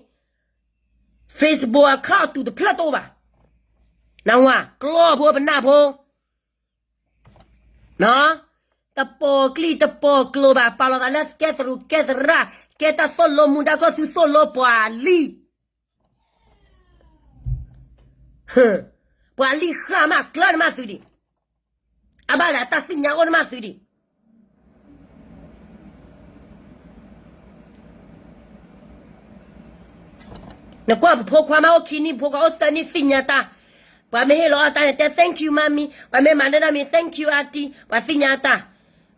Facebook အခီၣ်တူာ်တဖျၢၣ်တအိၣ်ဘၣ်. နဝၤကျီၢ်ဖိပနၢ်ဖိ, တပီၤကျံၢ်တပီၤကျိၤဘၣ်, ပာ်လီၤသးလၢကဲသရူးကဲသရၣ်, ကဲတၢ်သိၣ်လိမူဒါခီၣ်သုသိၣ်လိပှၤလံၤ ပှၤလံၤဃာ်မးကျၢၤနမးသုဒံး, အဘၣ်လၢအတၢ်သ့ၣ်ညါအိၣ်နမးသုဒံး. နကွၢ်ပဖိခွါမးအိၣ်ခံနံၣ် ဖိခွါအိၣ်သၢနံၣ်သ့ၣ်ညါတၢ်, ပှၤမ့ၢ်ဟ့ၣ်လီၤအီၣ်တၢ်န့ၣ် တဲ thank you mommy, ပှၤမ့ၢ်မၤဒၣ်မံၤ thank you auntie, ပှၤသ့ၣ်ညါတၢ်,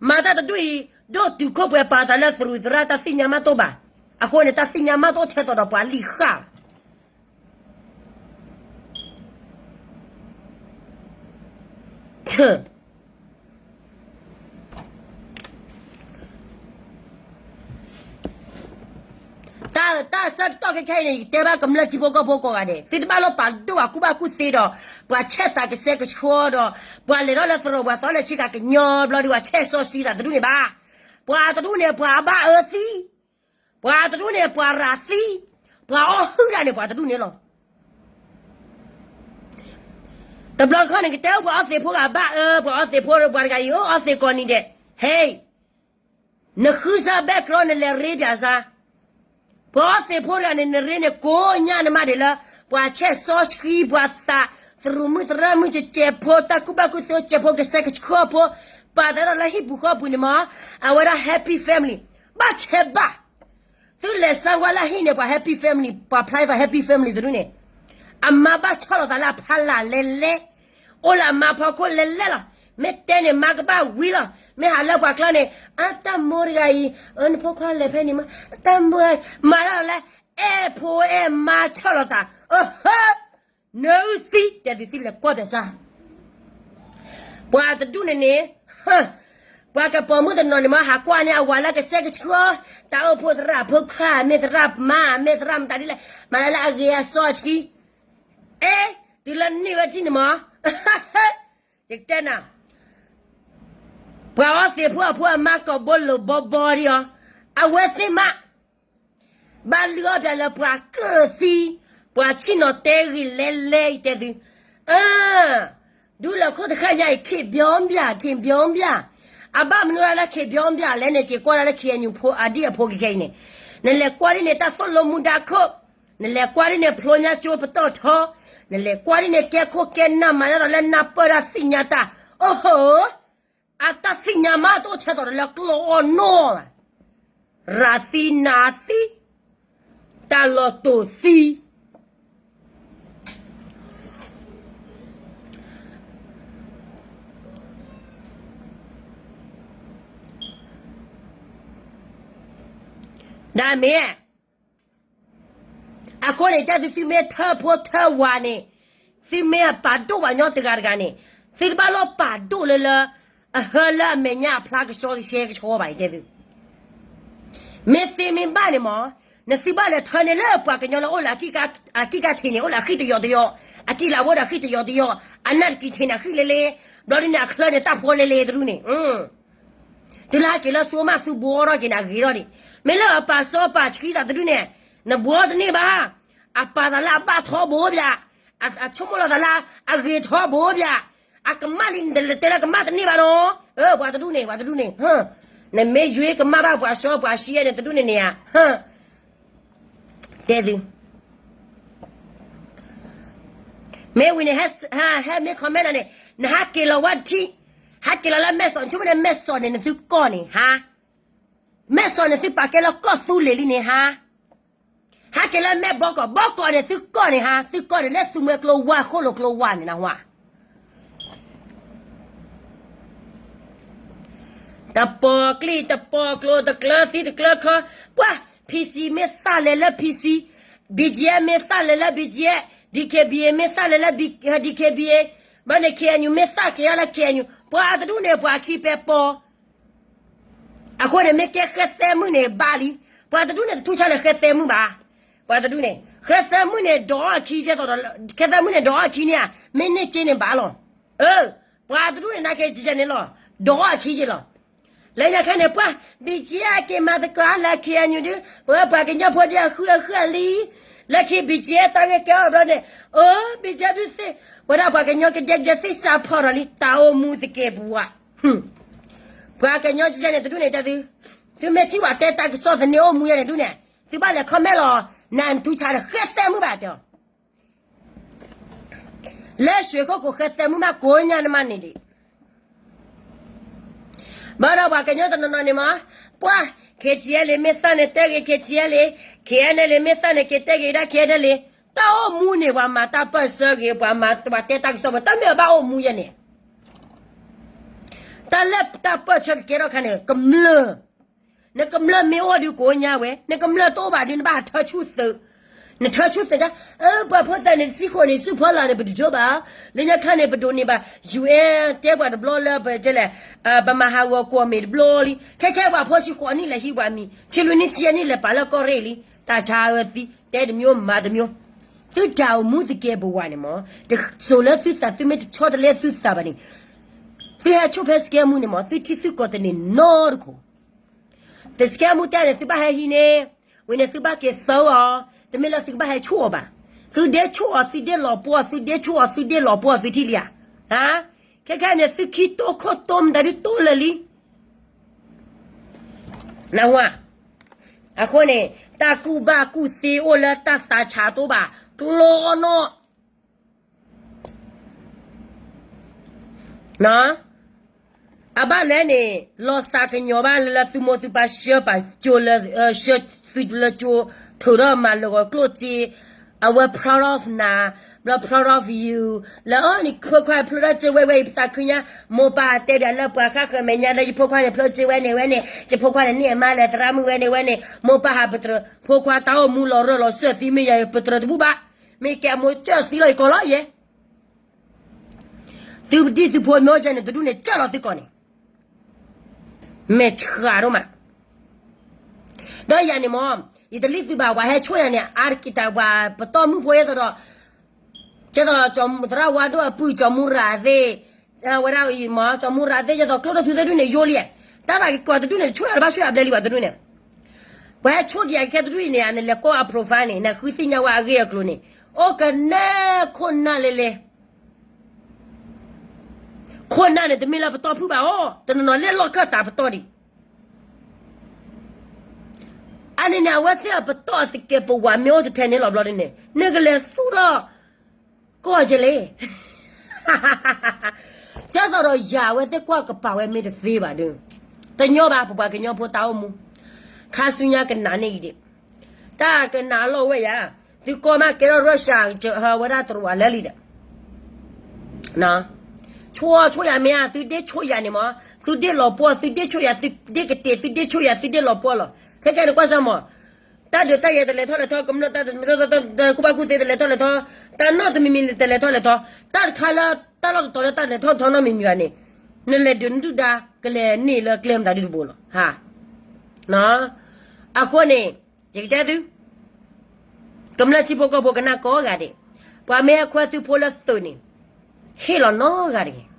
မၤတၢ်တဒူၣ်အံၤ ဒိၣ်တုာ်ခိၣ်ပှဲၤပာ်သးလၢသရူးသရၣ်တၢ်သ့ၣ်ညါမးတအိၣ်ဘၣ်, အဃိန့ၣ် တၢ်သ့ၣ်ညါမးတအိၣ်ထဲသိးဒီးပှၤလံၣ်ဃၣ်ဘၣ် တၢ်ဆၢကတီၢ်ခဲခဲအံၤန့ၣ် ယတဲဘၣ်ကမျၢၢ်ထံဖိကီၢ်ဖိကိးဂၤဒဲး, သုတဘၣ်လိၣ်ပာ်ဒိၣ်ပှၤကူၣ်ဘၣ်ကူၣ်သ့ဒီး ပှၤဆဲးသးကစဲကဆှီဒီး ပှၤလဲၤထီၣ်လၢသရိာ်ပှၤသီလဲၤဆ့ကၤကညီဘျီဒီး ပှၤဆဲးစီဆှံသးတဒူၣ်န့ၣ်ဘၣ်. ပှၤတဒူၣ်န့ၣ် ပှၤအဘၣ်အၢသံ, ပှၤတဒူၣ်န့ၣ် ပှၤရၤသံ, ပှၤအီၣ်ဟုၣ်တၢ်န့ၣ် ပှၤတဒူၣ်န့ၣ်လီၤ. တဘျီတခီၣ်န့ၣ် ကတဲအိၣ်ပှၤအီသံးဖိဂၤဘၣ်အၢ, ပှၤအီသံးဖိပှၤတဂၤအံၤ အိၣ်အီသံးကိးနံၤဒဲး, ဟဲ, နဃုစၢ်ဘဲၣ်ကြီ နလဲၤရ့ပၠးစၢ်, ပှၤအီသံးဖိတဂၤန့ၣ် နရ့န့ၣ် ကိးညါနမးဒံးလၢ ပှၤဆဲးစီဆှံ ပှၤသးသရူးမုၣ်သရၣ်မုၣ် ကစဲးဖိ တၢ်ကူၣ်ဘၣ်ကူၣ်သ့ ကစဲးဖိ ကစဲးကဆှီဖိ ပာ်သးဒီးလၢဟံၣ်ပူၤဃီပူၤန့ၣ်မး, အဝဲဒၣ် happy family, ဘၣ်ဆဲးဘၣ် သုလဲၤစၢဝါလၢဟံၣ်န့ၣ် ပှၤ happy family, ပှၤဖျါအသိး happy family တဒူၣ်န့ၣ်, အမါဘၣ်ဆီၣ်လီၤသးလၢအဖီလာ်လဲၤလဲၤ, အိၣ်လၢအမါဖီခိၣ်လဲၤလဲၤလီၤ, မ့ၢ်တဲန့ၣ် မါကဘၣ်ဝံၤလီၤ, မ့ၢ်ဟးလၢပှၤကျါန့ၣ် အတၢ်မိၢ်တဂၤအံၤ, အၢ နဖိခွါလဲၤဖဲန့ၣ်မး, တၢ်မိၢ်, မၤတၢ်လီၤလၢ အဲၣ်ဖိအဲၣ်မါဆီၣ်လီၤသး, အဟၢ နအုၣ်သံ တဲသုသံလဲၤကွၢ်ပၠးစၢ် ပှၤတဒူၣ်န့ၣ်န့ၣ်, ပှၤကပီၤမုၣ်တနီၤန့ၣ်မး ဟးကွၢ်န့ၢ်အဝၤလၢကစဲးကဆှီ, တၢ်အိၣ်ဖှိၣ်သရၣ်ဖိခွါ မ့ၢ်သရၣ်မါ မ့ၢ်သရၣ်မတၤဒ်လဲၣ် မၤလၢလၢအဂ့ၤအစီအဆှံ, အဲ, တုၤလၢနံၣ်ဝဲထံၣ်န့ၣ်မး, ယကတဲနၤ, ပှၤအီသံးဖိအဖိအမါကိးဘိလိာ်ဘီဘီဒံးအီၤ, အဝဲသ့ၣ်မး ဘၣ်လုၢ်အီၣ်ပၠးလၢပှၤကၢၢ်သံ, ပှၤဆ့ၣ်နီၤတဲဂ့ၤလဲၤလဲၤအံၤတဲသု, အၢ, ဒူလၢခိၣ်တဃၣ်ညါအံၤ ခေတ်ပြောင်းပြန် ခေတ်ပြောင်းပြန်, အဘၣ်မနုၤဒၣ်လၢ ခေတ်ပြောင်းပြန် လဲၣ်န့ၣ် က့ၤကွၢ်ဒၣ်လၢ KNU ဖိအဒံၣ်အဖိခဲခဲအံၤန့ၣ်, နလဲၤကွၢ်ဒ်န့ၣ် တၢ်သိၣ်လိမူဒါခိၣ်, နလဲၤကွၢ်ဒ်န့ၣ် ဖျိညါကၠိပတီၢ်ထီ, နလဲၤကွၢ်ဒ်န့ၣ် ကဲခိၣ်ကဲနၢ်မၤတၢ်ဒီးလၢနၢ်ပၢၢ်တၢ်သ့ၣ်ညါတၢ်, အိၣ်ဟိ, အတၢ်သ့ၣ်ညါမးတအိၣ်ထဲသိးဒီးလၢကျိအီၣ်နီၢ်ဘၣ်, ရၤသံနးသံ, တၢ်လီၤတိာ်သံ ဒ်မ့ၢ်, အဃိန့ၣ် တၢ်သုသုမ့ၢ်ထၢၣ်ဖိထၢၣ်ဝၤန့ၣ်, သုမ့ၢ်အပာ်ဒိၣ်ပှၤညီတဂၤတဂၤန့ၣ်, သုတဘၣ်လိၣ်ပာ်ဒိၣ်လၢလၢ, အဟၢလၢအမဲာ်ညါအဖျါကဆှီကဆှဲကဆှီဘၣ်အံၤတဲသု မ့ၢ်သ့မ့ၢ်ဘၣ်န့ၣ်မး, နသုဘၣ်လဲၤထၢန့ၢ်လၢပှၤကညီလၢအိၣ်လၢအကံၢ်ကါ, အကံၢ်ကါထံးန့ၣ် အိၣ်လၢအဃံၣ်တယီၤတယီၤ, အကံၢ်လၢအဝဲဒီးအဃံၣ်တယီၤတယီၤ, အနၢ်တကံၢ်ထံးန့ၣ်အဃံၣ်လဲလဲ, ဘျီဒ်န့ၣ်အချၢန့ၣ်တၢ်ဖှီလဲလဲတရူၢ်န့ၣ်, တုၤလၢဟဲက့ၤလၢသူမးသုဘှီထီၣ်က့ၤန့ၣ်အဂ့ၤထီၣ်ဒံး, မ့ၢ်လၢအပာ်စီပာ်ဆှံသးတဒူၣ်န့ၣ်, နဘှီတန့ၢ်ဘၣ်, အပာ်သးလၢအဘၣ်ထီဘိဘၣ်, အဆိကမိၣ်လီၤသးလၢအဂ့ၤထီဘိဘၣ်, အကမၣ်လံနတလဲၤတဲလၢကမၣ်တန့ၢ်ဘၣ်နီၤ, ပှၤတဒူၣ်န့ၣ် ပှၤတဒူၣ်န့ၣ်, နမ့ၢ်ယွ့ကမၣ်ဘၣ်ပှၤစီပှၤဆှံန့ၣ်တဒူၣ်န့ၣ်န့ၣ်ဧါ, တဲသု မ့ၢ်ဝံၤန့ၣ်, ဟဲမ့ၢ် comment နၤန့ၣ်, နဟးက့ၤလီၤဝဲထံ, ဟးက့ၤလီၤလၢမဲၢ်စီၣ် နဆိကမိၣ်န့ၣ် မဲၢ်စီၣ်န့ၣ် နသုကီၢ်န့ၣ်ဟါ, မဲၢ်စီၣ်န့ၣ် သုပာ်ကဲလၢကီၢ်သူလ့ၤလံန့ၣ်ဟါ, ဟးက့ၤလၢမဲၢ်ဘီကီၢ်, ဘီကီၢ်န့ၣ် သုကီၢ်န့ၣ်ဟါ, သုကီၢ်န့ၣ် လၢသူမွဲကျိဝါ ဃိၣ်လိာ်ကျိဝါန့ၣ်နဟါ တပီၤကျံၢ်တပီၤကျိၤ တကျၢၤသံတကျၢၤခီ, ပှၤ PC မ့ၢ်သၣ်လဲၤလၢ PC, BGF မ့ၢ်သၣ်လဲၤလၢ BGF, DKBA မ့ၢ်သၣ်လဲၤလၢ DKBA, ဘၣ်န့ၣ် KNU မ့ၢ်သၣ်က့ၤအီၤလၢ KNU, ပှၤတဒူၣ်န့ၣ် ပှၤခံပဲပီၤ အဃိန့ၣ် မ့ၢ်ကဲဃဲသဲမုၣ်န့ၣ်ဘၣ်လံ, ပှၤတဒူၣ်န့ၣ် တထူၣ်ဆါလၢဃဲသဲမုၣ်ဘၣ်, ပှၤတဒူၣ်န့ၣ် ဃဲသဲမုၣ်န့ၣ် ဒီးအခံကဲသိးဒီး, ဃဲသဲမုၣ်န့ၣ် ဒီးအခံန့ၣ်ဧါ, မ့ၢ်န့ၢ်က့န့ၣ်ဘၣ်လီၤ, အၢ, ပှၤတဒူၣ်န့ၣ် နာ်က့ၤကဲန့ၣ်လီၤ, ဒီးအခံကဲလီၤ လၢညါခဲန့ၣ် ပှၤ BGF က့ၤမၤသကိးလၢ KNU ဒုး, ပဝဲပှၤကညီဖိဒုးအဃုအဃုအလံ, လၢခံ BGF တၢ်ဂ့ၢ်ကဲအီၤဘျီန့ၣ်, အိ BGF ဒုးသ့ၣ်, ဝဲဒၣ်ပှၤကညီကဒဲကဒဲသ့ၣ်စးဖီၣ်ဒီးလံ တၢ်အိၣ်မူသကဲးပဝး, ပှၤကညီကဲန့ၣ်တဒူၣ်န့ၣ်တဲသု, သုမ့ၢ်ထံၣ်ပှၤတဲတၢ်ကစီၣ်သန့ၤအိၣ်မူယါန့ၣ်ဒုးန့ၣ်, သုဘၣ်လဲၤ comment လီၤ, နထူၣ်ဆါဒီးဃဲသဲမုၣ်ဘၣ်တဲအီၤ လၢရွှေကုက္ကို ဃဲသဲမုၣ်မးကိးညါနမးန့ၣ်ဒံး, ဘၣ်ဒီးပှၤကညီတနီၤနီၤန့ၣ်မး, ပှၤ ခ့ၣ်ကၠံလံ မ့ၢ်သၢန့ၣ်တဲဂ့ၤ ခ့ၣ်ကၠံလံ, ခ့ၣ်အဲၣ်နဲလံ မ့ၢ်သၢန့ၣ်က့ၤတဲဂ့ၤဒၣ် ခ့ၣ်အဲၣ်နဲလံ, တၢ်အိၣ်မူန့ၣ် ပှၤမၤတၢ်ပၢၢ်ဆၢဂ့ၤ ပှၤမၤ ပှၤတဲတၢ်ကစီၣ်ပှၤ တၢ်မ့ၢ်အဘၣ်အိၣ်မူယဲန့ၣ်, တၢ်လၢတၢ်ပၢၢ်ဆၢကကဲထီၣ်ခါန့ၣ် ကမျၢၢ်, နကမျၢၢ်မ့ၢ်အိၣ်ဒီးကိးညါဝဲ, နကမျၢၢ်တအိၣ်ဘၣ်ဒီး နဘၣ်ဟးထၢဆူၣ်သုး, နထၢဆူၣ်သုးဒၣ်, ပှၤဖိသၣ်န့ၣ် စံဃိၣ်န့ၣ် စူၢ်ဖီလာ်န့ၣ် ပတဒိးဘၣ်, လၢညါခါန့ၣ် ပဒိးန့ၢ်ဘၣ် ယူၢ်အဲၣ် တဲပှၤတဘျီလၢပတဲလဲၣ်, ပမၤဟးဂီၤကွီၢ်မ့ၢ်တဘျီလံ, ခဲခဲပှၤဖိဆံဃိးနံၣ်လဲၤဟံးပှၤမံၤ ဆံလွံၢ်နံၣ်ဆံယဲၢ်နံၣ်လဲၤပာ်လၢကီၢ်ရ့ၣ်လံ, တၢ်ဆါအၢသံ တဲတမျိုးမၤတမျိုး, သုတၢ်အိၣ်မူသကဲးပဝးန့ၣ်မး, တစိၤလၢသုသးသုမ့ၢ်တဆီတလဲသုသးဘၣ်န့ၣ်, သုဟဲဆိၣ်ဖဲစကဲမူန့ၣ်မး သုထံသုကီၢ်တန့ၢ်နီတခိၣ်, တစကဲမူတဲန့ၣ် သုဘၣ်ဟဲဟံးန့ၣ်, ဝံၤန့ၣ်သုဘၣ်က့ၤသၢအီၤ, တမ့ၢ်လၢသုကဘၣ်ဟဲဆိၣ်အီၤဘၣ်, သုဒ့ဆိၣ်အီၤ သုဒ့လီၤပှီၢ် သုဒ့ဆိၣ်အီၤ သုဒ့လီၤပှီၢ် သုထံၣ်လံဧါ, ဟါ, ခဲခဲန့ၣ် သုခံတိခိၣ်တိမတၤဒုတိလၢာ်လံ, နၢ်ဟူဧါ, အဃိန့ၣ် တၢ်ကူၣ်ဘၣ်ကူၣ်သ့အိၣ်လၢတၢ်သးဆးတအိၣ်ဘၣ်, ကျီနီၣ် အဘၣ်လဲၣ်န့ၣ် လီၤသးကညီၤဘၣ်လၢသုမိၢ်သုပၢ်ဆှၢပာ်ကၠိလၢ ဆှၢသုလၢကၠိ ထုးထီၣ်မၤလၢာ်ဂီၤကျိၣ်စ့, အဝဲ proud of နၤ, ဘျီ proud of you, လၢအန့ၣ်ဖိခွါဖျိထီၣ်စ့ဝဲဝဲအံၤ ပသးခုညါ, မိၢ်ပၢ်တဲဘၣ်လၢပှၤဃၣ်ဃၢၤ မဲာ်ညါလၢယဖိခွါန့ၣ် ဖျိစ့ဝဲန့ၣ်ဝဲန့ၣ် ယဖိခွါန့ၣ်န့ၢ်အမါလၢသရၣ်မုၣ်ဝဲန့ၣ်ဝဲန့ၣ် မိၢ်ပၢ်ဟးပတြၢၤ ဖိခွါတၢ်အိၣ်မူလီၤရၢၢ်လီၤစၢၢ်သံမ့ၢ်ယၤ ပတြၢၤတဘူၣ်ဘၣ်, မ့ၢ်ကဲအမိၢ်ကၢၢ်သံလီၤယကီၢ်လီၤယဲ သုဒံၣ်သုဖိမ့ၢ်အိၣ်ကဲန့ၣ် တဒူၣ်န့ၣ် ကၢၢ်လီၤသုကီၢ်န့ၣ်, မဲာ်ဆှးဒိၣ်မး, ဒီးယၤန့ၣ်မ့ၢ် ယတလံၣ်သုဘၣ် ပှၤဟဲဆိၣ်ယၤန့ၣ် အါတက့ၢ်တၢ်ပှၤပတီၢ်မုၣ်ဖိယဲသိးဒီး, ကဲသိး သရၣ်ဝါဒိၣ်အပုၢ် ကၠီမူရၤသ့ၣ်, ဝဲဒၣ်အံၤမ့ၢ် ကၠီမူရၤသ့ၣ် ယဲသိးကျိၣ်ထီၣ်ထူသ့ၣ်ဒူၣ်န့ၣ် ယိလံ, တၢ်သးက့ၤကွၢ်တဒူၣ်န့ၣ် တဆိၣ်ယၤတဘၣ်ဆိၣ်ယၤဘျဲလံဘၣ်တဒူၣ်န့ၣ်, ပှၤဟဲဆိၣ်က့ၤယၤခဲတဒူၣ်အံၤန့ၣ် နလဲၤကွၢ်အ profile န့ၣ် နဃုသ့ၣ်ညါဝဲအဂ့ၢ်အကျိၤန့ၣ်, အိၣ်ကနဲခိၣ်နၢ်လဲၤလဲၤ ခိၣ်နၢ်န့ၣ် တမ့ၢ်လၢပတီၢ်ဖုၣ်ဘၣ်အီၤ တနီၤနီၤလဲၤလီၢ်ခၢၣ်သးပတီၢ်ဒံး, အန့ၣ်န့ၣ် အဝဲသ့ၣ်အပတီၢ်အသကဲးပဝးမ့ၢ်အိၣ်တထဲန့ၣ်လီၤဘျီဒ်န့ၣ် နကလဲၤသူၣ်ထီၣ်ကီၢ်ကလဲၣ်, ကဲသိးဒီးယၤအဝဲသ့ၣ်ကွၢ်ကပာ်ဝဲမ့ၢ်တသ့ဘၣ်ဒီး, တညီဘၣ် ပပှၤကညီဖိတၢ်အိၣ်မူ, ခါဆူညါကနးန့ၢ်အံၤဒံး, တၢ်ကနးအလီၢ်ဝဲယၤ, သုကီၢ်မးကဲထီၣ် Russia ဟၢဝဲဒၣ်တရူးဝဲလၢာ်လံဒီး ဆိၣ်ဆိၣ်ယၤမ့ၢ်ဧါ, သုဒ့ဆိၣ်ယၤန့ၣ်မး, သုဒ့လီၤပှီၢ် သုဒ့ဆိၣ်ယၤ သုဒ့ကတ့ၢ် သုဒ့ဆိၣ်ယၤ သုဒ့လီၤပှီၢ်လီၤ. ခဲကဲန့ၣ်ကွၢ်စၢ်မး, တၢ်ဒုးတၢ်ယၤတလဲၤထီၣ်လဲၤထီ ကမျၢၢ်တၢ်ကူၣ်ဘၣ်ကူၣ်သ့တလဲၤထီၣ်လဲၤထီ, တၢ်နီတမံၤမံၤတလဲၤထီၣ်လဲၤထီ, တၢ်တခါလၢတၢ်လီၢ်တတီၤလၢတၢ်လဲၤထီၣ်ထီနီတမံၤမံၤဘၣ်န့ၣ်, နလဲၤဒုးနဒုၣ်ဒါ ကလဲၤန့ၢ်လၢကျဲမတၤဒုတဘိလီၤ. အဃိန့ၣ် ယကတဲသု ကမျၢၢ်ထံဖိကီၢ်ဖိကနၣ်ကိးဂၤဒဲး, ပှၤမ့ၢ်ဟဲခွဲသုးဖိလၢသုးန့ၣ်, ဟ့ၣ်လီၤနီတဂၤတဂ့ၤ.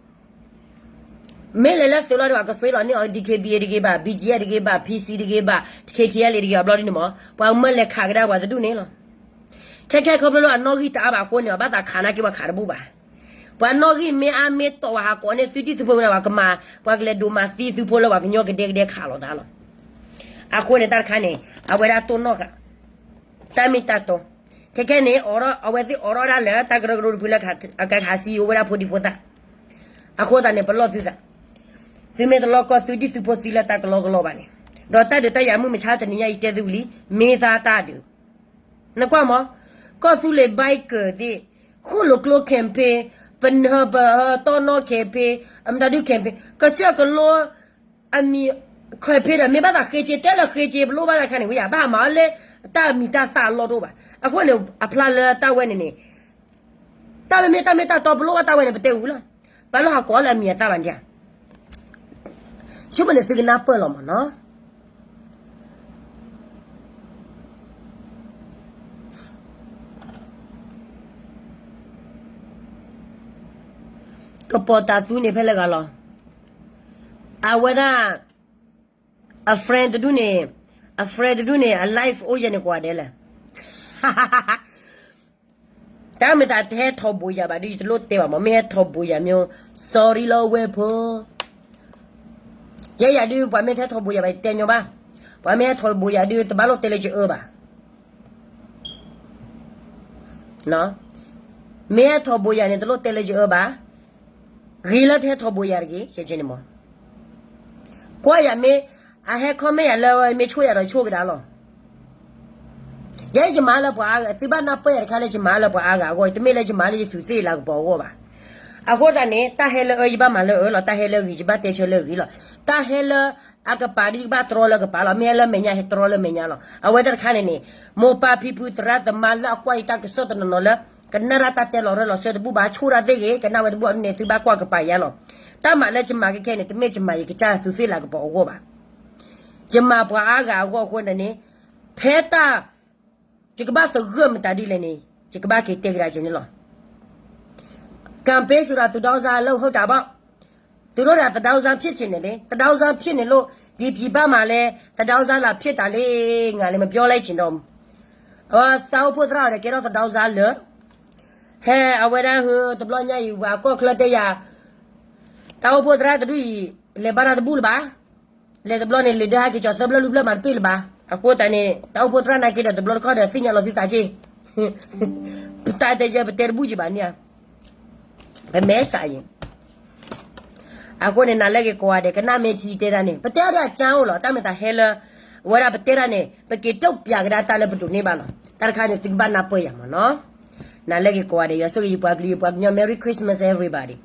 မ့ၢ်လဲၤလၢသုးလီၤဒီး ပှၤကသွ့လီၤန့ၢ်အီၤ DKBA တဂ့ၤဘၣ်, BGF တဂ့ၤဘၣ်, PC တဂ့ၤဘၣ်, KTLA တဂ့ၤဘၣ်ဘျီဒ်န့ၣ်မး, ပှၤမၢလဲၤခးကဒါပှၤတဒူၣ်န့ၣ်လီၤ. ခဲခဲခီဖျိလၢအနီၣ်ဂံၢ်တအါဘၣ်အဃိန့ၣ် အဘၣ်သးခးနာ်က့ပှၤခးတဘူၣ်ဘၣ်. ပှၤနီၣ်ဂံၢ်မ့ၢ်အါမ့ၢ်တီၢ်ဝဲဟးကိးန့ၢ်သုဒံၣ်သုဖိန့ၣ် ပှၤကမၤ, ပှၤကလဲၤဒိးမၤသံသုဖိလၢပှၤကညီကဒဲကဒဲခးလိာ်သးလီၤ. အဃိန့ၣ်တၢ်တခါန့ၣ် အဝဲဒၣ်တိၢ်နီၣ်ဃာ် တၢ်မ့ၢ်တၢ်တီ, ခဲခဲန့ၣ် အဝဲသ့ၣ်အိးထီၣ်ဒၣ်လၢတၢ်ကရၢကရိတဖုလၢအကဟးစံးအိၣ်ဝဲဒၣ်ဖိဒံဖိသၣ်, အဃိသတးန့ၣ် ပလီၢ်သုသး, သုမ့ၢ်တလီၢ်ကီၢ်သုဒံၣ်သုဖိသံလၢတၢ်ကလီကလီဘၣ်န့ၣ်, ဒီးတၢ်ဒုးတၢ်ယၤမုၢ်မဆါတနံၤညါအံၤတဲသုဝံၤလံ, မ့ၢ်သါတၢ်ဒုး နကွၢ်မး, ကီၢ်သူလ့ၤ biker သ့ၣ်, ဃိၣ်လိာ်ကျိ campaign, ပနၢ်ပတီၢ်နီၣ် campaign, အမတၤဒု campaign, ကစၢၢ်ကလိ အမံၤ campaign ဒီး မ့ၢ်ဘၣ်သးဃ့က့ၤ တဲလၢဃ့က့ၤ ပလိၣ်ဘၣ်သးခါန့ၣ် ဝဲယၤ ဘၣ်ဟးမၤအီၤလၢ တၢ်မံၤတၢ်သၣ်အလီၢ်တအိၣ်ဘၣ်. အဃိန့ၣ် အဖျါလၢတၢ်ဝဲန့ၣ်န့ၣ် တၢ်မ့မ့ၢ်တၢ်မ့ၢ်တၢ်တီ ပလိၣ်ဘၣ်တၢ်ဝဲန့ၣ် ပတဲဝံၤလီၤ. ပာ်လၢဟးကိးလၢအမံၤအသၣ်ဘၣ်န့ၣ်ဧါ. ဆိကမိၣ်န့ၣ်သုကနၢ်ပၢၢ်လီၤမးနီၤ. ကပီၤတၢ်သူန့ၣ်ဖဲလဲၣ်ဂၤလီၤ. အဝဲဒၣ် အ friend တဒူၣ်န့ၣ်, အ friend တဒူၣ်န့ၣ် အ live အိၣ်ယဲၢ်န့ၣ်ကွၢ်ဒဲးလဲၣ်. တၢ်မ့ၢ်တၢ်တဟဲထီၣ်ဘိးယၤဘၣ်ဒီး ယတလိၣ်တဲဘၣ်မး, မ့ၢ်ဟဲထီၣ်ဘိးယၤမ့ၢ် sorry လီၤဝဲဖိ. ယဲယၤဒုး ပှၤမ့ၢ်တဟဲထီၣ်ဘိးယၤဘၣ် ယတဲညီဘၣ်. ပှၤမ့ၢ်ဟဲထီၣ်ဘိးယၤဒုး တဘၣ်လိၣ်တဲလၢယအၢဘၣ်. မ့ၢ်ဟဲထီၣ်ဘိးယၤန့ၣ် တလိၣ်တဲလၢယအၢဘၣ်. ဂ့ၤလၢတဟဲထီၣ်ဘိးယၤတဂ့ၤ ဆဲးဆဲးန့ၣ်မး. ကွၢ်ယၤမ့ၢ် အဟဲ comment ယၤလၢမ့ၢ်ဆိၣ်ယၤဒီးဆိၣ်ကဒါလီၤ. ယဲယမၤလၢပှၤအါဂၤ သုဘၣ်နၢ်ပၢၢ်ယၤတခါလၢယမၤလၢပှၤအါဂၤအဂီၢ် တမ့ၢ်လၢယမၤလၢယသူးသ့ၣ်လၢကပီၤအဂီၢ်ဘၣ်. အဃိသတးန့ၣ် တၢ်ဟဲလၢအၢယဘၣ်မၤလၢအၢလီၤ, တၢ်ဟဲလၢဂ့ၤယဘၣ်တဲဆၢလၢဂ့ၤလီၤ, တၢ်ဟဲလၢအကပၤဒ်ယကဘၣ်တြီလၢကပၤလီၤ, မ့ၢ်ဟဲလၢမဲာ်ညါဟဲတြီလၢမဲာ်ညါလီၤ. အဝဲတၢ်တခါန့ၣ်န့ၣ် မိၢ်ပၢ်ဖံဖုသရၣ်သမါလၢအကွၢ်ယတၢ်ကစီၣ်တနီၤနီၤလၢ ကနၣ်တၢ်တဲလီၤရၢၢ်လီၤစၢၤတဘူၣ်ဘၣ် ဆိၣ်တၢ်သ့ၣ်ဂ့ၤ ကနၣ်ဝဲတဘူၣ်အန့ၣ် သုဘၣ်ကွၢ်ကပၤယါလီၤ. တၢ်မၤလၢယမၤကဲခဲန့ၣ် တမ့ၢ်ယမၤယကစၢ်သူးသ့ၣ်လၢကပီၤအဂီၢ်ဘၣ်. ယမၤပှၤအါဂၤအဂီၢ်အဃိန့ၣ်န့ၣ် ဖဲတၢ် ယကဘၣ်သဂၢၢ်မတၤဒ်လဲၣ်န့ၣ် ယကဘၣ်က့ၤတဲကဒါက့ၤန့ၣ်လီၤ. campaign ဆိုတာ သူဒေါင်းစန်းအလုပ်ဟုတ်တာပေါ့, သူတို့က တဒေါင်းစန်းဖြစ်ချင်တယ်လေ, တဒေါင်းစန်းဖြစ်နေလို့ ဒီပြည်ပမှာလည်း တဒေါင်းစန်းလာဖြစ်တာလေ, ငါလည်းမပြောလိုက်ချင်တော့ဘူး. အဝဲတၢ်အိၣ်ဖှိၣ်သရၣ်အီၤဒီးကဲထီၣ်တဒေါင်းစန်းလၢ ဟဲအဝဲဒၣ်ဟၢတဘျီညါအံၤ ပှၤကီၢ်ချၢတဲယၤ တၢ်အိၣ်ဖှိၣ်သရၣ်တဒူၣ်အံၤ လဲၤဘၣ်တၢ်တဘူၣ်လၢၤဘၣ်. လဲၤတဘျီန့ၣ် လဲၤဒၢဟဲက့ၤကၠီၤသၢဘျီလွံၢ်ဘျီမးတပ့ၢ်လၢၤဘၣ်. အဃိသတးန့ၣ် တၢ်အိၣ်ဖှိၣ်သရၣ်နာ်က့ဒီးတဘျီတခီၣ်ဒီးသ့ၣ်ညါလီၤသုသးက့ၢ်. ပတၢ်တဲယဲပတဲတဘူၣ်ကံဘၣ်န့ၣ်ဧါ, ပမဲာ်ဆှးအံၤ အဃိန့ၣ် နၤလၢဂ့ၤကိးဂၤဒဲး ကနၣ်မ့ၢ်ထံတဲတၢ်န့ၣ် ပတဲအီၤဒီးအကၢ်အိၣ်လီၤ. တၢ်မ့ၢ်တၢ်ဟဲလၢ အဝဲဒၣ်ပတဲတၢ်န့ၣ် ပက့ၤတုံၣ်ပၠးကဒါတၢ်လၢပဒိးန့ၢ်ဘၣ်လီၤ. တၢ်တခါန့ၣ် သုကဘၣ်နၢ်ပၢၢ်ယၤမးနီၤ. နၤလၢဂ့ၤကိးဂၤဒဲး ယွၤဆိၣ်ဂ့ၤယပှၤကလုာ်ယပှၤကညီ Merry Christmas everybody.